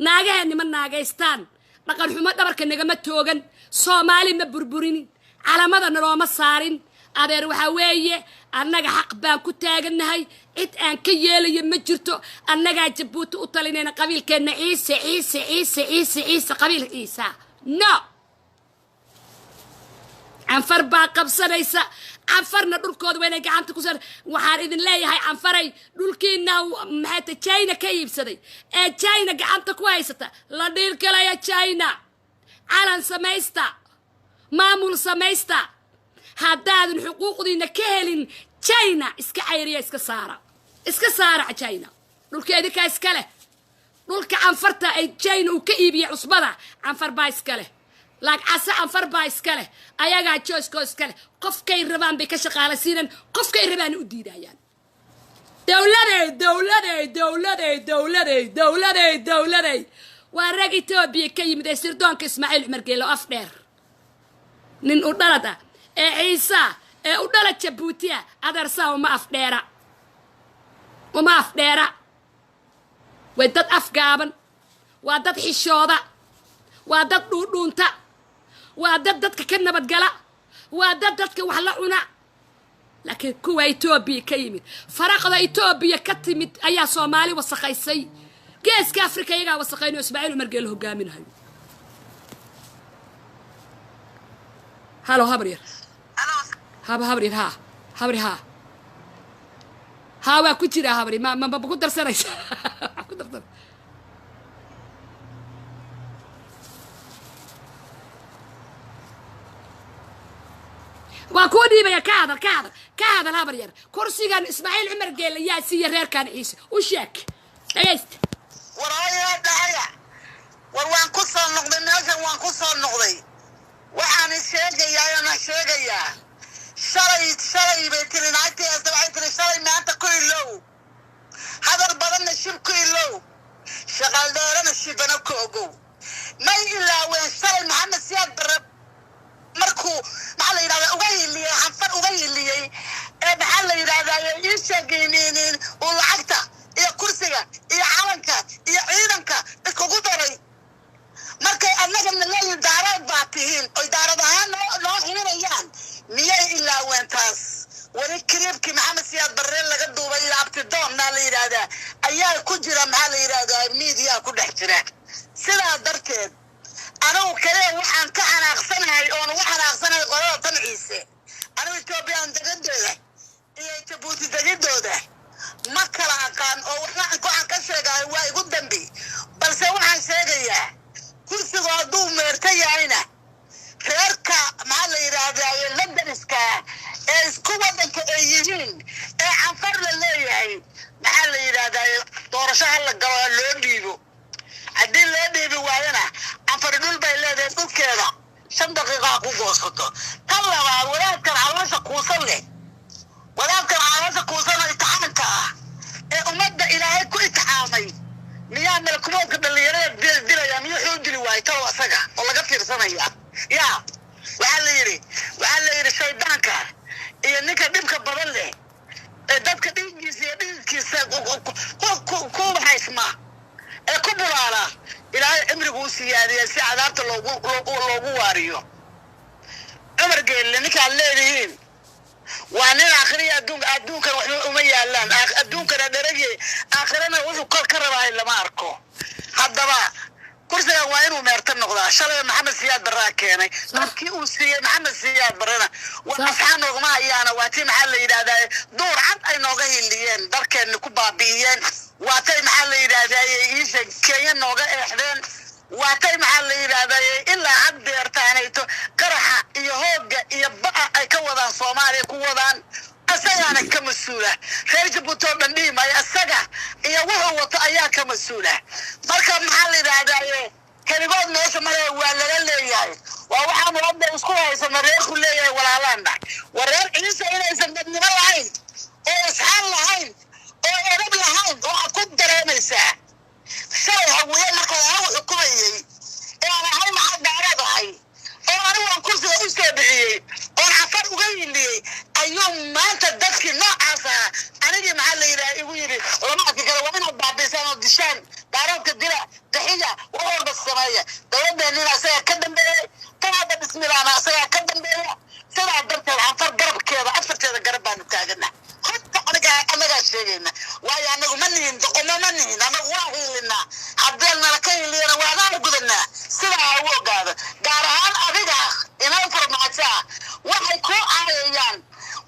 Speaker 1: naagaheenna ma naagaystaan, dhaqan xumo dhabarka nagama toogan, Soomaali ma burburinin, calamada nalooma saarin. Adeer, waxaa weeye annaga xaq baan ku taagannahay, cid aan ka yeelayo ma jirto. Annagaa Jabuuti u talinayna. Qabiilkeenna Ciise, Ciise, Ciise, Ciise, Ciise, qabiil Ciisa no. Canfar baa qabsanaysa. Canfarna dhulkooda waa inay gacanta ku sar. Waxaan idin leeyahay, Canfaray, dhulkiina maxay ta China ka iibsaday ee China gacanta ku haysata, la dhiilgalaya China. Calan samaysta, maamul samaysta. Haddaadan xuquuqdiina ka helin China, iska cayriya, iska saara, iska saara China. Dhulka idinkaa iska leh. Dhulka Canfarta ay China uu ka iibiyey, cusbada Canfar baa iska leh, laag case Canfar baa iska leh. Ayagaa joyskoo iska leh. Qofkay rabaan bay ka shaqaalaysiinaan, qofkay rabaana u diidayaan. Dowladay, dowladay, dowladay, dowladay, dowladay, dowladay, waa rag Etoobiya ka yimid ee sirdoonka Ismaaciil Cumar Geelo, af dheer, nin u dhalad ah ee Ciisa ee u dhalad Jabuutiya. Adeersaa uma afdheera, uma afdheera. Way dad afgaaban, waa dad xishooda, waa dad dhuudhuunta, waa dad dadka ka nabadgala, waa dad dadka wax la cuna. Laakiin kuwa Etoobiya ka yimid, faraqda Etoobiya ka timid ayaa Soomaali wasakhaysay. Geeska Afrika iyagaa wasaqaynayo, Ismaaciil Cumar Geelo hogaaminayo. Halo, habar yar, haba, habar yar, haa, habri, haa, haa, waa ku jiraa. Habri, ma ku darsanaysa? Ku darsan. Waa kuu dhiibaya. Ka hadal, ka hadal, ka hadal, habar yar. Kursigan Ismaaciil Cumar Geelle yaa siiya reerkan Ciise? U sheeg, dhegaysta.
Speaker 2: War hayaa dhahaya, war waan ku soo noqday meeshan, waan ku soo noqday. Waxaan sheegayaa, ana sheegayaa, shalay, shalay bay tiri naagtii heesta. Waxay tiri shalay maanta ku ilow, hadal badanna shib ku ilow, shaqaldheerana shibana ku ogow. May ilaaween shalay Maxamed Siyaad Barre markuu, maxaa la yidhahdaa, uga hiliyey Xanfar, uga hiliyey ee, maxaa la yidhahdaa, ii sheegin uu lacagta iyo kursiga iyo calanka iyo ciidanka iskugu daray. Markay annagana leeyihin daarood baa tihiin, oy daarood ahaan noo hilinayaan, miyay ilaaween taas? Weli kiriibkii Maxamed Siyaad Barre laga duubay iyo Abtidoon, maa la yidhaahdaa, ayaa ku jira, maxaa la yidhahdaa, miidiyaa ku dhex jira. Sidaa darteed anigu kale waxaan ka xanaaqsanahay oon uga xanaaqsanahay qolada tan Ciise. Anigu Ethoobiyan degidooda iyo Jabuuti degidooda ma kala aqaan, oo waxaan ka sheegahay waa igu dambi. Balse waxaan sheegayaa, kursigu hadduu meerta yahayna, reerka, maxaa la yidhaahdaa, la ee isku waddanka ay yihiin ee Canfar la leeyahay, maxaa la yidhaahdaa, doorasho ha la galo, ha loo dhiibo. Haddii loo dhiibi waayana, Canfar dhul bay leedahay, dhulkeeda 5 daqiiqa ha ku goosato. Tan labaad, wadaadkan caloosha kuusan leh, wadaadkan caloosha kuusan oo imtixaanka ah ee ummadda Ilaahay ku imtixaamay, miyaa malakumoodka dhallinyarada dilaya? Miyuu wuxuu u dili waayay talow asaga oo laga fiirsanaya? Ya, waxaa la yidhi shaydaanka iyo ninka dhibka badan leh ee dadka dhiiggiisa iyo dhiigkiisa ku haysma ee ku bulaala, Ilaahay cimrigu u siyaadiya si cadaabta loogu waariyo. Cumar Geelle ninkaad leedihiin waa nin aakhiriya adduunka, adduunkan waxba uma yaalaan, adduunkana dheragye, aakhirana wuxuu kor ka rabaahay lama arko. Haddaba kursigan waa inuu meerta noqdaa. Shalay Maxamed Siyaad Barraa keenay. Markii uu siiyey Maxamed Siyaad Barrena, waa asxaa noogama hayaana. Waa tii, maxaa la yidhahdaa, duur cad ay nooga hiliyeen, dalkeenna ku baabi'iyeen. Waa tay, maxaa la yidhahdaa, iisha Kenya nooga eexdeen. Waa tay, maxaa la yidhahdaa, ilaa had deertaanayto qaraxa iyo hoogga iyo ba'a ay ka wadaan Soomaaliya ku wadaan. Asagaana ka mas-uula. Reer Jabuuti oo dhan dhihi maayo, asaga iyo wuxuu wato ayaa ka mas-uula. Marka Maxaa la yidhahdaaye, keligood meesha male, waa lala leeyahay. Waa waxaanu hadda isku haysano, reerku leeyahay walaalaana. Waa reer Ciise inaysan dadnimo lahayn oo isxaan lahayn oo edab lahayn. Waxaad ku dareemaysaa shalay Hawiye markaa anigu xukumayey ee aan ahay maxaa Daarood ahay oo anigu aan kursiga u soo bixiyey oon Cafar uga yiliyey, ayuu maanta dadkii noocaas ahaa anigii, maxaa la yidhaha, igu yidhi lama arki karo, waa inaad baabiisaan oo dishaan, Daaroodka dila, daxiya, wax walba sameeya. Dowladeenina asagaa ka dambeeyey, tan hadda dhismilaana asagaa ka dambeeya. Sidaa darteed Canfar garabkeeda, afarteeda garab baanu taagana. Horta aniga annagaa sheegayna, waayo annagu ma nihin doqomo, ma nihin. Annagu waa hiilinaa, haddii nala ka hiiliyana waanaan gudanaa. Sidaa ha u ogaado, gaar ahaan adiga inaan Farmaajo ah. Waxay ku caayayaan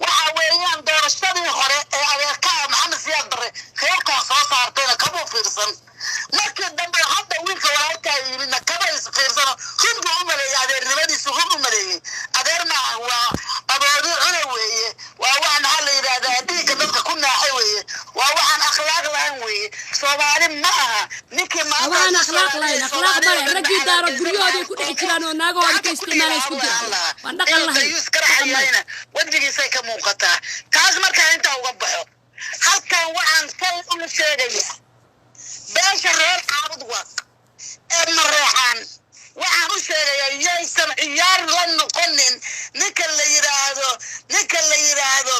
Speaker 2: waxa weeyaan doorashadii hore ee adeerkaa Maxamed Siyaad Barre reerkaa soo saartayna kama fiirsan. Markii dambe hadda wiilka walaalkaa yimidna kama is fiirsano. Run buu u maleeyey adeernimadiisu, run u maleeyey. Adeer maaha, waa adoodi cuna weeye. Waa wax, maxaa la yidhahdaa, dhiigga dadka ku naaxay weeye. Waa waxaan akhlaaq lahayn weeye. Soomaali ma aha ninkii maanta.
Speaker 1: Waxaan akhlaaq lahayn, akhlaaq male. Raggii Daarood guryahooday ku dhex jiraan oo naagahooda ka isticmaalay isku jiraan. Waan dhaqan lahayn, dhaqan male.
Speaker 2: Wejigiisay ka muuqataa taas. Markaa intaa uga baxo, halkan waxaan kal u sheegaya beesha reer Caabud Waaq ee Mareexaan. Waxaan u sheegayaa yaysan ciyaar la noqonin ninka la yidhaahdo, ninka la yidhaahdo,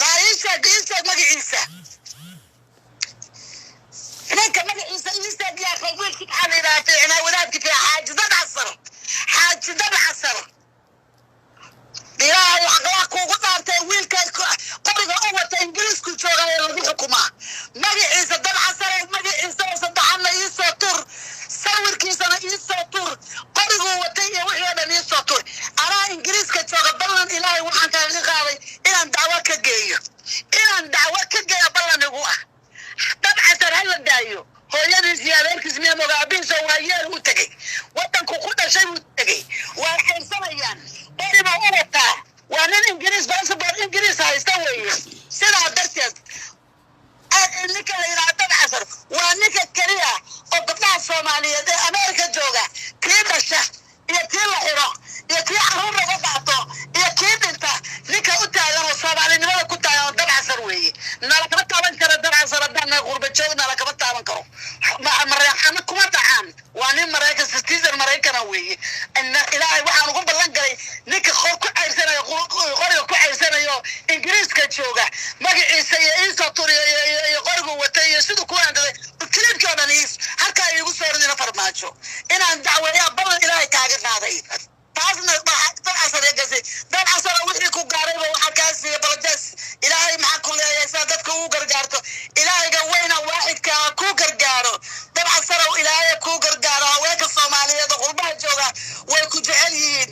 Speaker 2: naa iisheeg, iisheeg magaciisa, ninka magaciisa iisheeg yaa wiilki, maxaa la yidhaha, fiicnaa, wadaadki fiica, Xaaji Dabcasar, Xaaji Dabcasar. Ilaahay aqlaa kuugu dhaartay, wiilka qoriga u wata Ingiriisku jooga ee lagu xukumaa magaciisa Dabcasar, magaciisa oo saddexanna iisoo tur, sawirkiisana iisoo tur, qoriguu watay iyo wixii oo dhan iisoo tur. Anaa Ingiriiska jooga, ballan Ilaahay waxaan kaaga qaaday inaan dacwo ka geeyo, inaan dacwo ka geeyo ballan igu ah. Dabcasar ha la daayo. Hooyadiis iyo adeerkiis miya moga? Abihiisa waa yeel u tegey, wadanku ku dhashay buu tegey. Waa xayrsanayaan, qori buu u wataa. Waa nin Ingiriis, passport Ingiriis haysta weeye. Sidaa darteed ninka la yidhaha Dabcasar waa ninka keliya oo gabdhaha Soomaaliyeed ee Ameerika jooga, kii dhasha iyo kii la xiro iyo kii caruur laga qaato iyo kii dhinta, ninka u taagan oo Soomaalinimada ku taagan oo Dabcasar weeye. Nala kama taaban karo Dabcasar. Haddaan nahay qurba joog, nala kama taaban karo. Mareexana kuma dhacaan. Waa nin Maraykan, citizen Maraykana weeye. Ilaahay waxaan ugu ballan galay ninka qor ku cayrsanayo, qoriga ku cayrsanayo, Ingiriiska jooga, magaciisa iyo iisoo tur iyo qorigu watay iyo siduu ku aandaday, clipkii oo dhan iis halkaa iigu soo ridina Farmaajo, inaan dacweeyaa ballan Ilaahay kaaga qaaday. Taasna Dabcasar gasay. Dabcasar wixii ku gaarayba waxaa kaa siiya balajas. Ilaahay maxaa ku leeyahay? Saa dadka ugu gargaarto, Ilaahayga weyna waaxidka ha kuu gargaaro. Dabcasarow, Ilaahay kuu gargaaro. Haweenka Soomaaliyeed oo qurbaha jooga way ku jecel yihiin,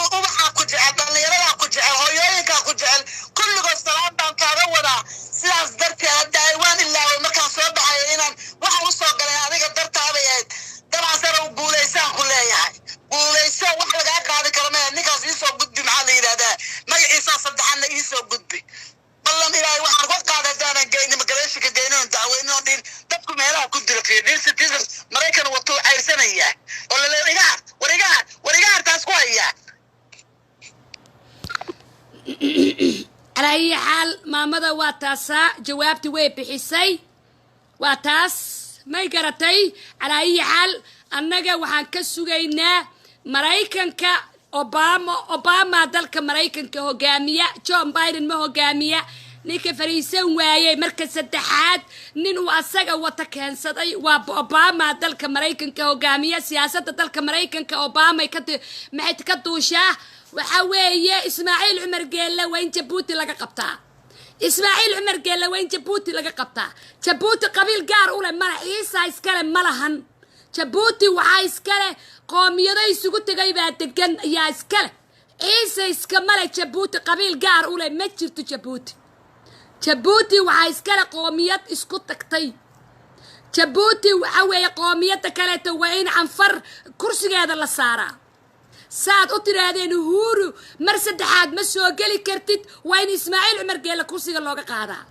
Speaker 2: ubaxaa ku jecel, dhallinyaradaa ku jecel, hooyooyinkaa ku jecel, kulligood salaam baan kaaga wadaa. Sidaas darteed hadda waan ilaaway markaan soo baxaya inaan waxaan usoo galay adiga dartaabay ahayd. Dabcasarow, guulaysaan ku leeyahay, guulayso. Wax lagaa qaadi karo maya. Ninkaas iisoo gudbi, maxaa la yidhahdaa, magaciisa saddexanna iisoo gudbi. Ballan Ilaahay waxaan ku qaaday haddaanan geynin immigration-ka, geynin oon dacweynin oon dhihin dadku meelaha ku dilo fiir, citizen Maraykan watuu cayrsanayaa oo laleeya igaar, war igaar, war igaar, taas ku hayaa.
Speaker 1: Calaa ayi xaal, maamada waa taasaa, jawaabti way bixisay, waa taas, may garatay? Calaa ayi xaal, annaga waxaan ka sugaynaa Maraykanka Obama. Obama dalka Maraykanka hogaamiya, John Biden ma hogaamiya. Ninka fariisan waayey marka saddexaad nin uu asaga wata keensaday waa Obama. Dalka Maraykanka hogaamiya, siyaasadda dalka Maraykanka Obama ka maxay ka duushaa? Waxa weeye Ismaaciil Cumar Geelle waa in Jabuuti laga qabtaa. Ismaaciil Cumar Geelle waa in Jabuuti laga qabtaa. Jabuuti qabiil gaar u leh mala, Ciisa iskale ma lahan. Jabuuti waxaa iskale qoomiyado isugu tegay baa degan, ayaa iskale. Ciise iskama leh Jabuuti, qabiil gaar u leh ma jirto Jabuuti. Jabuuti waxaa iskale qoomiyad isku tagtay. Jabuuti waxa weeye qoomiyadda kaleeto waa in Canfar kursigeeda la saaraa. Saad u tidhaahdeen Uhuru mar saddexaad ma soo geli kartid, waa in Ismaaciil Cumar Geelle kursiga looga qaadaa.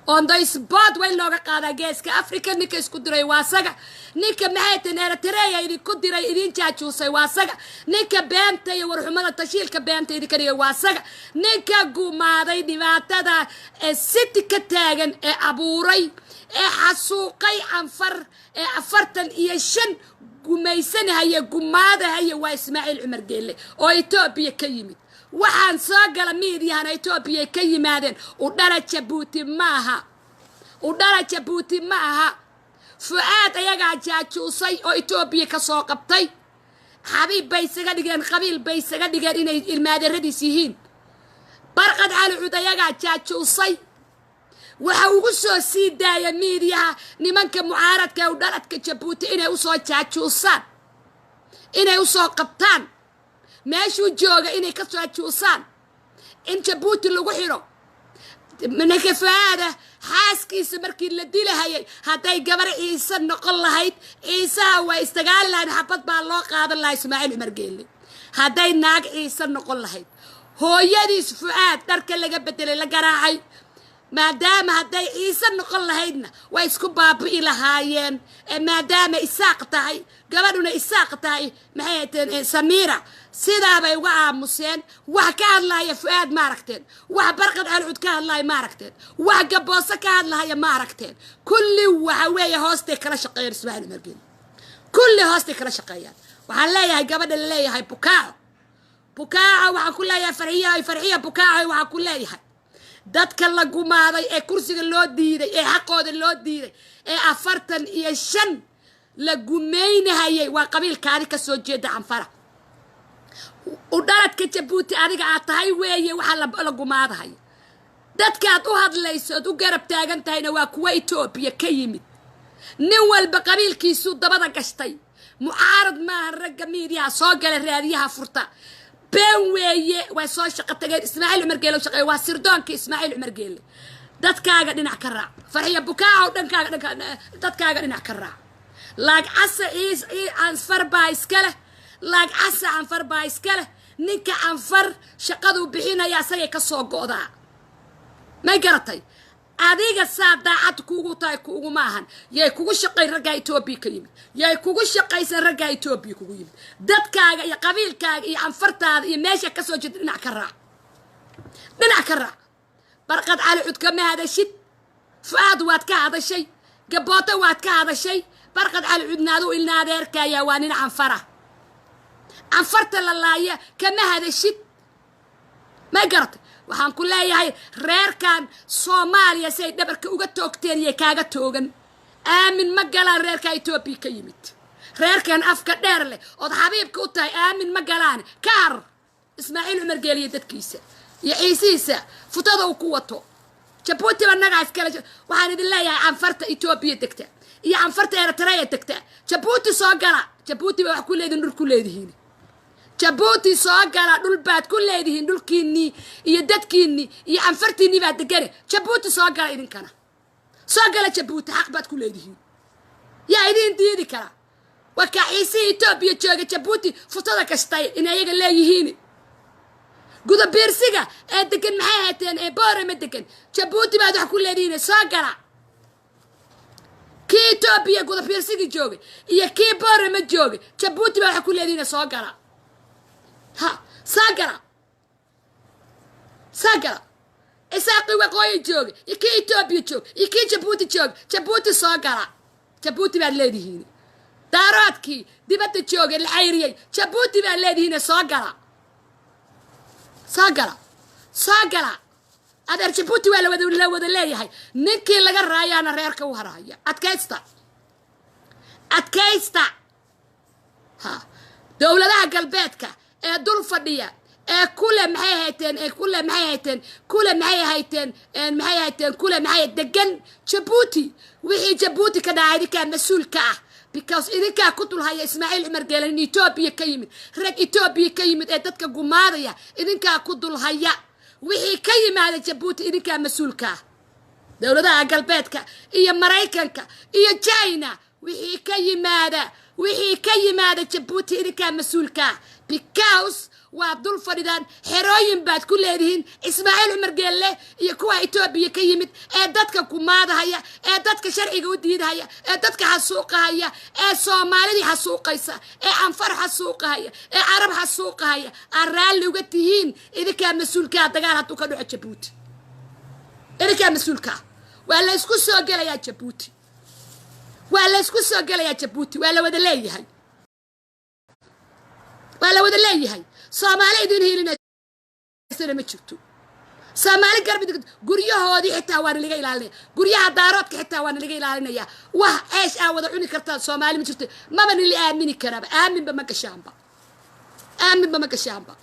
Speaker 1: On the spot waa in looga qaadaa Geeska Africa. Ninka isku diray waa asaga. Ninka, maxay tahen, Eritrea idinku diray, idin jaajuusay waa asaga. Ninka beenta iyo warxumada tashiilka beenta idinka dhigay waa asaga. Ninka gumaaday, dhibaatada ee City ka taagan ee abuuray ee xasuuqay Canfar ee 45 gumaysanahaya, gumaadahaya, waa Ismaaciil Cumar Geelle oo Etoobiya ka yimid. Waxaan soo gala miidiyahana Etoobiya ka yimaadeen. U dhala Jabuuti maaha, u dhala Jabuuti ma aha. Fu'aad ayagaa jaajuusay oo Etoobiya ka soo qabtay. Xabiib bay isaga dhigeen, qabiil bay isaga dhigeen inay ilmaadeeradiis yihiin. Barqad Cali Cud ayagaa jaajuusay. Waxa ugu soo sii daaya miidiyaha nimanka mucaaradka ee u dhaladka Jabuuti inay usoo jaajuusaan, inay usoo qabtaan meeshuu jooga, inay ka jaajuusaan, in Jabuuti lagu xidho ninka Fu'aada. Xaaskiisa markii la dilahayay, hadday gabar Ciise noqon lahayd, Ciisaha waa isdagaali lahayd, xabad baa loo qaadan lahaa Ismaaciil Cumar Geelle. Hadday naag Ciise noqon lahayd, hooyadiis Fu'aad dharka laga bedelay, la garaacay, maadaama hadday Ciise noqon lahaydna way isku baabi'i lahaayeen. Maadaama Isaaq tahay gabadhuna, Isaaq tahay, maxay hateen, Samiira, sidaabay uga aamuseen. Wax ka hadlaaya Fu'aad ma aragteen? Wax Barqad Calcud ka hadlaaya ma aragteen? Wax Gaboose ka hadlahaya ma aragteen? Kulli waxa weeye hoostay kala shaqeeyaan Ismaaciil Cumar Geelle. Kulli hoostay kala shaqeeyaan. Waxaan leeyahay gabadha la leeyahay Bukaaco, Bukaaco, waxaan ku leeyahay Farxiya, Farxiya Bukaaco, waxaan ku leeyahay dadka la gumaaday ee kursiga loo diiday ee xaqooda loo diiday ee 45 la gumaynahayay waa qabiilkaadi ka soo jeeda Canfara. U dhaladka Jabuuti adiga aad tahay weeye waxaa la gumaadahaya. Dadkaad u hadlayso ood u garab taagan tahayna waa kuwa Etoobiya ka yimid. Nin walba qabiilkiisuu dabada gashtay. Mucaarad maaha ragga miidiyaha soo gala, raadiyaha furta. Been weeye, way soo shaqo tageen. Ismaaciil Cumar Geele u shaqeeya, waa sirdoonka Ismaaciil Cumar Geele. Dadkaaga dhinac ka raac, Farxiya Bukaacow. Dhankaaga dhanka dadkaaga dhinac ka raac. Laag Casa ciis Canfar baa iska leh. Laag Casa Canfar baa iska leh. Ninka Canfar shaqaduu bixinaya asagay ka soo go'daa. May garatay? Adiga saa daacad kuugu tahay kuuguma ahan. Yay kugu shaqayn raggaa Etoobiya ka yimid, yay kugu shaqaysan raggaa Etoobiya kugu yimid. Dadkaaga iyo qabiilkaaga iyo Canfartaada iyo meesha kasoo jeeda dhinac ka raac, dhinac ka raac. Barqad Cali Cud kama hadashid. Fu'aad waad ka hadashay, Gabooto waad ka hadashay. Barqad Cali Cudna aduu ilna adeerkaya, waa nin Canfara. Canfarta la laaya kama hadashid. May garatay? Waxaan ku leeyahay reerkan Soomaaliya si ay dhabarka uga toogteen iyo kaaga toogan, aamin ma galaan reerka Etoobiya ka yimid. Reerkan afka dheer leh ood xabiibka u tahay aamin ma galaan. Ka har Ismaaciil Cumar Geeliyo dadkiisa iyo Ciisihiisa futada uu ku wato. Jabuuti ba nagaa iskale. Waxaan idin leeyahay Canfarta Etoobiya degta iyo Canfarta Eritrea degta, Jabuuti soo gala. Jabuuti ba wax ku leedihin, dhul ku leedihiin. Jabuuti soo gala, dhul baad ku leedihiin. Dhulkiinnii iyo dadkiinnii iyo Canfartiinnii baa degane. Jabuuti soo gala, idinkana soo gala Jabuuti, xaq baad ku leedihiin. Yaa idiin diidi kara? Waa kaa Ciisihii Etoobiya jooga Jabuuti futada kashtay in ayaga leeyihiin. Gudabiirsiga ee degan, maxay hateen, ee Boorama degan, Jabuuti baad wax ku leedihiin, soo gala. Kii Etoobiya gudabiirsigii joogay iyo kii Boorama joogay, Jabuuti baa wax ku leedihiin, soo gala. Ha soo gala, soo gala. Isaaqii waqooyi joogay iyo kii Etoobiya joog iyo kii Jabuuti joog, Jabuuti soo gala, Jabuuti baad leedihiin. Daaroodkii dibadda joogay la cayriyey, Jabuuti baad leedihiin, soo gala, soo gala, soo gala. Adeer, Jabuuti waa la wada leeyahay. Ninkii laga raayaana reerka u harahaya. Adkaysta, adkaysta. Ha dowladaha galbeedka ee dul fadhiya ee kule, maxay hayteen, ee kule, maxay hayteen, kule, maxay hayteen, maxay hayteen, kule, maxay degan Jabuuti, wixii Jabuuti ka dhacay idinkaa mas-uul ka ah, because idinkaa ku dulhaya Ismaaciil Cumar Geelan in Etoobiya ka yimid. Rag Etoobiya ka yimid ee dadka gumaadaya idinkaa ku dulhaya. Wixii ka yimaada Jabuuti idinkaa mas-uulka ah. Dowladaha galbeedka iyo Maraykanka iyo China, wixii ka yimaada, wixii ka yimaada Jabuuti idinkaa mas-uulka ah. Because waa dul fadhidaan, xerooyin baad ku leedihiin. Ismaaciil Cumar Geelle iyo kuwa Etoobiya ka yimid ee dadka kumaadahaya, ee dadka sharciga u diidahaya, ee dadka xasuuqahaya, ee Soomaalidii xasuuqaysa, ee Anfar xasuuqahaya, ee Carab xasuuqahaya, aad raalli uga tihiin. Idinkaa mas-uulkaa. Dagaal hadduu ka dhaco Jabuuti, idinkaa mas-uulkaa. Waa la isku soo gelayaa Jabuuti, waa la isku soo gelayaa Jabuuti. Waa la wada leeyahay, waa la wada leeyahay. Soomaali idin hiilinaysana ma jirto. Soomaali garbi guryahoodii xitaa waana laga ilaalinaya, guryaha Daaroodka xitaa waana laga ilaalinaya. Wax ceesh aa wada cuni kartaan Soomaali ma jirto. Maba nila aamini karaba, aaminba ma gashaanba, aaminba ma gashaanba.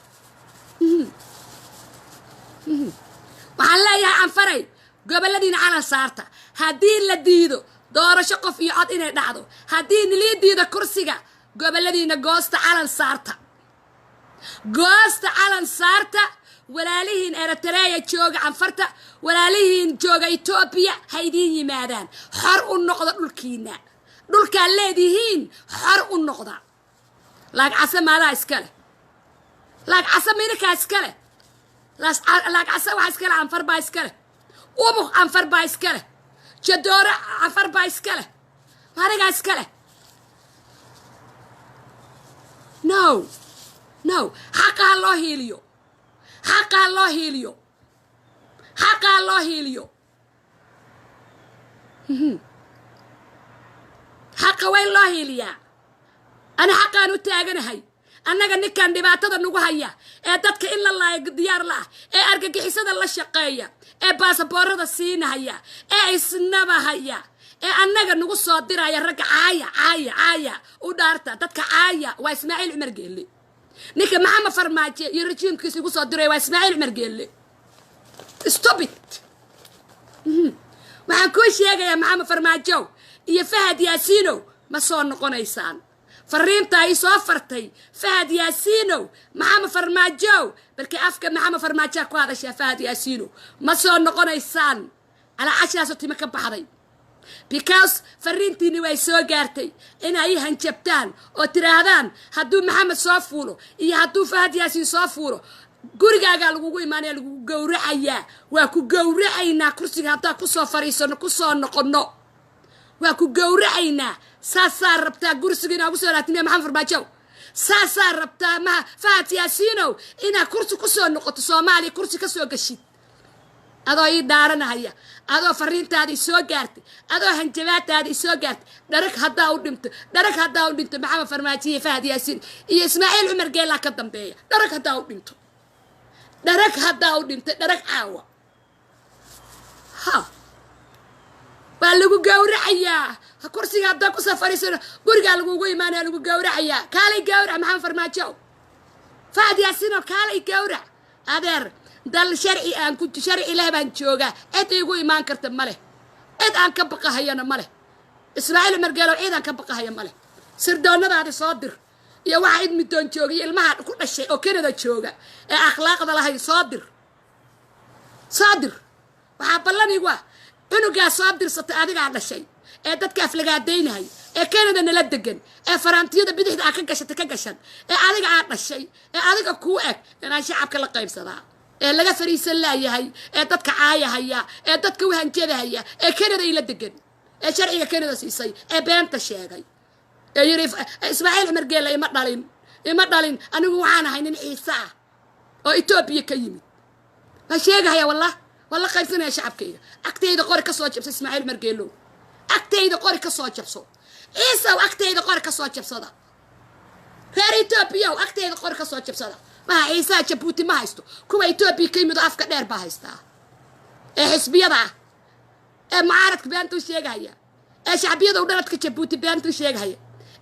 Speaker 1: Waxaan leeyahay Canfaray, goboladiina calan saarta. Haddii la diido doorasho qof iyo cod inay dhacdo, haddii nilii diido kursiga, goboladiina goosta, calan saarta, goosta, calan saarta. Walaalihiin Eritreya jooga, Canfarta, walaalihiin jooga Etoobiya ha idiin yimaadaan. Xor u noqda dhulkiina, dhulkaad leedihiin xor u noqda. Laag Casa maadaa iska leh? Laag Casa midinkaa iska leh? Laag Casa waxaa iska leh Canfar baa iska leh. Ubuq Canfar baa iska leh. Jadooro Canfar baa iska leh. Marigaa iska leh? No, no. Xaqa ha loo hiiliyo, xaqa ha loo hiiliyo, xaqa ha loo hiiliyo. Xaqa waa in loo hiiliyaa. Ani xaqaan u taaganahay. Annaga ninkan dhibaatada nagu haya, ee dadka in la laayo diyaar la ah, ee argagixisada la shaqeeya, ee baasaboorada siinahaya, ee isnabahaya, ee annaga nagu soo diraya ragga caaya, caaya, caaya, u dhaarta dadka caaya, waa Ismaaciil Cumar Geelle. Ninka Maxamed Farmaajo iyo rajiimkiisa igu soo diraya waa Ismaaciil Cumar Geelle. Stop it. Waxaan kuu sheegayaa, Maxamed Farmaajow iyo Fahad Yaasiinow, ma soo noqonaysaan. Fariintaa ii soo fartay Fahad Yaasiinow, Maxamed Farmaajow, balkii afka Maxamed Farmaajoa ku hadashaa. Fahad Yaasiinow, ma soo noqonaysaan. Calaa cashaasoo timo ka baxday, because fariintiini way soo gaartay inay ii hanjabtaan oo tiraahdaan hadduu Maxamed soo fuulo iyo hadduu Fahad Yaasiin soo fuulo, gurigaagaa lagugu imaanaya, lagugu gowracayaa. Waa ku gowracaynaa kursiga haddaan kusoo fariisano, kusoo noqono waa ku gowracaynaa. Saasaa rabtaa kursiga inaa kusoo laatimiya, Maxamed Farmaajow? Saasaa rabtaa, maha Fahad Yaasiinow, inaad kursi kusoo noqoto Soomaaliya, kursi kasoo gashid, adoo ii dhaaranahaya, adoo fariintaada isoo gaartay, adoo hanjabaataada isoo gaartay? Dharag haddaa u dhinto, dharag haddaa u dhinto, Maxamed Farmaajo iyo Fahad Yaasiin iyo Ismaaciil Cumar Geelaa ka dambeeya. Dharag haddaa u dhinto, dharag haddaa u dhintay, dharag caawa ha waa lagu gowracayaa. Kursiga haddaa kusoo fariisano, gurigaa lagugu imaanaya, lagu gowracayaa. Kaalay gowrac, Maxamed Farmaajo, Fahad Yaasiinoo, kaalay gowrac. Adeer, dal sharci aan ku sharci leh baan joogaa. Cid iigu imaan karta ma leh, cid aan ka baqahayana ma leh. Ismaaciil Cumar Geelow, cid aan ka baqahaya ma leh. Sirdoonadaadi soo dir iyo waxa id midoon jooga iyo ilmaha ku dhashay oo Canada jooga ee akhlaaqda lahayn, soo dir, soo dir. Waxaa ballanigu ah cunugaa soo dirsatay, adigaa dhashay, ee dadka aflagaadaynahay, ee Canada nala degan, ee faraantiyada bidixda aa ka gashatay ka gashan, ee adiga aa dhashay, ee adiga kuu eg, inaan shacabka la qaybsadaa, ee laga fariisan laayahay, ee dadka caayahaya, ee dadka u hanjabahaya, ee Canada ila degan, ee sharciga Canada siisay, ee beenta sheegay, ee yiri Ismaaciil Cumar Geella ima dhalin, ima dhalin, anigu waxaan ahay nin Ciise ah oo Etoobiya ka yimid. Waa sheegahaya, wallah, waa la qaybsanaya shacabkayga. Agtayda qori ka soo jabso, Ismaaciil Cumar Geelow, agtayda qori ka soo jabso. Ciisow, agtayda qori ka soo jabsada. Reer Etoobiyaw, agtayda qori ka soo jabsada. Maha Ciisaha Jabuuti ma haysto, kuwa Etoobiya ka yimid oo afka dheer baa haystaa, ee xisbiyada ah, ee mucaaradka beentuu sheegahaya, ee shacbiyada u dhaladka Jabuuti beentuu sheegahaya,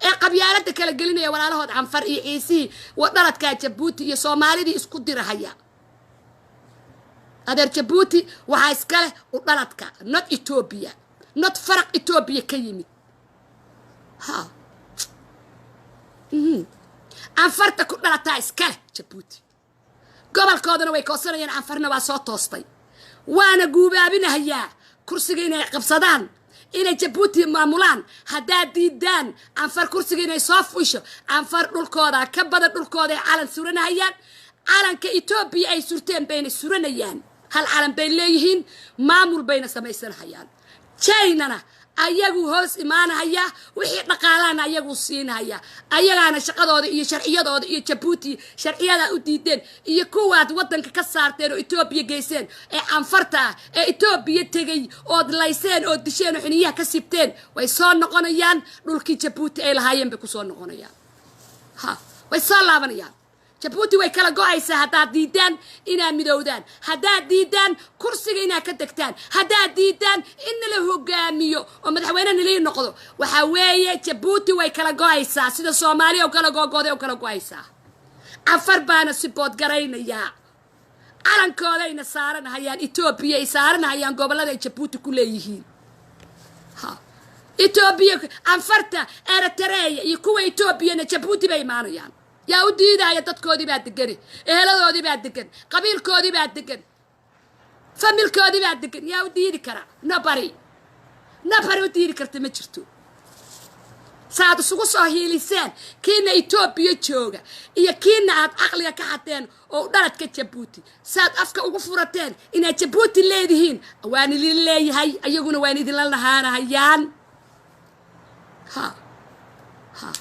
Speaker 1: ee qabyaalada kala gelinaya walaalahood Canfar iyo Ciisihii dhaladkaa Jabuuti iyo Soomaalidii isku dirahaya. Adeer, Jabuuti waxaa iska leh u dhaladka, not Etoobiya, not faraq Etoobiya ka yimid. Ha, Canfarta ku dhalataa iska leh Jabuuti, gobolkoodana way koosanayaan. Canfarna waa soo toostay, waana guubaabinahayaa kursiga inay qabsadaan. Inay Jabuuti maamulaan haddaad diidaan, Canfar kursiga inay soo fuusho, Canfar dhulkooda ka badan, dhulkooda ay calan suranahayaan. Calanka Etoobiya ay surteen bayna suranayaan. Hal calan bay leeyihiin, maamul bayna samaysanahayaan. Chinana ayagu hoos imaanahaya, wixii dhaqaalahana ayagu siinahaya, ayagaana shaqadooda iyo sharciyadooda iyo Jabuuti sharciyadaa u diideen iyo kuwaad waddanka ka saarteen oo Etoobiya geyseen ee Canfarta ah ee Etoobiya tegay ood layseen oo disheen oo xiniyaha ka sibteen, way soo noqonayaan. Dhulkii Jabuuti ay lahaayeen bay kusoo noqonayaan. Ha, way soo laabanayaan. Jabuuti way kala go-aysaa haddaad diidaan inaad midowdaan, haddaad diidaan kursiga inaad ka degtaan, haddaad diidaan in nala hogaamiyo oo madaxweyne nalii noqdo. Waxaa weeye Jabuuti way kala go-aysaa sida Soomaaliya oo kala googooday oo kala go-aysaa. Canfar baana si boodgaraynayaa, calankoodayna saaranahayaan, Etoobiya ay saaranahayaan gobollada ay Jabuuti ku leeyihiin. Ha, Etoobiya, Canfarta Eritreya iyo kuwa Etoobiyana Jabuuti bay imaanayaan. Yaa u diidaya? Dadkoodii baa degani, eheladoodii baa degan, qabiilkoodii baa degan, familkoodii baa degan. Yaa u diidi kara? Nobody, nobody u diidi karta ma jirto. Saaad isugu soo hiiliseen kiina Etoobiya jooga iyo kiina aad caqliga ka xateen oo dhaladka Jabuuti, saad afka ugu furateen inaad Jabuuti leedihiin, waan idin leeyahay, ayaguna waan idinla lahaanahayaan. Ha ha,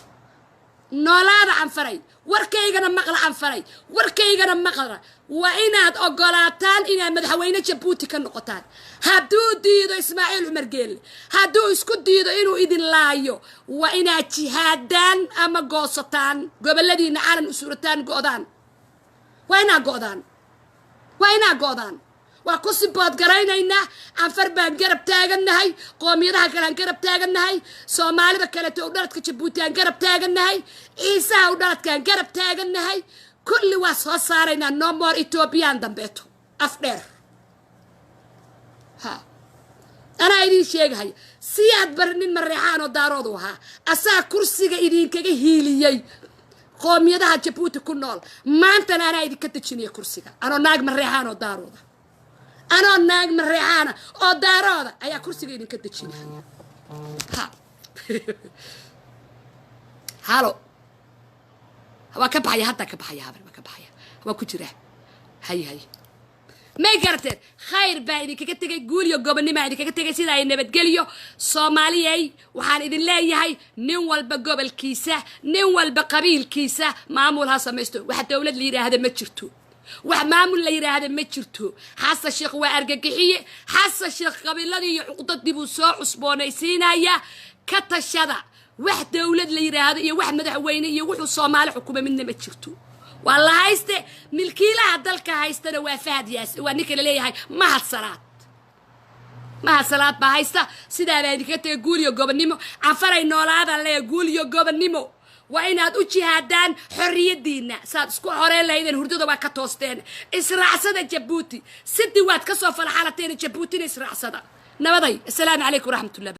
Speaker 1: noolaada Canfaray, warkaygana maqla. Canfaray, warkaygana maqla. Waa inaad ogolaataan inaad madaxweyne Jabuuti ka noqotaan. Hadduu diido Ismaaciil Cumar Geelle, hadduu isku diido inuu idin laayo, waa inaad jihaadaan ama goosataan, goboladiina calan u surataan, go'daan. Waa inaad go'daan, waa inaad go'daan. Waa ku sibood garaynaynaa. Canfar baan garab taagannahay, qoomiyadaha kale aan garab taagannahay, Soomaalida kaleeto u dhaladka Jabuuti aan garab taagannahay, Ciisaha u dhaladkaan garab taagannahay. Kulli waa soo saaraynaa. No more Ethiopian dambeeto af dheer. Ha, anaa idiin sheegahaya. Siyaad Bari nin Mareexaan oo Daaroodu ahaa, asaa kursiga idinkaga hiiliyey qoomiyadaha Jabuuti ku nool. Maantana anaa idinka dejinaya kursiga, anoo naag Mareexaan oo Daarooda, anoo naag Mareexaana oo Daarooda ayaa kursiga idinka dejinaya. Ha, halo, waa ka baxaya haddaa, ka baxaya habar, waa ka baxaya, waa ku jiraa. Hay hay, may garateen? Khayr baa idinkaga tegay, guul iyo gobonnima idinkaga tegay, sidaa ay nabadgeliyo. Soomaaliyey, waxaan idin leeyahay, nin walba gobolkiisa, nin walba qabiilkiisa maamul ha samaysto. Wax dowlad la yidhaahda ma jirto, wax maamul la yidhaahda ma jirto. Xasan Sheekh waa argagixiye. Xasan Sheekh qabiiladii iyo cuqdadii buu soo cusboonaysiinayaa. Ka tashada. Wax dowlad la yidhaahdo iyo wax madaxweyne iyo wuxuu Soomaali xukuma midna ma jirto. Waa la hayste. Milkiilaha dalka haystana waa Fahad Yaas, waa ninka la leeyahay Mahad Salaad. Mahad Salaad baa haysta. Sidaa baa idinkaga tegay, guul iyo gobonnimo. Canfaray, noolaadaan leeyahay, guul iyo gobonnimo. Waa inaad u jihaadaan xorriyadiina saad isku xoreyn lahaydeen. Hurdada waa ka toosteen. Israacsada Jabuuti sidii waad ka soo falxalateen. Jabuutina israacsada. Nabaday, assalaamu calaykum waraxmatullah.